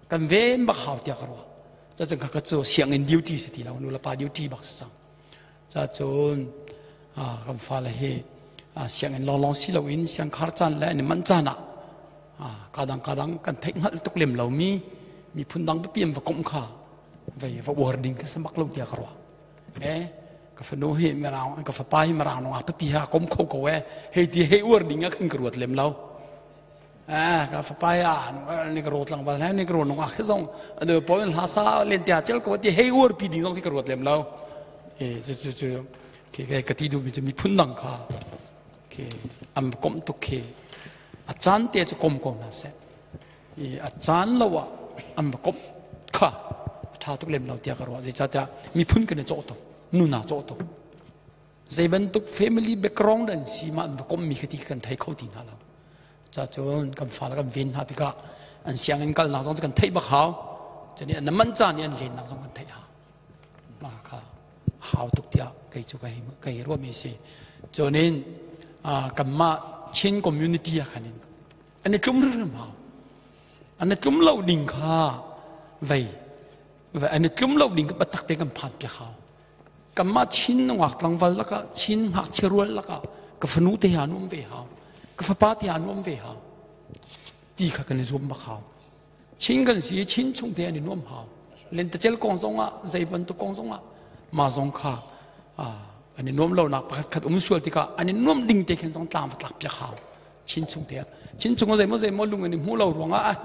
kan ven bak hau tiah ka ruah. Cacun kha cu sianginn duty si ti lo, nu le pa duty bak si cang. Cacun kan fale hi sianginn lawnglawng si loin siangkhar caan le an i manh caan ah kadang kadang kan theih hngalh tuk lem lomi miphun dang pipi an va komh kha vei va uar ding kha samak lo tiah ka ruah. Eh ka fanu hi mirang ka fapa hi mirang nungak pipi ha kom kho ko eh hei ti hei uar ding ah khin ka ruat lem lo. Eh ka fapa ya ni ka ro tlangval he ni ka ro nungak he zong adu po in hla sa len tia chel ko ti hei uar pi ding zong khi ka ruat lem lo. E cu cu cu khi ke ka ti du mi cu miphun dang kha khi am kom tuk khi a caan te cu kom ko hna seh i a caan lo ah an va komh kha a ṭha tuk lem lo tiah ka ruah. Zeicahtiah miphun kan i cawh tuk, nuna cawh tuk, zei bantuk family background an si ma an va komhmi kha ti kan thei kho ti hna lo. Cacun kan fale kan ven hna tikah an sianginn kalnak zong cu kan theih bak hau, cun an man caan i an lennak zong kan theih hau. Mah kha hau tuk tiah kei cu ka hi ruahmi si. Cunin kanmah Chin community ah khan in an i tlum hrimhrim hau. An i tlum lo ding kha vei an i tlum lo ding kha biatak te kan phan piak hau. Kanmah Chin nungak tlangval lakah, Chin ngakchia rual lakah ka fanu te ha nuam ve hau, ka fapa te ha nuam ve hau ti kha kan i zuam bak hau. Chin kan si, Chin chung te an i nuam hau. Lentecel kong zong ah, zei bantuk kong zong ah mah zong kha an i nuam lonak pakhat khat um sual tikah an i nuam ding te khin zong tlang va tlak piak hau. Chin chung te ah Chin chung zei maw zei maw lung in i hmu lo ruangah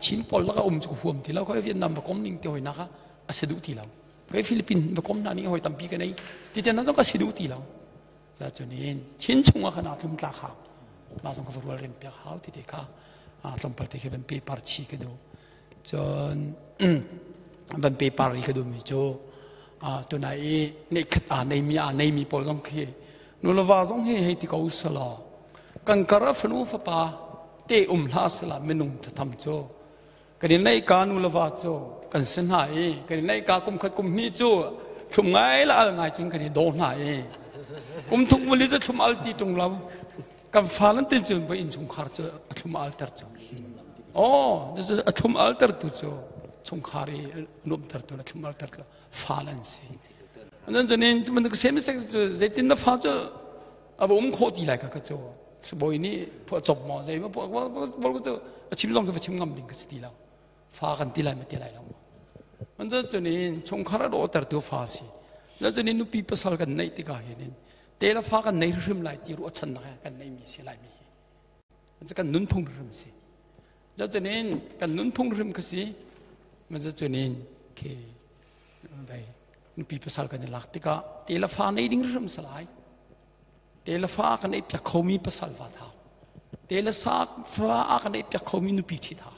Chin pawl laka um cu huam ti lo, khoi Vietnam va kom ning te hoi nak ah a si duh ti lo, khoi Philippines va kom hna ning hoi tampi ka nei ti te na zong ka si duh ti lo. Ca cunin Chin chung ah khan aa tlum tlak hau, mah zong ka va rual rem piak hau ti te kha tlawmpal te khi van pe par chi ka duh. Cun van pe par ri ka duh mi cu tunai i neihkhat aa neimi aa neimi pawl zong khi nu le va zong hi hei ti ko selaw kan kar a fanu fapa te um hlah sela minung thatham cu kan i neih ka nu le va cu kan si hna i kan i neih ka kum khat kum hnih cu thlum ngai la al ngai cun kan i daw hna i kum thum muli cu thlum al ti tung lo kan fa lan tin cun ba innchungkhar cu a thlum al ter cu oh a thlum al ter tu cu chungkhar i nuam ter tu la thlum al ter tu fa lan si. Nan cunin man ka sem sek zeitin na fa cu a um khawh ti lai ka ka cu sabawi nih phuah cop maw zei ma bol cu a chim zong ka va chim ngam ding ka si ti lo. Fa kan ti lai ma ti lai lo ma man cu cunin chungkhar a dawhter tu fa si. Na cunin nupi pasal kan neih tikah hin te la fa kan nei hrim lai ti ruah chan nak kan nei mi si lai mi hi cu kan nunphung hrim si. Cunin kan nunphung hrim ka si. Man cu cunin khi vei nupi pasal kan i lak tikah te le fa nei ding hrim salai te le fa kan ei piak khomi pasal va thau, te le sa fa a kan ei piak khomi nupi ṭhit hau.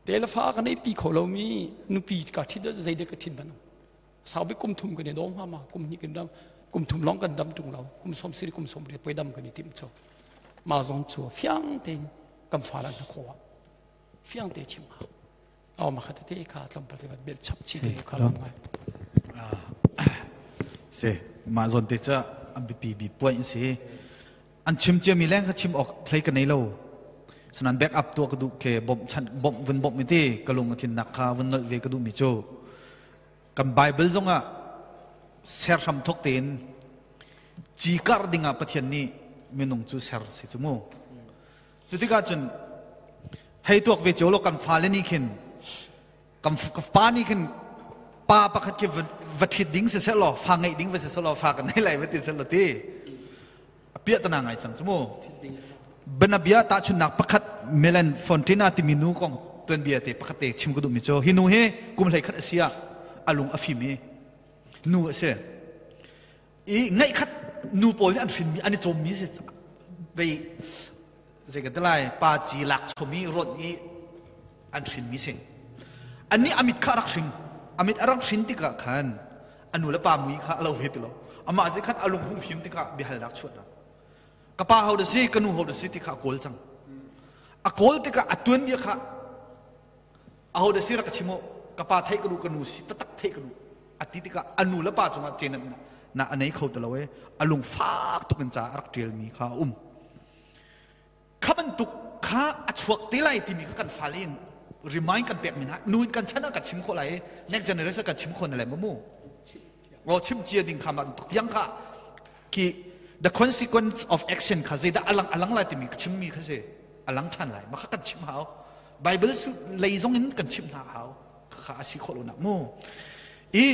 Te le fa kan ei pi kho lomi nupi ka ṭhit zei dek ka ṭhit ban sau bik kum thum kan i dawm ma kum hnih kan dam, kum thum long kan dam tung lo, kum som siri kum som ri poi dam kan i tim cho ma zong chu fiang tein kan fa lan kho fiang te chim ha aw ma khat te kha tlawmpal te bel chap chi te kha lam ngai.
Si ma zon te cha an bipi bi point si an chim cia mi leng kha chim ok thlei ka nei lo sunan back up to ka du ke bom chan bom vun bom mi ti ka lung thin nak kha vun nol ve ka du mi chu kan Bible zong ah ser hram thok tein chi kar dingah Pathian nih minung cu ser si chu mu. Cu tikah cun hei tuak ve cio law kan fale nih khin kan pa nih khin pa pakhat khi va ṭhit ding siseh law fa ngeih ding va siseh law fa kan nei lai va ti seh law ti a piahtana ngai cang cu mu. Banabia tahchunnak pakhat Milan Fontina timi nu kong tuanbia te pakhat te chim ka duhmi cu hi nu hi kum 11 a si ah a lung a fim i nu a si. I ngeihkhat nu pawl nih an hrinmi an i cawmmi si vei zei kan ti lai pa ci lak chom i rawt i an hrinmi si. Annih a mit kha a rak hring. A mit a rak hrin tikah khan a nu le pa mui kha a lo ve ti lo. Amah zi khan a lung hung fim tikah biahalnak chuahnak. Ka pa ho da si, ka nu ho da si ti kha a kawl cang. A kawl tikah a tuanbia kha a ho da si rak ka chim u. Ka pa theih ka duh, ka nu si taktak theih ka duh. A ti tikah a nu le pa cungah cen na a nei kho ti lo e. A lung fak tuk in ca a rak ṭialmi kha a um. Kha bantuk kha a chuak te lai timi kha kan fale in remind kan pek mi hna nu in kan chan ah kan chim khawh lai next generation kan chim khawh na le mu o chim cia ding kha ma tiang kha ki the consequence of action kha zeidah alang alang lai timi ka chim mi kha si alang than lai ma kha kan chim hau bible lei zong in kan chim hna hau kha asi khawh lo nak mu i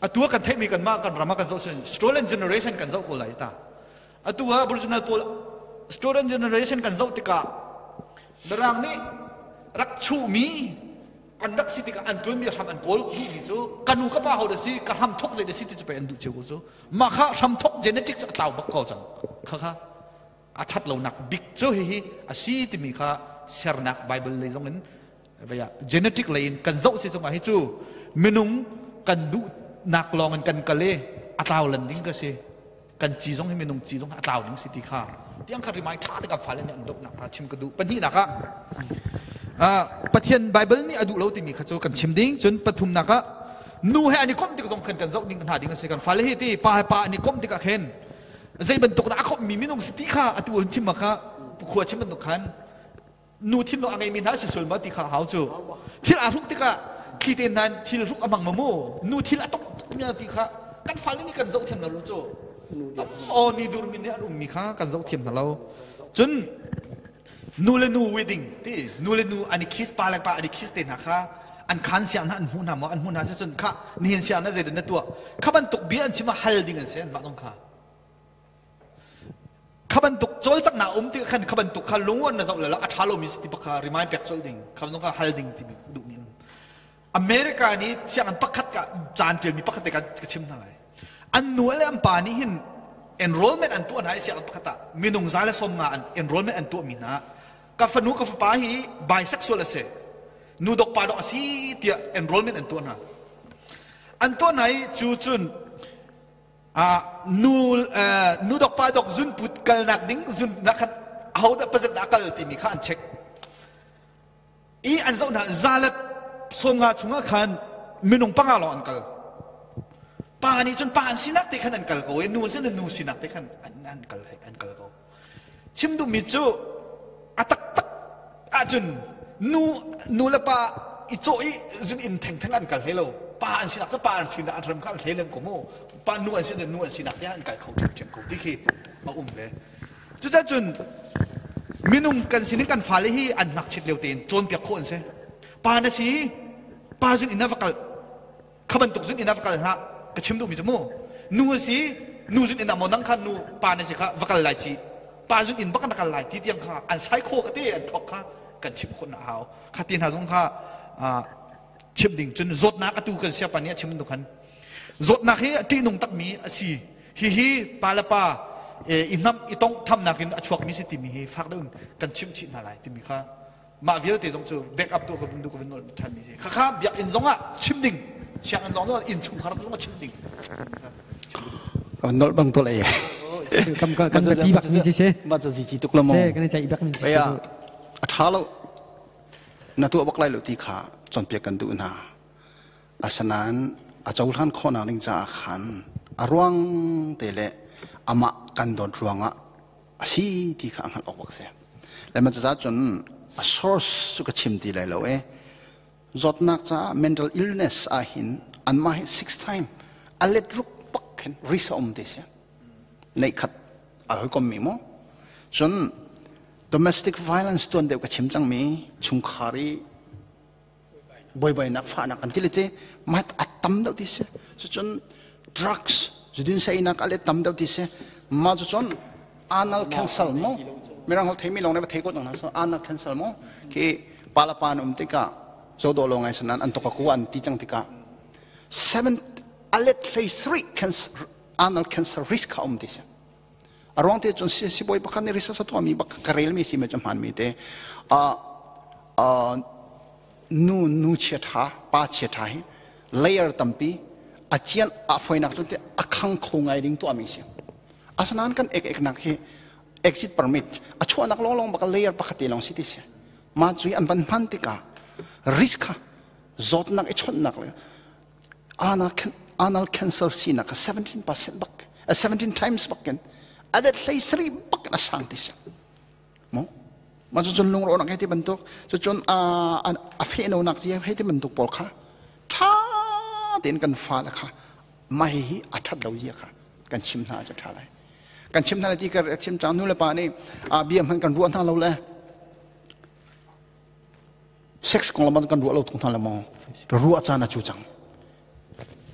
atua kan theih mi kan mah kan ram ah kan zoh sin stolen generation kan zoh ko lai ta Atu ah Aboriginal pawl student generation kan zoh tikah Mirang nih rak chuhmi an rak si tikah an tuanmi hram an kawl duhmi cu ka nu ka pa ho da si ka hram thok zei da si ti cu pei an duh cio ko cu mah kha hram thok genetic cu a tlau bak ko cang kha kha a that lonak bik cu hihi a si timi kha sernak Bible lei zong in vaya genetic lei in kan zoh si cungah hi cu minung kan duhnak lawng in kan kal i a tlau lan ding ka si kan ci zong hi minung ci zong a tlau ding si ti kha tiang kha remind tha te kan fale nih an doh nak kha chim ka duh. Pahnihnak ah Pathian Bible nih a duh lo timi kha cu kan chim ding. Cun pathumnak ah nu he an i komh tik zong khan kan zoh ding hna ding a si. Kan fale hi ti pa he pa an i komh tikah khin zei bantuk dah a komhmi minung si ti kha atu an chim kha khua chim bantuk khan nu thinlung a ngeimi hna si sual ma ti kha hau cu thil aa hruk tikah thli te nan thil hruk a mang ma mu nu thil a tok tuk ti kha kan fale nih kan zoh thiam lo cu aw ni dur mi nih an ummi kha kan zoh thiam hna lo. Cun nu le nu wedding ti nu le nu an i kiss, pa le pa an i kiss te hna kha an khan siang hna an hmuh hna maw? An hmuh hna si cun kha nihin siang na zeidah na tuah kha bantuk bia an chim ah hal ding an si an mah zong kha kha bantuk cawlcanghnak um ti khan kha bantuk kha lunguan na zoh le a ṭha lomi si ti bak kha remind pek colh ding kha zong kha hal ding ti duhmi. America nih sianginn pakhat ka caan ṭialmi pakhat te ka chim hna lai. An nu le an pa nih hin enrollment an tuah hna i sianginn pakhat ah minung 150 an enrollment an tuahmi hna ka fanu ka fapa hi bisexual a si, nu dok pa dok a si tiah enrollment an tuah hna. An tuah hna i cu cun nu nu dok pa dok zunput kalnak ding zun nak khan ahodah pazat dah kal timi kha an check i an zoh hna. 150 chungah khan minung panga lawng an kal. Pa nih cun pa an sinak te khan an kal ko i nu sin nu sinak te khan an kal an kal ko. Chim duhmi cu a taktak ahcun nu nu le pa i cawh i zun in thengtheng an kal hlei lo. Pa an sinak cu pa an sinak an ram kha an hlei lem ko mu. Pa nu an sin nu an sinak te an kal kho ṭhiamṭhiam ko ti khi a um ve. Cucaah cun minung kan sinin kan fale hi an ngakchit lio tein cawnpiak khawh an si. Pa na si, pa zun in na va kal kha bantuk zun in va kal hlah ka chim duhmi cu mu. Nu a si, nu zun in ah maw nang kha nu pa na si kha va kal lai ci pa zun in bak na kal lai ti tiang kha an sai kho ka te an thok kha kan chim khawh na hau kha ti hna zong kha chim ding. Cun zawtnak atu kan siapa nih a chim tu khan zawtnak hi a ṭihnung takmi a si. Hihi pa le pa i hnam i tongh thamnak in a chuakmi si timi hi fak deuh in kan chimh chih hna lai timi kha mah vialte zong cu back up tu ka vun duh ka vun nolh ṭhan mi si. Khakha biakinn zong ah chim ding, sianginn zong ah innchungkhar zong ah chim ding.
Nolh bang to lei.
Kan kan pi bak mi si se.
Ma chu si chi tuk lo mo.
Se kan chai bak mi si.
Ya a tha lo na tu bak lai lo ti kha chonpiak kan duh hna. Asinain a cohlan khawhnak ding caah khan a ruang te le amah kan dawt ruangah a si ti kha a hngalh awk bak si. Le man caah cun a source cu ka chim ti lai lo e. Zawtnak caah mental illness ah hin anmah hi six time a let ruk pak khin risk a um ti si. Neih khat a hoi kom mi mu. Cun Domestic violence tuan deuh ka chim cangmi chungkhar i buaibainak fahnak an ti le te mat a tam deuh ti si. Cucun drugs zudin seinak a le tam deuh ti si. Ma cucun anal cancer mo mirang hol theimi lawng ne va thei ko tong hna so anal cancer mo khi palapan um tikah zodo lo ngai sanan an tokaku an ti cang tikah seven alet hlei sri cancer anal cancer risk kha um ti si. A ruang te cun sibawi pakhat nih research a tuahmi bak ka relmi si me cu hmanmi te nu nu chia tha pa chia tha hi layer tampi a cian a foinak cun te a khang kho ngai ding tuahmi si. Asinain kan ek eknak hi exit permit a chuahnak lawng lawng bak layer pakhat te lawng si ti si. Ma cu an van hman tikah risk kha zawtnak i chawnhnak le anal cancer sinak kha 17% bak 17 times bak in adet hlei sari bak in a sang ti si. Mo ma cu cun lungrawh nak hei ti bantuk cu cun a fe no nak zia hei ti bantuk pawl kha tha tein kan fa le kha mah hi a that lo zia kha kan chim hna cu tha lai. Kan chim hna ti ka chim cang nu le pa nih bia hman kan ruah hna lo le sex kong lam kan ruah lo tung hna le maw ruah caan a cu cang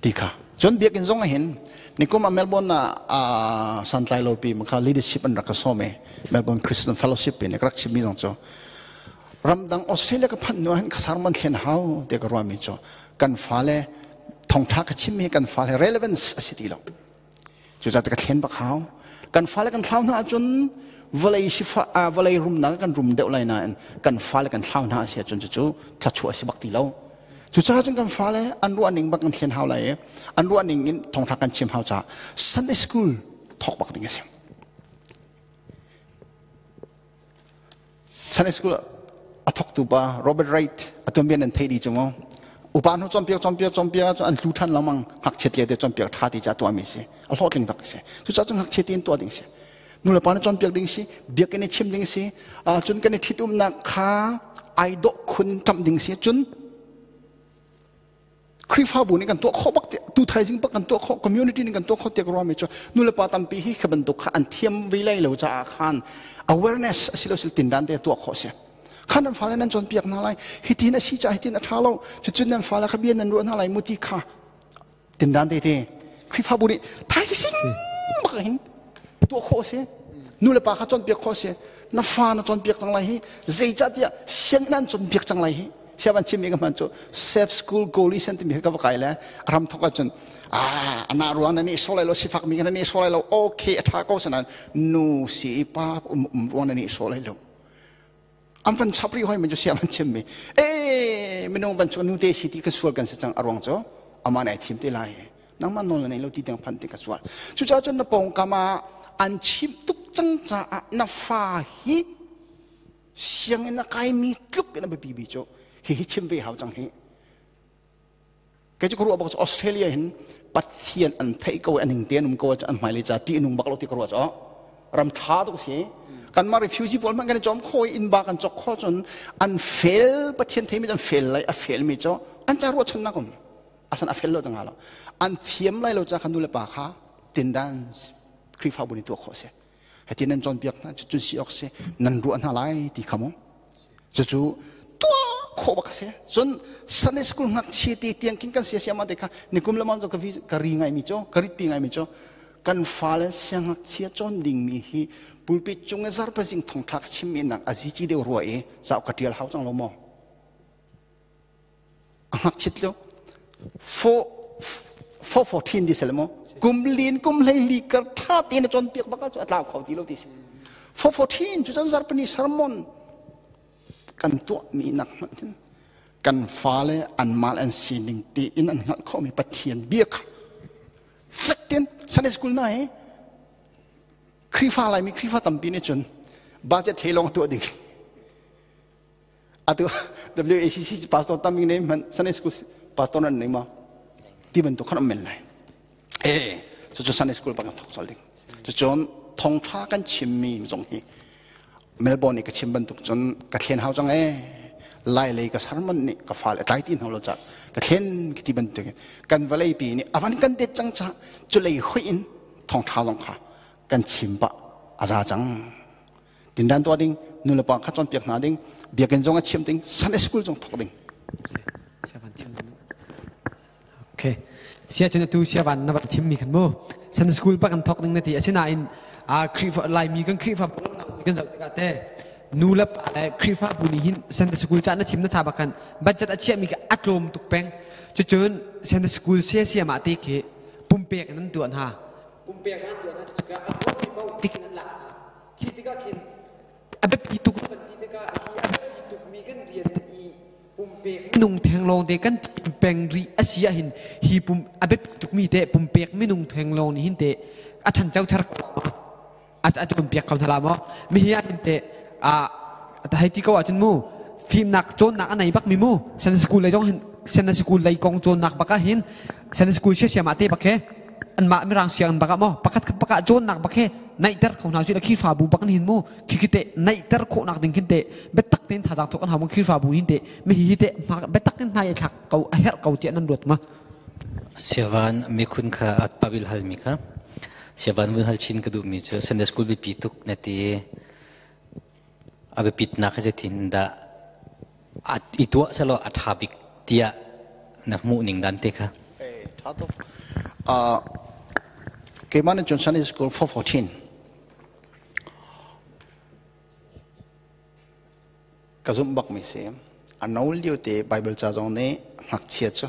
ti kha. Cun biakinn zong hin nikum a Melbourne ah santlai lo pi makha leadership an rak ka sawm e Melbourne Christian Fellowship in ka rak chim mi zong cu ramdang Australia ka phanh nu hin khasar man thlen hau te ka ruah mi cu kan fale thongtha ka chim mi kan fale relevance a si ti lo. Cucaah ka thlen bak hau. Kan fale kan thlau hna ahcun vawlei sifa vawlei rumnak kan rum deuh lai nain kan fale kan thlau hna a si ahcun cucu thluachuah a si bak ti lo. Cucaah cun kan fale an ruah ning bak kan thlen hau lai i an ruah ning in thawngtha kan chim hau caah Sunday school thawk bak ding a si. Sunday school a thawktu pa Robert Wright a tuanbia nan theih dih cu mu. Upa hnu cawnpiak cawnpiak cawnpiak cu an tlu ṭhan lengmang ngakchiat le te cawnpiak ṭha ti ca tuahmi si. A hlawhtling bak si. Cucaah cun ngakchia tein tuah ding si. Nu le pa nih cawnpiak ding si, biakinn i chim ding si, cun kan i ṭhitumnak kha ai dawh khun ṭamh ding si. Cun Khrihfabu nih kan tuah khawh bak tu thaizing bak kan tuah khawh, community nih kan tuah khawh tiah ka ruahmi cu nu le pa tampi hi kha bantuk kha an thiam ve lai lo caah khan awareness a si lo sil tindan te tuah khawh si. Khan nan fale nan cawnpiak hna lai, hitin a si caah hitin a ṭha lo, cucun nan fale kha bia nan ruah hna lai mu ti kha tindan te te Khrihfabu nih thaizing bak hin tuah khawh si. Nu le pa kha cawnpiak khawh si. Na fa na cawnpiak cang lai hi, zeicahtiah sianginn an cawnpiak cang lai hi. Siam an chimmi ka hman cu safe school goalie sen timi ka va kai le ram thok ahcun ana ruang na nih so lai lo, sifak mi na nih so lai lo, okay a tha ko sanan nu si pa um um ruang na nih so lai lo an van chap ri hoi men cu siam an chimmi e minung van cu nu te si ti ka sual kan si cang a ruang cu ama nai thim te lai nangmah nawl na nei lo ti tiang phan ti ka sual. Cucaah cun na pawngkam ah an chim tuk cang caah na fa hi sianginn a kaimi tluk in a biapi bi cu hihi chim ve hau cang hi. Kei cu ka ruah bak cu Australia hin Pathian an theih ko an ning te an um ko an hmailei ca ṭih nung bak lo ti ka ruah cu ram ṭha tuk si. Kanmah refugee pawl hmanh kan i cawm kho i inn ba kan cawk kho cun an fel Pathian theimi cu an fel lai a felmi cu an ca ruahchannak um asan a fel lo ta nga lo an thiam lai lo ca kha nu le pa kha tindan Khrihfabu nih tuah khawh si. Hiti nan cawnpiak hna cun si awk si nan ruah hna lai ti kha mu cucu tuah khawh bak si. Cun Sunday school ngakchia te tiang kin kan sia siama te kha nikum lamang cu ka ri ngai mi cu ka rit pi ngai mi cu kan fale siangngakchia cawn ding mi hi pulpit cung i zarpazing thongtha ka chim mi nak azi ci deuh rua i cauk ka tial hau cang lo maw a ngakchit lo four four fourteen ti sel mo kum lin kum hlei li kar tha te na chon piak baka chu atlau kho ti lo ti si 414 chu chan zarpani sermon kan tuah mi nak hmanh hin kan fale an mal an sining ti in an hngalh kho mi Pathian bia kha fek ten Sunday school na hi Khrifa Laimi Khrifa tampi nih cun budget hlei lawng tuah ding atu WACC pastor tammi ne man Sunday school pastor nan nei ma ti bantuk khan am men lai e cu cu Sunday school bang thok chol ding cu cun thongtha kan chim mi zong hi Melbourne i ka chim bantuk cun ka thlen hau cang e lai lei ka sermon nih ka fale tlai ti hna lo ca ka thlen ki ti bantuk kan vawlei pi nih avan kan det cang ca cu lei hoi in thongtha zong kha kan chim pa aza cang. Tindan tuah ding, nu le pa kha cawnpiak hna ding, biakinn zong a chim ding, Sunday school zong thawk ding.
Okay. Sia cun atu siavan na van thim mi khan mu. Sunday school pa kan thawk ding na ti. Asinain a Khrihfa Laimi kan Khrihfa kan zoh tikah te nu le pa le Khrihfabu nih hin Sunday school ca na chim na cha bak khan budget a chiah mi kha a tlawm tuk peng. Cucun Sunday school sia sia mah te khi pumpek in an tuah hna. Pumpek an tuah hna tikah a tuah mi paoh tik in an lak hna. Khi tikah khin a biapi tuk kan ti tikah hi a biapi tukmi kan rian i pumpek minung thenglawng te kan thim peng rih a si ahhin hi pum a biapi tukmi te pumpek minung thenglawng nih hin te a ṭhancho ther a a cawnpiak kho hna la maw mihi ah hin te a hei ti ko ahcun mu fimnak cawnnak a nei bak mi mu Sunday school lei zong hin Sunday school lei kong cawnnak bak ah hin Sunday school siasiam ah te bak he anmah mirang sianginn bak ah maw pakhat khat bak ah cawnnak bak he naihter kho hna usih la Khrihfabu bak hin mu khi te naihter khawhnak ding khin te biatak tein thazaang thawk an hau Khrihfabu hin te mi hi te biatak in hmai thlak ko a herh ko tiah nan ruat ma?
Siavan mikhun kha at pabil hal mi kha Siavan vun hal chin ka duh mi cu Sunday school biapi tuk na ti a biapit nak hi zeitin dah i tuah selaw a ṭha bik tiah na hmuh ning dan te kha?
Ṭha tuk. Keimah nih cun Sunday School 414 ka zumh bakmi si. A no lio te Bible ca zong nih ngakchia cu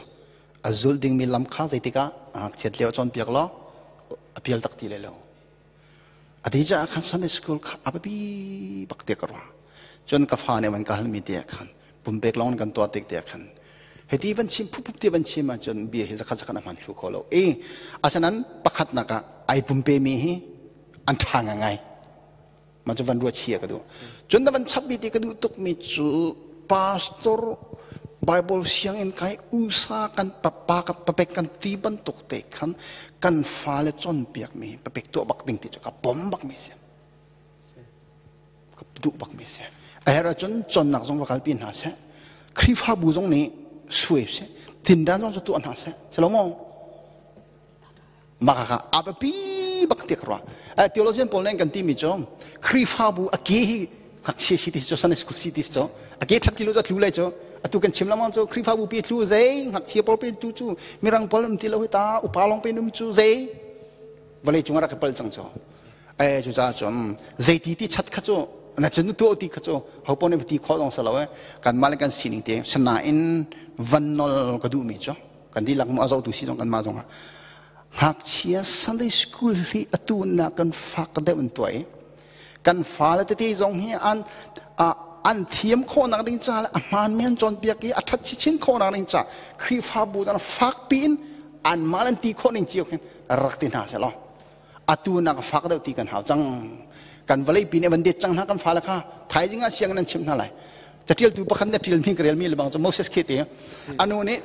a zulh dingmi lam kha zeitikah a ngakchiat lio cawnpiak law a pial tak ti lai lo. A ti caah khan Sunday school kha a biapi bak te ka ruah. Cun ka fa nih van ka halmi te ah khan pumpek lawng kan tuah tik te ah khan hiti van chim phup te van chim ahcun bia hi zakhat zakhat a hman thlu kho lo. E asanan pakhatnak ah ai pumpe mi hi an ṭha ngai. Ma cu van ruat chia ka duh. Cun na van chap mi te ka duh tuk mi cu pastor Bible sianginn kai USA kan papa ka papek kan ti bantuk te khan kan fale cawnpiak mi papek tuah bak ding ti cu ka pom bak mi si. Ka duh bak mi si. A her ahcun cawnnak zong va kalpi hna seh. Khrihfabu zong nih suai seh. Tindan zong cu tuah hna seh. Salomo maka kha a biapi bak ti ka ruah. Theologian pawl nih kan timi cu Khrihfabu a ke hi ngakchia si ti cu Sunday school si ti cu a ke that ti lo cu a tlu lai cu atu kan chim lamang cu Khrihfabu pi tlu zei ngakchia pawl pe tu cu mirang pawl um ti lo hi ta upa lawng pe num cu zei vawlei cung ah rak i pal cang cu eh cu ca cun zei ti ti chat kha cu na cun tu ti kha cu ho pon ti kho dong sa lo eh kan mah le kan sining te sanain van nol ka duh mi cu kan dihlak mu a zohtu si zong kan mah zong ah ngakchia Sunday school hi atu na kan fak deuh in tuah i kan fale tete zong hi an an thiam khawhnak ding ca le a hmaan mi an cawnpiak i a ṭhat chin khawhnak ding ca Khrihfabu dan fak piin an mah an ti khawh ning cio khin rak ti hna selaw atu nak fak deuh ti kan hau cang kan vawlei pi nih van det cang hna kan fale kha thaizing ah sianginn an chimh hna lai catialtu pakhat nih tial mi ka rel mi lebang cu Moses khi ti anu nih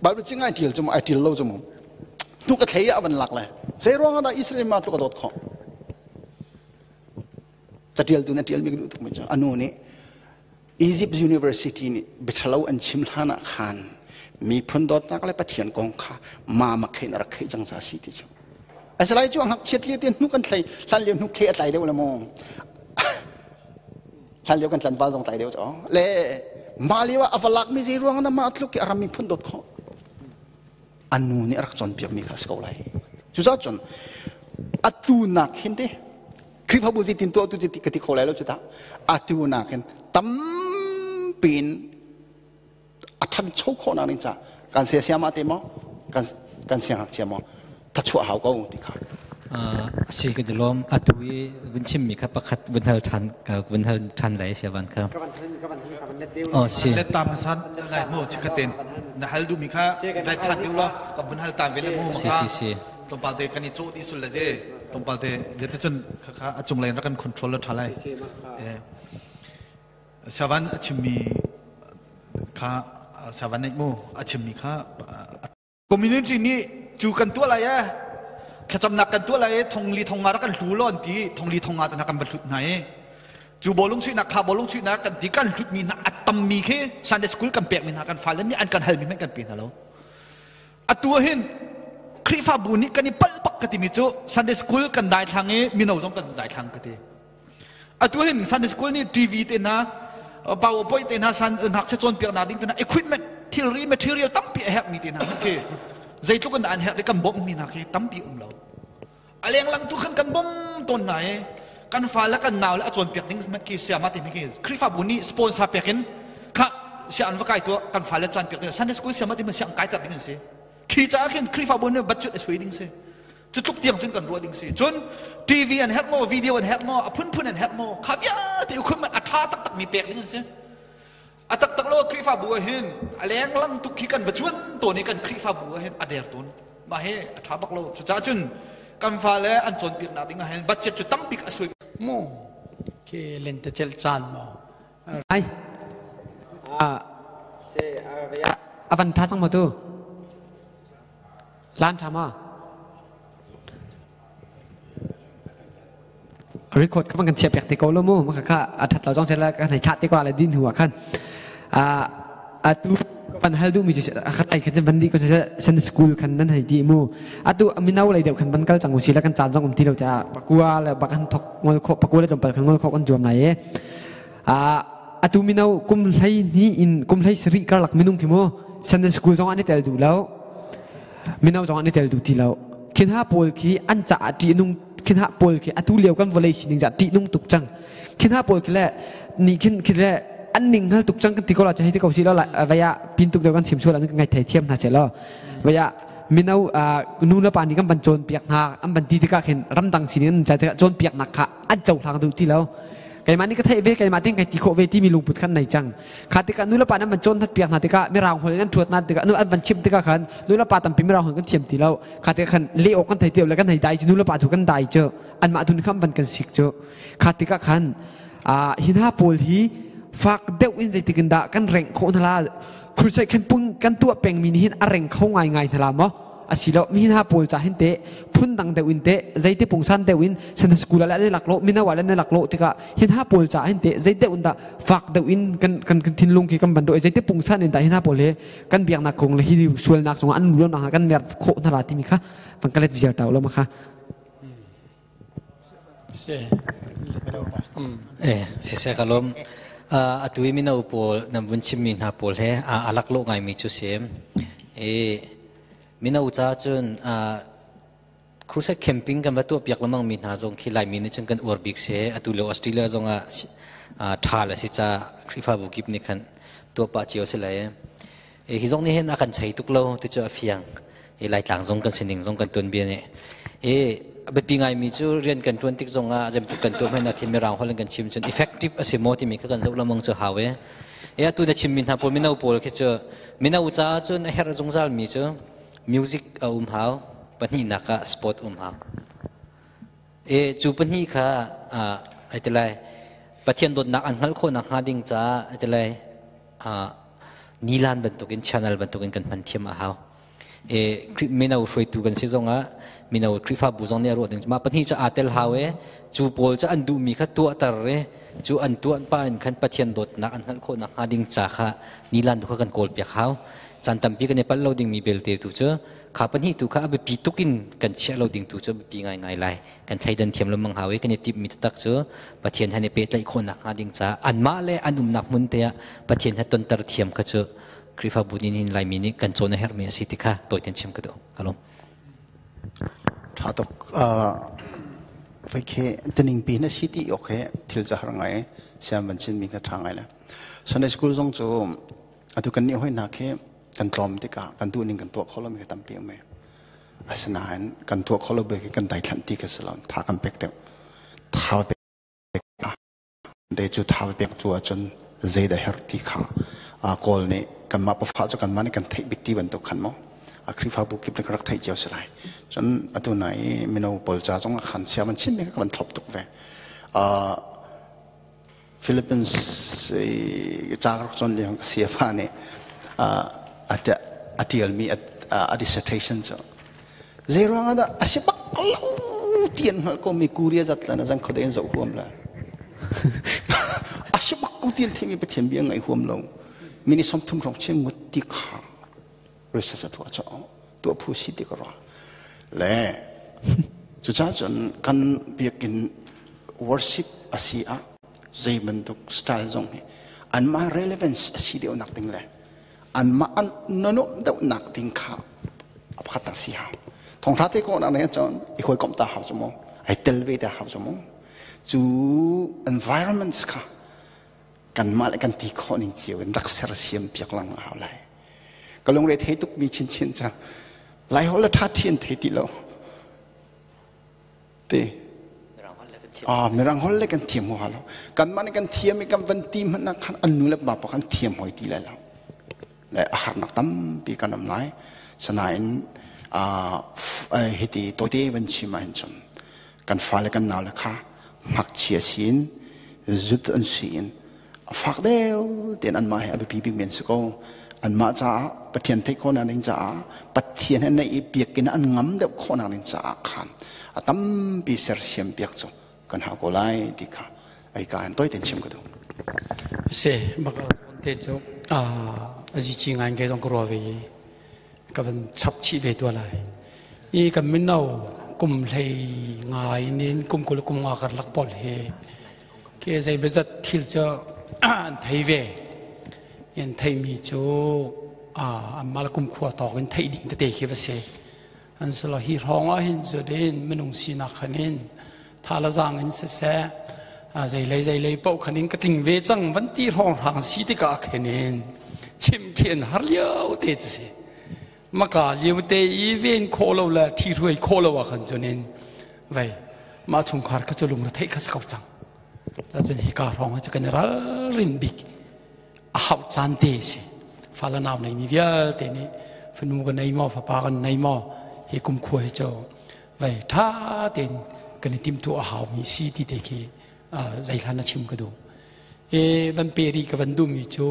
Bible cing ai tial cu ai tial lo cu mu tu ka thlei ah van lak le zei ruang ah dah Israel ma tluk a dawt khawh catialtu na tial mi ka duh tuk mi cu anu nih Egypt University nih biathalo an chim hlan ah khan miphun dawtnak le Pathian kong kha ma ma khein a rak kheih cang ca si ti cu asalai cu ngak chiat li te hnu kan thlei hlan lio hnu khe a tlai deuh le mu hlan lio kan tlanval zong tlai deuh cu le ma lio ah a va lak mi zei ruang na ma tluk i a ram miphun dawt khawh anu nih a rak cawnpiak mi kha si ko lai cucaah cun atu nak hin te Khrihfabu zeitin tuah tu ti ka ti kho lai lo cu ta atu nakin tampi in a ṭhancho khawhnak ding ca kan sia siama te maw kan kan siangngakchia maw thachuah hau ko ti kha
Si ka dilom atu i vun chimmi kha pakhat vun hal ṭhan vun hal ṭhan lai siavan kha oh si
let tam san lai mo chikaten na hal du mi kha lai ṭhan deuh lo ka vun hal tam ve le mu
si si si
tlawmpal te kan i cawh dih sul le de tlawmpal te zeticun khakha a cunglei in rak kan control la ṭha lai savan a chimmi kha savan neih mu a chimmi kha community nih cu kan tuah lai e thlacamnak kan tuah lai e thong li thong nga rak kan hlu lo an ti thong li thong nga te kan va hlut hna i cu bawlung chuihnak kha bawlung chuihnak kan ti kan hlutmi hna a tammi khi Sunday school kan pekmi hna kan fale nih an kan halmi hmanh kan pe hna lo Atu ah hin Khrihfabu nih kan i palh bak ka timi cu Sunday school kan daithlang i mino zong kan daithlang ka ti. Atu hin Sunday school nih TV te hna, PowerPoint te hna, san ngakchia cawnpiaknak ding te hna, equipment, thilri, material tampi a herhmi te hna khi zeitluk in dah an herh i kan bawmhmi hna khi tampi um lo. A lenglang tu khan kan bawm tawn hna i kan fale kan nau le a cawnpiak ding khi sayama te khi Khrihfabu nih sponsor pek in kha sia an va kai tuah kan fale caan piak ding Sunday school sayama te sia an kai ter ding an si. Khi caah khin Khrihfabu nih budget a sui ding si. Cu tluk tiang cun kan ruah ding si. Cun TV an herh maw, video an herh maw, a phunphun an herh maw, kha vialte equipment a ṭha taktak mi pek ding an si. A taktak lo Khrihfabu ah hin a lenglang tuk khi kan va cuan tawn i kan Khrihfabu ah hin a der tawn. Mah hi a ṭha bak lo. Cucaah cun kan fale an cawnpiaknak ding ah hin budget cu tambik a sui.
Mu khi lentecelh caan maw?
Ai. A van ṭha cang maw tu? Lan ṭha ma? Record ka van kan chiah piak te ko lo mu maka kha a that lo zong se la kan hei thlah te ko la din hu ah khan atu van hal duh mi cu khat ai khan van di ko san school khan nan hei di mu atu mino lei deuh khan van kal cang u si la kan caan zong um ti lo ta pakua le bakan thok ngol kho pakua le tlawmpal khan ngol kho kan zuam lai e atu mino kum hlei ni in kum hlei sari karlak minung khi mu Sunday school zong an i tel duh lo mino zong an i tel duh ti lo khin ha pawl khi an caah ṭih nung khin ha pawl khi atu lio kan vawlei sining cah ṭih nung tuk cang khin ha pawl khi le ni khin khi le an ning hngal tuk cang kan ti ko la hei ti ko si lo vei ah pin tuk deuh kan chim sual an ngai thei thiam hna se lo vei ah mino nu le pa nih kan van cawn piak hna an van ti tikah khin ramdang sining an ca tikah cawn piak nak kha an cohlang duh ti lo keimah nih ka theih ve keimah ting kai ti khawh ve timi lungput khan nei cang kha tikah nu le pa nan van cawn piak hna tikah mirang holh in an thuat hna tikah nu an van chim tikah khan nu le pa tampi mirang holh kan thiam ti lo kha tikah khan le awk kan thei ti lo le kan hei dai cu nu le pa tu kan dai cu anmah tu nih khan van kan sik cu kha tikah khan hi hna pawl hi fak deuh in zeitik in dah kan rengh khawh hna la crusade khan pung kan tuah pengmi nih hin a reng kho ngai ngai hna la maw asilo mi hna pawl ca hin te phun dang deuh in te zeiti pungsan deuh in Sunday school ah le lak lo mino ah le lak lo tikah hin ha pawl ca hin te zei deuh in dah fak deuh in kan kan kan thinlung khi kan van do zeiti pungsan in dah hin ha pawl he kan biaknak kong le hi sualnak cungah an luan nak kan mer khawh hna la timi kha van ka let ziar tau lo ma kha.
Eh, siseh ka lawm. Atu i mino pawl nan vun chimmi hna pawl he a laklawh ngaimi cu si. I mino ca cun crusade camping kan va tuah piak lengmang mi hna zong khi Laimi nih cun kan uar bik si. Atu lio Australia zong ah ṭhal a si ca Khrihfabu kip nih khan tuah pah cio si lai. Hi zong nih hin a kan chei tuk lo ti cu a fiang. I Laitlang zong kan sining zong kan tuanbia nih. I a biapi ngaimi cu rian kan ṭuan tik zong ah zemtuk kan tuah hmanh ah khin mirang holh in kan chim cun effective a si maw timi kha kan zoh lengmang cu hau e. E atu na chimmi hna pawl mino pawl khi cu mino caah cun a herh zungzal mi cu music a um hau, pahnihnak ah sport um hau. E cu pahnih kha ai ti lai Pathian dawtnak an hngalh khawh nakhnga ding caah ai ti lai nilan bantukin channel bantukin kan hman thiam a hau. E mino hruaitu kan si zongah mino Khrihfabu zong nih a ruah ding mah pahnih cu aa tel hau e cu pawl cu an duhmi kha tuahter e cu an tuah pa in khan Pathian dawtnak an hngalh khawh nakhnga ding ca kha nilan tu kha kan kawl piak hau. Caan tampi kan i palh lo dingmi belte tu cu kha pahnih tu kha a biapi tuk in kan chiah lo ding tu cu a biapi ngaingai lai. Kan thleidan thiam lengmang hau i kan i timhmi taktak cu Pathian he i pehtlaih khawh nakhnga ding caah anmah le an umnak hmun te ah Pathian he tonter thiam kha cu Khrihfabu nih hin Laimi nih kan cawn a herhmi a si ti kha tawiten chim ka duh. Ka lawm.
Tha tuk. Voi khi tining pi na si ti ok he thil ca har ngai siam van chin mi kha tha ngai le Sunday school zong cu atu kan nih hoi na khi kan tlawm tikah kan duh ning kan tuah kho lo mi tampi um Asinain kan tuah kho lo bik kan daithlanh ti ka si lo. Tha kan pek deuh. Tha pek de cu tha pek cu ahcun zeidah herh ti kha Kawl nih kanmah pafa cu kanmah nih kan theih bik ti bantuk khan maw a Khrihfabu kip nih kan rak theih cio si lai. Cun atu nai i mino pawl ca zong ah khan sia man chimmi kha kan thlop tuk ve. Philippines ca ka rak cawn lio ka siafa nih a ṭialmi a dissertation cu zei ruangah dah a si bak lo ti an hngalh ko mi Korea zat la na zang khuadei in zoh huam la a si bak ko ti an theimi Pathian bia ngaih huam lo mini 30 hrawng chiang ngut ti kha research a tuah cho tuah phu si ti ka ruah le cucaah cun kan biakinn worship a si ah. Zei bantuk style zong hi anmah relevance a si deuh nak ding le anmah an nonom deuh nak ding kha a pakhat tak si hau. Thongtha te ko nak ne cun i hoi komh ta hau cu mu. Ai tel ve ta hau cu mu. Cu environments kha kanmah le kan ti khawh ning cio in rak sersiam piak lang a hau lai. Ka lungre thei tuk mi chinchin cang. Lai hol le tha thian thei ti lo. Te. Ah, mirang hol le kan thiam ho lo. Kan mah nih kan thiam i kan van ti hmanh ah khan an nu le pa pa kan thiam hoi ti lai lo. Le a harnak tampi kan um lai. Sanain hiti tote van chim ah hin cun kan fale kan nau le kha ngakchia sin zut an si in a fak deuh tein anmah he a biapi bik men si ko. Anmah caah Pathian theih khawhnak ding caah Pathian he naih i biakinn an ngam deuh khawhnak ding caah khan a tampi sersiam piak cu kan hau ko lai ti kha ai ka in toi ten chim ka duh.
Se baka te cu a azi chi ngai ke zong ka ruwa ve i ka van chap chih ve tua lai. I kan mino kum hlei ngai nin kum kul kum nga karlak pawl hi Ke zeimawzat thil cu an thei ve. An theimi cu anmah le kumkhua tawk in theih ding tete khi va si. An silo hi hrawng ah hin cu din minung sinak khan in tha le zaang in siseh zeilei zeilei paoh khan in ka tling ve cang van ti hrawng hrang si tikah khin in chim khi an har lio te cu si. Maka lio te i ven khawh lo le ṭhi hruai khawh lo ah khan cun in vei mah chungkhar kha cu lungre theih kha si ko cang. Cun hika hrawng hi cu kan i ralrin bik a hauh caan te si. Fale nau nei mi vialte nih fanu kan nei maw fapa kan nei maw hi kumkhua hi cu vei ṭha tein kan i timhtuah a hau mi si ti te khi zeihlan a chim ka duh. E van pe ri ka van duhmi cu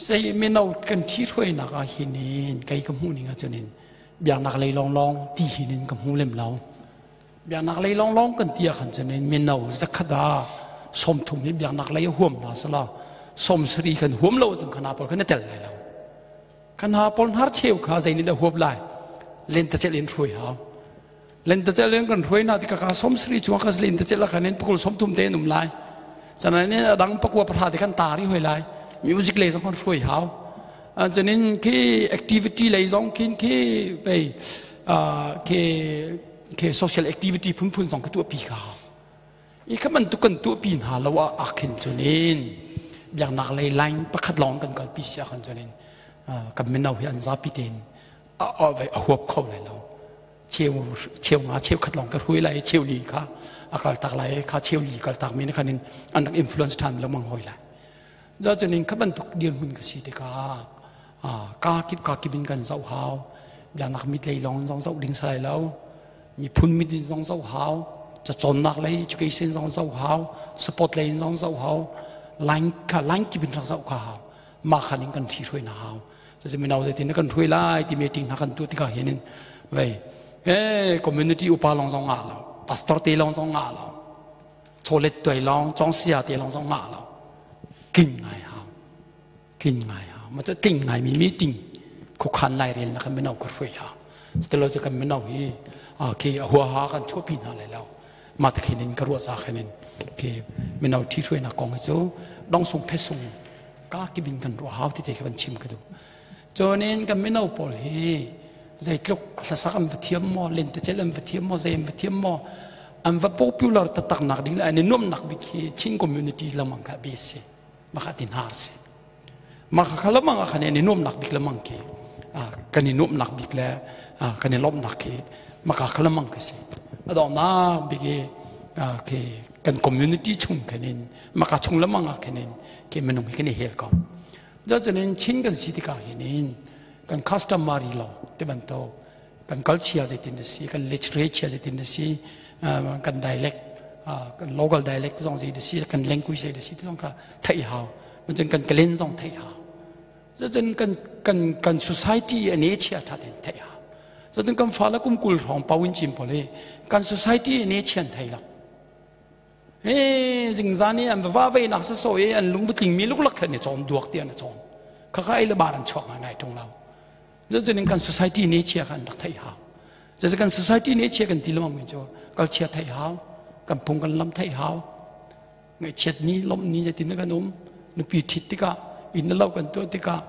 Zei mino kan ṭhihruainak ah hin in kei ka hmuh ning ahcun in biaknak lei lawnglawng ti hin in ka hmu lem lo. Biaknak lei lawnglawng kan ti ah khan cun in mino zakhat ah 30 hi biaknak lei a huam hna sala 70 kan huam lo ahcun khana pawl kan i tel lai lo. Khana pawl hnar cheu kha zei nih dah huap lai? Lentecelh in hruai hau. Lentecelh in kan hruai hna tikah ka 70 chung ka lentecelh ah khan in pakul 30 te an um lai. Sanain a dang pakua pahra te khan tar i hoi lai. Music lei zong kan hruai hau. Cunin khi activity lei zong khin khi pei khi khi social activity phunphun zong ka tuah pi ka hau. I kha bantuk kan tuah pi hna lo ah akhin cunin biaknak lei line pakhat lawng kan kal pi sia khan cunin kan mino hi an zapi tein a huap kho lai lo. Cheu cheu nga cheu khat lawng ka hrui lai cheu li kha a kal tak lai kha cheu li kal tak mi khan in an rak influence than lengmang hoi lai. Do cunin kha bantuk dirhmun ka si tikah ka kip ka kip in kan zoh hau. Biaknak mit lei lawng zong zoh ding sai lo. Miphun mit in zong zoh hau. Cacawnnak lei education zong zoh hau. Support lei in zong zoh hau. Line kha line kip in rak zoh kha hau. Mah khan in kan ṭhi hruai na hau. Cucu mino zeitin kan hruai lai ti meeting hna kan tuah tikah hin in vei community upa lawng zong ngah lo. Pastor te lawng zong ngah lo. Chawlet tuai lawng congsia te lawng zong ngah lo. Tling ngai hau. Tling ngai hau. Ma cu tling ngai mi meeting khuakhan lairel na kan mino ka hruai hau. Cutilo cu kan mino hi khi huaha kan chuahpi hna lai lo. Ma te khin in ka ruah ca khin in khi mino ṭhi hruainak kong hi cu dong sung phe sung ka kibin kan ruah hau ti te khi van chim ka duh. Cun in kan mino pawl hi zeitluk hlasak an va thiam maw, lentecelh an va thiam maw, zei an va thiam maw, an va popular taktak nak ding le an i nuamhnak bik hi Chin community lamang kha base si. Maka tin har si. Maka kha lamang ah khan an i nuamhnak bik lamang khi kan i nuamhnak bik le kan i lawmhnak khi maka kha lamang khi si. A donghnak bik i khi kan community chung khan in maka chung lamang ah khan in khi minung hi kan i hel ko. Cucun Chin kan si tikah hin in kan customary law ti bantuk kan culture zeitin a si, kan literature zeitin a si, kan dialect, kan local dialect zong zei a si, kan language zei a si ti zong kha theih hau. Cun kan clan zong theih hau. Cucun kan kan kan society a ne chia tha ten theih hau. Cucun kan fale kum kul hrawng pau in cim pawl hi kan society a ne chian thei lo. He zingzan i an va ve nak sa so i an lung tling mi luklak khan i cawm duak ti an cawm. Khakha ei le bar an chuak ngai ngai tung lo. Cucun in kan society ne chia kan rak theih hau. Cucu kan society ne chia kan ti lengmang mi cu culture theih hau. Kan phung kan lam theih hau. Ngaihchiat ni lawmh ni zeitin dah kan um. Nupi ṭhit tikah inn le lo kan tuah tikah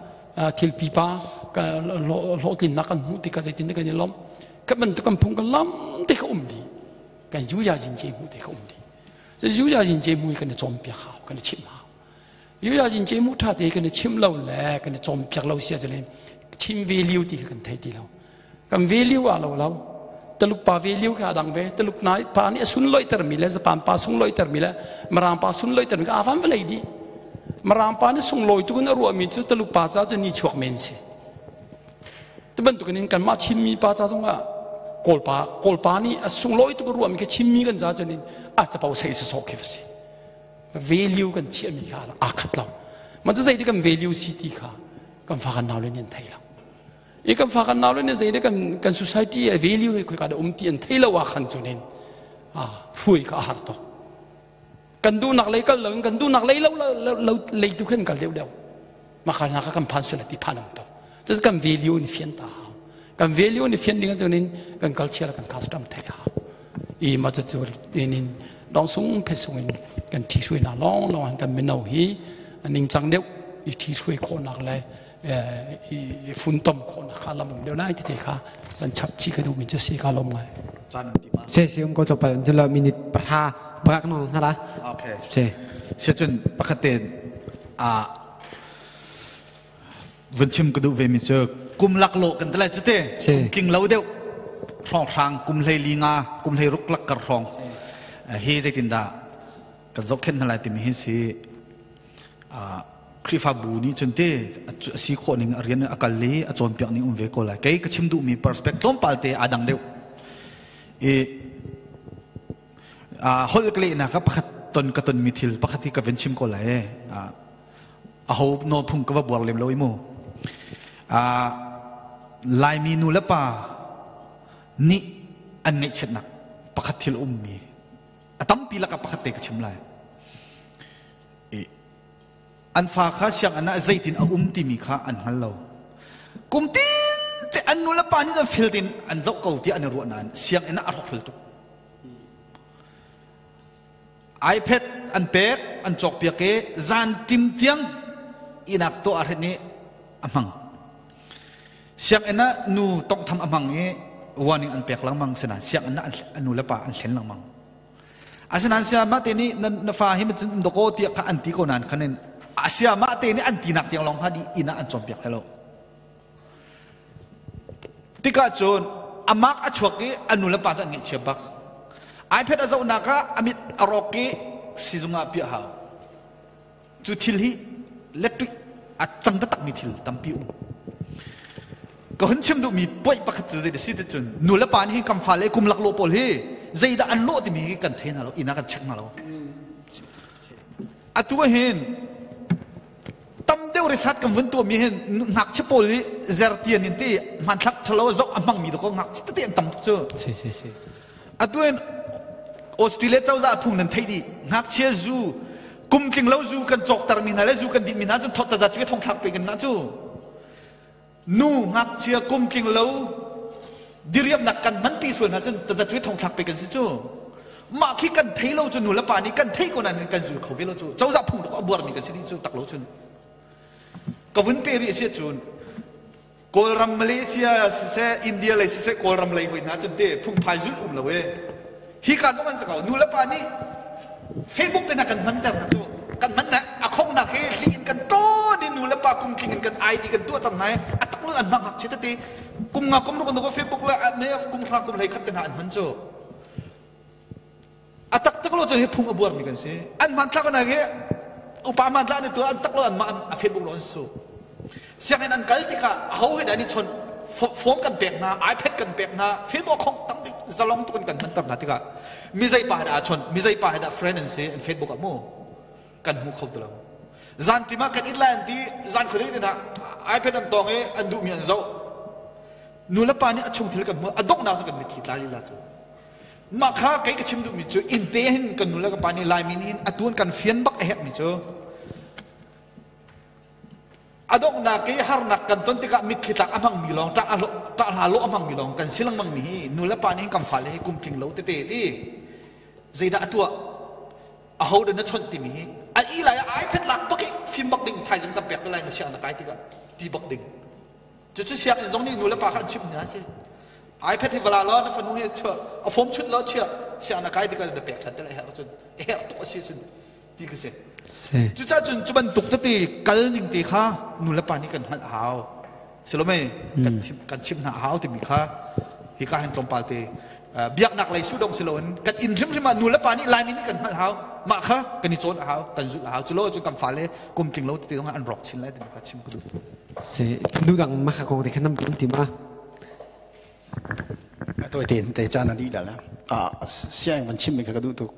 thil pipa hlawhtlinnak kan hmuh tikah zeitin dah kan i lawmh. Kan bantuk kan phung kan lam te kha um dih. Kan yuya jin ce mu te kha um dih. Yuya jin ce mu hi kan i cawnpiak hau, kan i chimh hau. Yuya jin ce mu ṭha te kan i chimh lo le kan i cawnpiak lo si ahcun chim value ti kha kan thei ti lo. Kan value ah lo lo. Taluk pa value kha dang ve. Taluk na pa nih a sunlawihter mi le Japan pa sunlawihter mi le Mirang pa sunlawihter mi kha aa van vawlei dih. Mirang pa nih sunglawi tuk in a ruahmi cu Taluk pa ca cu ni chuak men si. Tu bantukin in kanmah Chinmi pa ca zongah Kawlpa Kawlpa nih a sunglawi tuk a ruahmi kha Chinmi kan ca cun in a capo sei sawsawh khi va si. Value kan chiahmi kha aa khat lo. Mah cu zei kan value si ti kha kan fa kan nau le nih an thei lo. I kan fa kan nau le nih zei kan kan society a value hi khoika dah um ti an thei lo ah khan cun in hruai kha a har tuk. Kan duhnak lei kal lo in kan duhnak lei lo lo lei tu khan kal deuh deuh. Makal na ka kan phan sual ti phan am to. Cu kan value ni fian ta hau. Kan value ni fian ding cun in kan culture kan custom thei hau. I ma cu cu in in dong sung phe sung in kan thi sui na long long kan mino hi ning chang deuh i thi sui kho nak le i fun tom kho nak kha lam um deuh lai ti te kha kan chap chi ka du mi chu si ka lom ngai.
Se se um ko to pal tu la minute paha pakak no na la.
Okay.
Se.
Se cun pakhat te a vun chim ka duh ve mi cu kum laklawh kan ti lai cu te kum tling lo deuh hrawnghrang kum hlei li nga kum hlei ruk lak kar hrawng hi zeitindah kan zohkhenh hna lai timi hi si Khrihfabu nih cun te a si khawh ning a rian a kal i a cawnpiak ning um ve ko lai kei ka chim duhmi perspective tlawmpal te aa dang deuh i holh ka lehnak ah pakhat ton ka tonmi thil pakhat hi ka van chim ko lai aho nawlphung ka va buar lem lo i mu Laimi nu le pa nih an ngaihchiatnak pakhat thil ummi a tampi lakah pakhat te ka chim lai an fa kha sianginn ah zeitin a um timi kha an hngal lo kum tin te an nu le pa nih an fel tin an zoh ko tiah an i ruah nain sianginn ah a rawk hrul tuk iPad an pek an cawkpiak i zan tim tiang inak tuah ah nih a hmang sianginn ah nu tonghtham a hmang i warning an pek lengmang sinain sianginn ah an nu le pa an hlen lengmang asinain siamah te nih na fa hi macun doko tiah kha an ti ko nain khanin asiamah te nih an tinak tiang lawng kha di inn ah an cawnpiak lo Tikah cun a mak a chuak i a nu le pa cu an ngaihchia bak. iPad a zohnak ah a mit a rawk i sizung ah piah hau. Cu thil hi lettuih a cang taktakmi thil tampi um. Ka hun chim duhmi puai pakhat cu zei si ti cun nu le pa nih hin kan fale kum laklawh pawl hi zeidah an lawh timi hi kan thei hna lo, inn ah kan check hna lo. Atu ah hin tam deuh risat kan vun tuahmi hin ngakchia pawl hi zertian in ti hmanthlak ṭhalo zoh a hmangmi dakaw ngakchia tete an tam tuk cu
si si si
atu in Australia cozah phung nan theih dih ngakchia zu kum tling lo zu kan cawkter mi hna le zu kan dinh mi hna cu thot taza cu thong thlak pe kan ngah cu nu ngakchia kum tling lo diriamnak kan hmanpi sual hna cun taza cu thong thlak pe kan si cu mah khi kan thei lo cu nu le pa nih kan thei ko nain kan zul kho ve lo cu cozah phung a buar mi kan si dih cu tak lo cun ka vun pe rih si cun Kawlram Malaysia siseh India lei siseh Kawlram lei hoi hna cun te phungphai zulh um lo e hi ka zong an si ko nu le pa nih Facebook te hna kan hman ter hna cu kan hman na a khongnak hi hli in kan ṭawn in nu le pa kum tling in kan ID kan tuah ter hna i a tak an hmang hak tete kum nga kum ruk an Facebook le ne kum hra kum hlei khat te hna an hman cu a tak tak lo cun hi phung a buar mi kan si an hmanthlak na hi upa hmanthlak ni tu an tak lo an mah a Facebook lo an su sianginn an kal tikah aho he dah ni chon phone kan pek hna iPad kan pek hna Facebook khong tam dik zalong tuk in kan hman ter hna tikah mi zei pa he dah chon mi zei pa he dah friend an si an Facebook ah mu kan hmu kho ti lo zan ṭim ah kan it lai an ti zan khuadei te hna iPad an tong i an duhmi an zoh nu le pa nih a chung thil kan hmu a donghnak cu kan mitthli tla lila cu mah kha kei ka chim duhmi cu innte hin kan nu le ka pa nih Laimi nih hin atu kan fian bak a herhmi cu a donghnak i harnak kan ton tikah mitthli tlak a hmangmi lawng ṭah hla lawh a hmangmi lawng kan si lengmang mi hi nu le pa nih hin kan fale hi kum tling lo tete ti. Zeidah a tuah? Aho dah na chawnh timi hi a i lai ah iPad lak bak i fim bak ding thaizing kan pek te lai na sianginn na kai tikah ti bak ding. Cucu sianginn zong nih nu le pa kha an chimh hna a si. iPad hi va la law na fanu hi chuah a form chut law chiah sianginn na kai tikah na pek ṭhan te lai herh cun a herh tuk a si cun ti ka si. Cucaah cun cu bantuk tete kal ning te kha nu le pa nih kan hngalh a hau. Silome kan chim kan chim hna a hau timi kha hika hin tlawmpal te biaknak lei su dong si loin kan inn hrimhrim ah nu le pa nih Laimi nih kan hngalh hau. Mah kha kan i cawn a hau, kan zulh a hau. Culo cun kan fale kum tling lo tete zong an rawk chin lai timi kha chim ka duh.
Se nu dang ma kha kong te khan nam tum ti ma.
Toi te te caan a dih la la. Siang van chim mi kha ka duh tuk.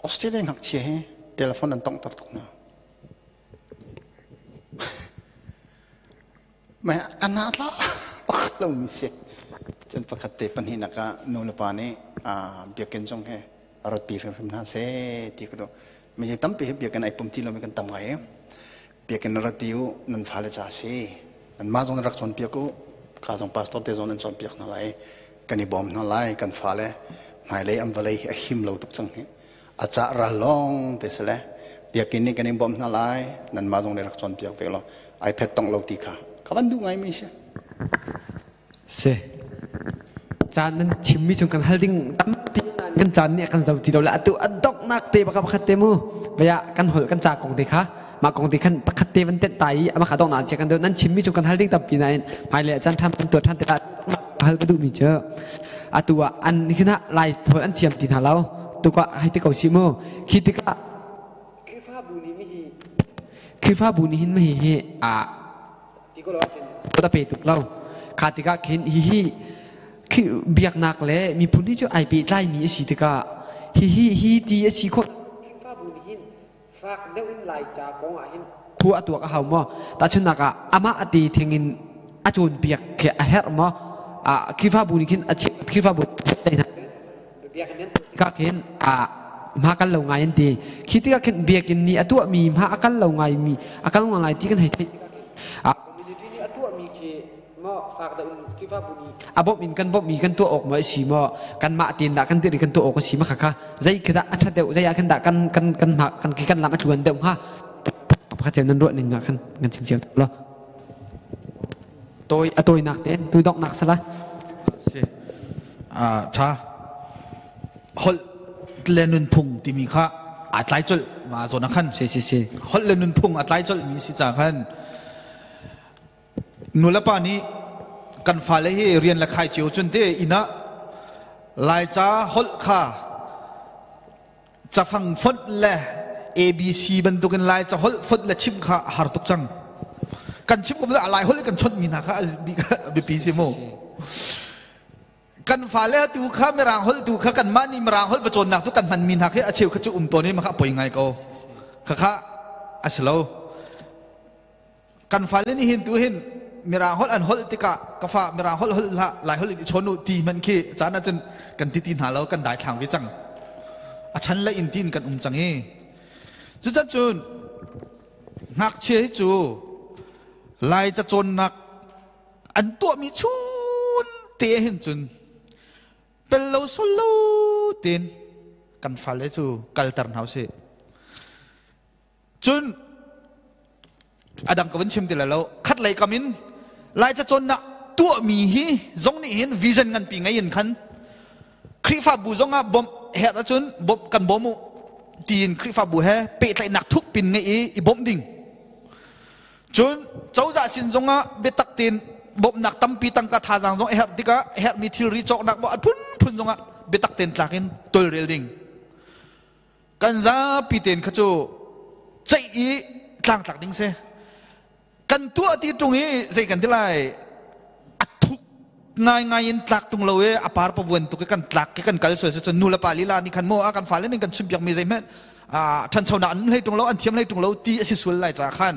Australia ngakchia hi telephone an tongh tar tuk na. Mai ana tla pakhat lo mi si. Cun pakhat te pahnih nak ah nu le pa nih biakinn zong he rat pi hrimhrim hna seh ti ka duh. Mi tampi hi biakinn ai pum ti lo mi kan tam ngai. Biakinn rat ti u nan fale ca si. Nanmah zong rak cawnpiak u. Ka zong pastor te zong nan cawnpiak hna lai. Kan i bawm hna lai. Kan fale hmailei an vawlei hi a him lo tuk cang hi. A cah ral lawng te si le biakinn nih kan in bawmh hna lai. Nanmah zong nih rak cawnpiak ve law iPad tongh lo ti kha ka van duh ngaimi si.
Si. Caan nan chimmi chung kan hal ding tampi kan caan nih a kan zo ti lo le atu a donghnak te baka pakhat te mu vaya kan holh kan ca kong te kha mah kong te khan pakhat te van tenh ta i amah kha donghnak chia kan deuh nan chimmi chung kan hal ding tampi nain hmailei ah caan ṭhan kan tuah ṭhan tikah hal ka duhmi cu atu ah an hina lai holh an thiam ti hna lo tukah hei ti ko si mu khi tikah Khrihfabu nih mihi Khrihfabu nih hin mihi hi a ti ko lo ahcun a pe tuk lo kha tikah khin hihi khi biaknak le miphun hi cu ai pehtlaimi a si tikah hihi hi ti a si khawh Khrihfabu nih hin fak deuh in Laica kong ah hin khua a tuak a hau maw tahchunhnak ah amah a te theng in a cawnpiak khi a herh maw a Khrihfabu nih khin a Khrihfabu ka khin a hma kal lo ngai an ti khi tikah khin biakinn nih a tuahmi hma a kal lo ngai mi a kal ngai ti kan hei theih a community nih a tuahmi khi maw fak deuh in Khrihfabu nih a bawmh in kan bawmh mi kan tuah awk maw a si maw kanmah tein dah kan dir i kan tuah awk a si ma kha kha zei khi dah a ṭhat deuh zei ah khin dah kan kan kan hma kan kan lam a tluan deuh hnga pakhat cio nan ruah ning ah khan kan chim cio lo Tawi a tawinak tein tu donghnak sala.
Si. Tha. Holh le nunphung timi kha aa tlai colh ma zawn ah khan.
Si si si.
Holh le nunphung a tlai colh mi si ca khan nulepa nih kan fale hi rian le khai cio cun te inn ah Laica holh kha cafang fonh le ABC bantukin Lai caholh fonh le chim kha a har tuk cang. Kan chim ko Lai holh kan chawnh mi hna kha biapi si mu. Kan fale tu kha Mirang holh tu kha kanmah nih Mirang holh va cawnnak tu kan hman mi hna khi a cheu kha cu um tawn i maka poi ngai ko. Kha kha a si lo. Kan fale nih hin tu hin Mirang holh an holh tikah ka fa Mirang holh holh hlah Lai holh in i chawn u ti hmanh khi caan ahcun kan ti ti hna lo kan daithlang ve cang. A chan le in tiin kan um cang i cucun cun ngakchia hi cu Lai ca cawnnak an tuahmi chun te hin cun pel lo sol lo tein kan fale cu kalter hna usih. Cun a dang ka vun chim ti lai lo. Khat lei kam in Laica cawnnak tuahmi hi zong nih hin vision nganpi ngei in khan Khrihfabu zong ah bawmh herh ahcun bawmh kan bawm u tiin Khrihfabu he pehtlaihnak thuk pin ngeih i i bawmh ding. Cun cozah sin zong ah biatak tein bawmhnak tampi tangka thazaang zong a herh tikah a herhmi thilri cawknak a phunphun zong ah biatak tein tlak in tawlrel ding. Kan zapi tein kha cu ceih i tlangtlak ding si. Kan tuah ti ṭung i zei kan ti lai a thuk ngaingai in tlak ṭung lo i a par pavuan tuk i kan tlak i kan kal sual si cun nu le pa lila nih khan maw a kan fale nih kan chimpiak mi zeihmanh ṭhanchonak an hlei ṭung lo an thiam hlei ṭung lo ti a si sual lai ca khan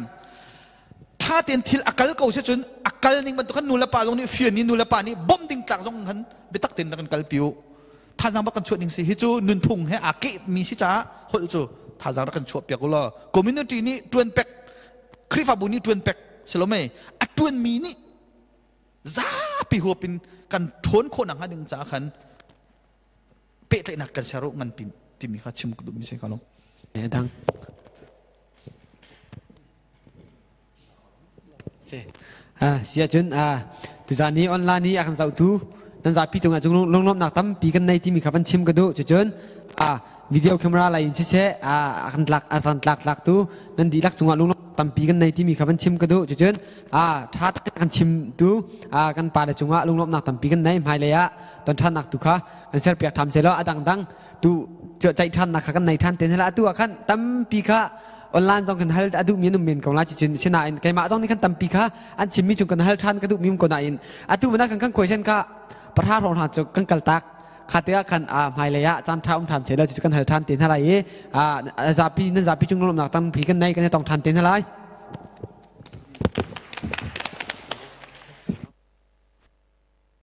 ṭha tein thil a kal ko si cun a kal ning bantuk khan nu le pa zong nih fian i nu le pa nih bawmh ding tlak zong khan biatak tein rak kan kalpi u thazaang bak kan chuah ding si hi cu nunphung he aa keh mi si caah holh cu thazaang rak kan chuah piak u law community nih ṭuan pek Khrihfabu nih ṭuan pek si lo mei a ṭuan mi nih zapi huap in kan ṭhawn khawh nak hnga ding caah khan Pehtlaihnak kan ser ngan pin timi kha chim ka duhmi si ka lawm.
Dang. Si. Si ahcun tuzaan hi online i a kan zohtu nan zapi cungah cung lunglawmhnak tampi kan nei timi kha van chim ka duh. Cucun video camera lei in siseh a kan tlak a kan tlak tlaktu nan dihlak cungah lunglawmhnak tampi kan nei timi kha van chim ka duh. Cucun ṭha kan chimtu kan pale cungah lunglawmhnak tampi kan nei. Hmailei ah ton ṭhannak tu kha kan serpiak ṭham sehlaw a dangdang tu ceih ṭhannak kha kan nei ṭhan te hna. Atu ah khan tampi kha online zong kan hal a duhmi an um men ko lai. Cucun sinain keimah zong nih khan tampi kha an chimmi chung kan hal ṭhan ka duhmi um ko nain atu mana kan kan question kha pahra hrawng hna cu kan kal tak kha te ah khan hmailei ah caan ṭha um ṭhan seh law cucu kan hal ṭhan te hna lai i zapi nan zapi cung lawmhnak tampi kan nei kan i tong ṭhan te hna lai.